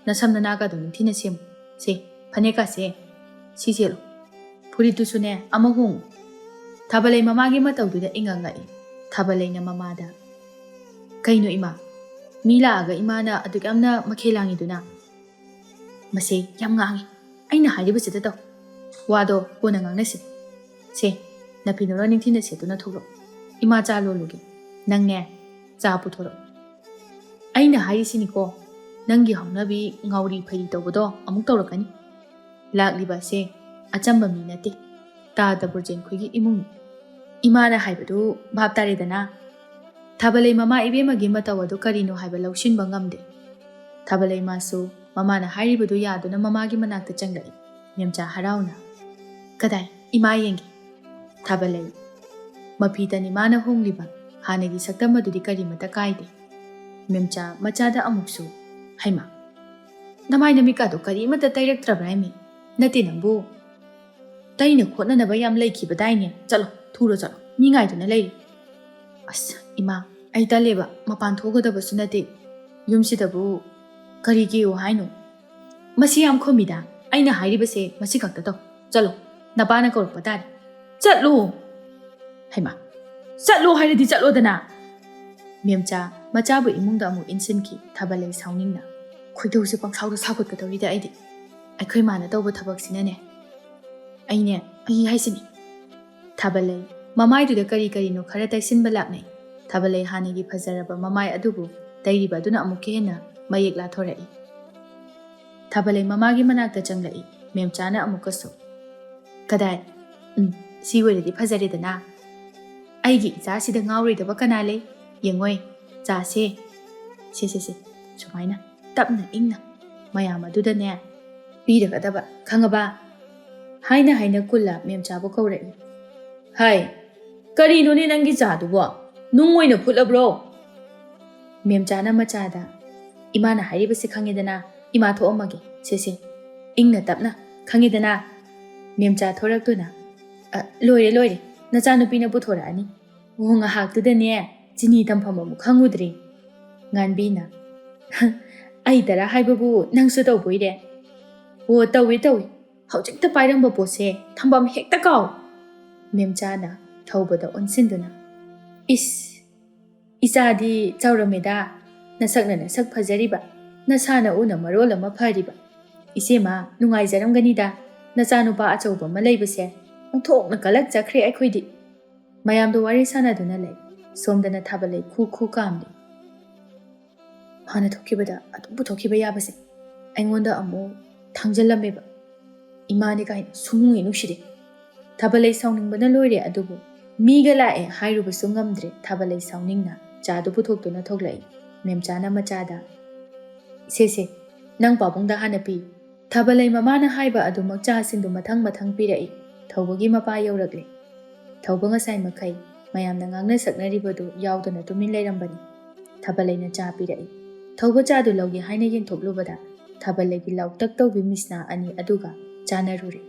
ꯅꯁꯝ ꯅꯅꯥꯒꯗꯣ ꯅꯤꯡꯊꯤꯅ ꯁꯦꯝꯃꯨ꯫ ꯁꯦ, ꯐꯅꯦꯛꯀꯥꯁꯦ ꯁꯤ ꯁꯦꯠꯂꯨ꯫ ꯐꯨꯔꯤꯠꯇꯨꯁꯨꯅꯦ, ꯑꯃ ꯍꯣꯡꯉꯨ꯫" ꯊꯥꯕꯂꯩ ꯃꯃꯥꯒꯤ ꯃꯇꯧꯗꯨꯗ ꯏꯉꯛ ꯉꯛꯏ꯫ ꯊꯥꯕꯂꯩꯅ ꯃꯃꯥꯗ, "ꯀꯩꯅꯣ ꯏꯃꯥ? ꯃꯤ ꯂꯥꯛꯑꯒ ꯏꯃꯥꯅ ꯑꯗꯨꯛ ꯌꯥꯝꯅ ꯃꯈꯦꯜ ꯂꯥꯡꯉꯤꯗꯨꯅ?" "ꯃꯁꯦ ꯌꯥꯝ ꯉꯥꯡꯉꯤ꯫ ꯑꯩꯅ ꯍꯥꯏꯔꯤꯕꯁꯤꯗ ꯇꯧ꯫ ꯋꯥꯗꯣ ꯀꯣꯟꯅ ꯉꯥꯡꯅꯁꯤ꯫ ꯁꯦ, ꯅꯐꯤꯅꯨꯔ ꯅꯤꯡꯊꯤꯅ ꯁꯦꯠꯇꯨꯅ ꯊꯣꯛꯂꯛꯑꯣ꯫ ꯏꯃꯥ ꯆꯥ ꯂꯣꯜꯂꯨꯒꯦ꯫ ꯅꯪꯅꯦ, ꯆꯥ ꯄꯨꯊꯣꯔꯛꯑꯣ꯫" "ꯑꯩꯅ ꯍꯥꯏꯔꯤꯁꯤꯅꯤꯀꯣ, ꯅꯪꯒꯤ ꯍꯧꯅꯕꯤ ꯉꯥꯎꯔꯤ ꯐꯩꯔꯤ ꯇꯧꯕꯗꯣ ꯑꯃꯨꯛ ꯇꯧꯔꯛꯀꯅꯤ꯫ ꯂꯥꯛꯂꯤꯕ ꯑꯁꯦ ꯑꯆꯝꯕ ꯃꯤ ꯅꯠꯇꯦ, ꯇꯥ ꯇꯕꯨꯔꯖꯦꯟ ꯈꯣꯏꯒꯤ ꯏꯃꯨꯡꯅꯤ꯫ ꯏꯃꯥꯅ ꯍꯥꯏꯕꯗꯨ ꯚꯥꯞ ꯇꯥꯔꯦꯗꯅ?" ꯊꯥꯕꯂꯩ ꯃꯃꯥ ꯏꯕꯦꯝꯃꯒꯤ ꯃꯇꯧ ꯑꯗꯨ ꯀꯔꯤꯅꯣ ꯍꯥꯏꯕ ꯂꯧꯁꯤꯟꯕ ꯉꯝꯗꯦ꯫ ꯊꯥꯕꯂꯩ ꯃꯥꯁꯨ ꯃꯃꯥꯅ ꯍꯥꯏꯔꯤꯕꯗꯨ ꯌꯥꯗꯨꯅ ꯃꯃꯥꯒꯤ ꯃꯅꯥꯛꯇ ꯆꯪꯂꯛꯏ꯫ ꯃꯦꯝꯆꯥ ꯍꯔꯥꯎꯅ, "ꯀꯗꯥꯏ, ꯏꯃꯥ ꯌꯦꯡꯒꯦ꯫" ꯊꯥꯕꯂꯩ, ꯃꯐꯤ ꯇꯅꯤ ꯃꯥꯅ ꯍꯣꯡꯂꯤꯕ, ꯍꯥꯟꯅꯒꯤ ꯁꯛꯇꯝ ꯑꯗꯨꯗꯤ ꯀꯔꯤꯃꯠꯇ ꯀꯥꯏꯗꯦ꯫ ꯃꯦꯝꯆꯥ ꯃꯆꯥꯗ ꯑꯃꯨꯛꯁꯨ, "ꯍꯩꯃꯥ, ꯅꯃꯥꯏ ꯅꯃꯤꯠꯀꯥꯗꯣ ꯀꯔꯤꯃꯠꯇ ꯇꯩꯔꯛꯇ꯭ꯔꯕ꯭ꯔꯥ ꯍꯥꯏꯃꯤ? ꯅꯠꯇꯦ ꯅꯪꯕꯨ, ꯇꯩꯅ ꯈꯣꯠꯅꯅꯕ ꯌꯥꯝ ꯂꯩꯈꯤꯕꯗꯥꯏꯅꯦ? ꯆꯠꯂꯣ, ꯊꯨꯔꯣ ꯆꯠꯂꯣ, ꯃꯤ ꯉꯥꯏꯗꯨꯅ ꯂꯩꯔꯤ꯫" "ꯑꯁ ꯏꯃꯥ, ꯑꯩ ꯇꯜꯂꯦꯕ, ꯃꯄꯥꯟ ꯊꯣꯛꯀꯗꯕꯁꯨ ꯅꯠꯇꯦ, ꯌꯨꯝꯁꯤꯗꯕꯨ ꯀꯔꯤ ꯀꯦꯌꯨ ꯍꯥꯏꯅꯣ? ꯃꯁꯤ ꯌꯥꯝ ꯈꯨꯝꯃꯤꯗ, ꯑꯩꯅ ꯍꯥꯏꯔꯤꯕꯁꯦ ꯃꯁꯤ ꯈꯛꯇ ꯇꯧ꯫ ꯆꯠꯂꯣ, ꯅꯄꯥꯅ ꯀꯧꯔꯛꯄ ꯇꯥꯔꯦ꯫ ꯆꯠꯂꯣ!" "ꯍꯩꯃꯥ, ꯆꯠꯂꯣ ꯍꯥꯏꯔꯗꯤ ꯆꯠꯂꯣꯗꯅ!" ꯃꯦꯝꯆꯥ ꯃꯆꯥꯕꯨ ꯏꯃꯨꯡꯗ ꯑꯃꯨꯛ ꯏꯟꯁꯤꯟꯈꯤ꯫ ꯊꯥꯕꯂꯩ ꯁꯥꯎꯅꯤꯡꯅ, "ꯈꯣꯏꯗꯧꯁꯦ ꯄꯪꯁꯥꯎꯗ ꯁꯥꯎꯒꯠꯀꯗꯧꯔꯤꯗ ꯑꯩꯗꯤ꯫ ꯑꯩꯈꯣꯏ ꯃꯥꯅ ꯇꯧꯕ ꯊꯕꯛꯁꯤꯅꯅꯦ꯫ ꯑꯩꯅꯦ, ꯑꯩ ꯍꯥꯏꯁꯤꯅꯤ꯫" ꯊꯥꯕꯂꯩ ꯃꯃꯥꯏꯗꯨꯗ ꯀꯔꯤ ꯀꯔꯤꯅꯣ ꯈꯔ ꯇꯩꯁꯤꯟꯕ ꯂꯥꯛꯅꯩ꯫ ꯊꯥꯕꯂꯩ ꯍꯥꯟꯅꯒꯤ ꯐꯖꯔꯕ ꯃꯃꯥꯏ ꯑꯗꯨꯕꯨ ꯇꯩꯔꯤꯕ ꯑꯗꯨꯅ ꯑꯃꯨꯛꯀ ꯍꯦꯟꯅ ꯃꯌꯦꯛ ꯂꯥꯊꯣꯔꯛꯏ꯫ ꯊꯥꯕꯂꯩ ꯃꯃꯥꯒꯤ ꯃꯅꯥꯛꯇ ꯆꯪꯂꯛꯏ꯫ ꯃꯦꯝꯆꯥꯅ ꯑꯃꯨꯛꯀꯁꯨ, "ꯀꯗꯥꯏ? ꯎꯝ, ꯁꯤ ꯑꯣꯏꯔꯗꯤ ꯐꯖꯔꯦꯗꯅ꯫ ꯑꯩꯒꯤ ꯏꯆꯥꯁꯤꯗ ꯉꯥꯎꯔꯣꯏꯗꯕ ꯀꯅꯥ ꯂꯩ? ꯌꯦꯡꯉꯣꯏ, ꯆꯥꯁꯦ꯫ ꯁꯦ, ꯁꯦ, ꯁꯦ, ꯁꯨꯃꯥꯏꯅ ꯇꯞꯅ ꯏꯪꯅ ꯃꯌꯥꯝ ꯑꯗꯨꯗꯅꯦ ꯄꯤꯔꯒꯗꯕ, ꯈꯪꯉꯕ?" ꯍꯥꯏꯅ ꯍꯥꯏꯅ ꯀꯨꯜꯂ ꯃꯦꯝꯆꯥꯕꯨ ꯀꯧꯔꯛꯏ꯫ "ꯍꯥꯏ, ꯀꯔꯤꯅꯣꯅꯦ ꯅꯪꯒꯤ ꯆꯥꯗꯨꯕꯣ? ꯅꯨꯡ ꯑꯣꯏꯅ ꯐꯨꯠꯂꯕ꯭ꯔꯣ?" ꯃꯦꯝꯆꯥꯅ ꯃꯆꯥꯗ, "ꯏꯃꯥꯅ ꯍꯥꯏꯔꯤꯕꯁꯦ ꯈꯪꯉꯦꯗꯅ, ꯏꯃꯥ ꯊꯣꯛꯑꯝꯃꯒꯦ, ꯁꯦ, ꯁꯦ, ꯏꯪꯅ ꯇꯞꯅ, ꯈꯪꯉꯦꯗꯅ?" ꯃꯦꯝꯆꯥ ꯊꯣꯔꯛꯇꯨꯅ, "ꯑ, ꯂꯣꯏꯔꯦ, ꯂꯣꯏꯔꯦ, ꯅꯆꯥꯅꯨꯄꯤꯅ ꯄꯨꯊꯣꯔꯛꯑꯅꯤ꯫ ꯑꯣ, ꯉꯥꯏꯍꯥꯛꯇꯨꯗꯅꯦ ꯆꯤꯅꯤ ꯊꯝꯐꯝ ꯑꯃꯨꯛ ꯈꯪꯉꯨꯗ꯭ꯔꯦ꯫" ꯉꯥꯟꯕꯤꯅ, "ꯑꯩ ꯇꯔꯥ ꯍꯥꯏꯕꯕꯨ ꯅꯪꯁꯨ ꯇꯧꯕꯣꯏꯔꯦ?" "ꯑꯣ, ꯇꯧꯏ, ꯇꯧꯏ꯫ ꯍꯧꯖꯤꯛꯇ ꯄꯥꯏꯔꯝꯕ ꯄꯣꯠꯁꯦ ꯊꯝꯐꯝ ꯍꯦꯛꯇ ꯀꯥꯎ꯫" ꯃꯦꯝꯆꯥꯅ ꯊꯧꯕꯗ ꯑꯣꯟꯁꯤꯟꯗꯨꯅ, "ꯏꯁ, ꯏꯆꯥꯗꯤ ꯆꯥꯎꯔꯝꯃꯦꯗ꯫ ꯅꯁꯛꯅ ꯅꯁꯛ ꯐꯖꯔꯤꯕ, ꯅꯁꯥꯅ ꯎꯅ ꯃꯔꯣꯜ ꯑꯃ ꯐꯔꯤꯕ꯫ ꯏꯆꯦꯃ, ꯅꯨꯡꯉꯥꯏꯖꯔꯝꯒꯅꯤꯗ꯫ ꯅꯆꯥꯅꯨꯄꯥ ꯑꯆꯧꯕ ꯑꯃ ꯂꯩꯕꯁꯦ ꯑꯣꯟꯊꯣꯛꯅ ꯀꯂꯛꯆꯈ꯭ꯔꯦ ꯑꯩꯈꯣꯏꯗꯤ꯫" ꯃꯌꯥꯝꯗꯣ ꯋꯥꯔꯤ ꯁꯥꯟꯅꯗꯨꯅ ꯂꯩ꯫ ꯁꯣꯝꯗꯅ ꯊꯥꯕꯂꯩ ꯈꯨ ꯈꯨ ꯀꯥꯝꯂꯤ꯫ "ꯃꯥꯅ ꯊꯣꯛꯈꯤꯕꯗ ꯑꯗꯨꯝ ꯄꯨꯊꯣꯛꯈꯤꯕ ꯌꯥꯕꯁꯦ ꯑꯩꯉꯣꯟꯗ ꯑꯃꯨꯛ ꯊꯥꯡꯖꯜꯂꯝꯃꯦꯕ꯫ ꯏꯃꯥꯅꯦ ꯀꯥꯏꯅ ꯁꯨꯡꯅꯨꯡ ꯍꯦꯛ ꯅꯨꯡꯁꯤꯗꯦ꯫" ꯊꯥꯕꯂꯩ ꯁꯥꯎꯅꯤꯡꯕꯅ ꯂꯣꯏꯔꯦ, ꯑꯗꯨꯕꯨ ꯃꯤꯒ ꯂꯥꯛꯑꯦ ꯍꯥꯏꯔꯨꯕꯁꯨ ꯉꯝꯗ꯭ꯔꯦ꯫ ꯊꯥꯕꯂꯩ ꯁꯥꯎꯅꯤꯡꯅ ꯆꯥꯗꯨ ꯄꯨꯊꯣꯛꯇꯨꯅ ꯊꯣꯛꯂꯛꯏ꯫ ꯃꯦꯝꯆꯥꯅ ꯃꯆꯥꯗ, "ꯁꯦ, ꯁꯦ, ꯅꯪ ꯄꯥꯕꯨꯡꯗ ꯍꯥꯟꯅ ꯄꯤ꯫" ꯊꯥꯕꯂꯩ ꯃꯃꯥꯅ ꯍꯥꯏꯕ ꯑꯗꯨꯃꯛ ꯆꯥꯁꯤꯡꯗꯨ ꯃꯊꯪ ꯃꯊꯪ ꯄꯤꯔꯛꯏ꯫ ꯊꯧꯕꯒꯤ ꯃꯄꯥ ꯌꯧꯔꯛꯂꯦ꯫ ꯊꯧꯕ ꯉꯁꯥꯏ ꯃꯈꯩ ꯃꯌꯥꯝꯅ ꯉꯥꯡꯅ ꯁꯛꯅꯔꯤꯕꯗꯨ ꯌꯥꯎꯗꯅ ꯇꯨꯃꯤꯟ ꯂꯩꯔꯝꯕꯅꯤ꯫ ꯊꯥꯕꯂꯩꯅ ꯆꯥ ꯄꯤꯔꯛꯏ꯫ ꯊꯧꯕ ꯆꯥꯗꯨ ꯂꯧꯒꯦ ꯍꯥꯏꯅ ꯌꯦꯡꯊꯣꯛꯂꯨꯕꯗ ꯊꯥꯕꯂꯩꯒꯤ ꯂꯥꯎꯇꯛ ꯇꯧꯕꯤ ꯃꯤꯁꯅꯥ ꯑꯅꯤ ꯑꯗꯨꯒ ꯆꯥꯅꯔꯨꯔꯦ꯫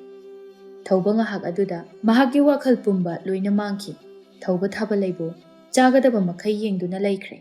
ꯊꯧꯕ ꯉꯥꯏꯍꯥꯛ ꯑꯗꯨꯗ ꯃꯍꯥꯛꯀꯤ ꯋꯥꯈꯜ ꯄꯨꯝꯕ ꯂꯣꯏꯅ ꯃꯥꯡꯈꯤ꯫ ꯊꯧꯕ ꯊꯥꯕꯂꯩꯕꯨ ꯆꯥꯒꯗꯕ ꯃꯈꯩ ꯌꯦꯡꯗꯨꯅ ꯂꯩꯈ꯭ꯔꯦ꯫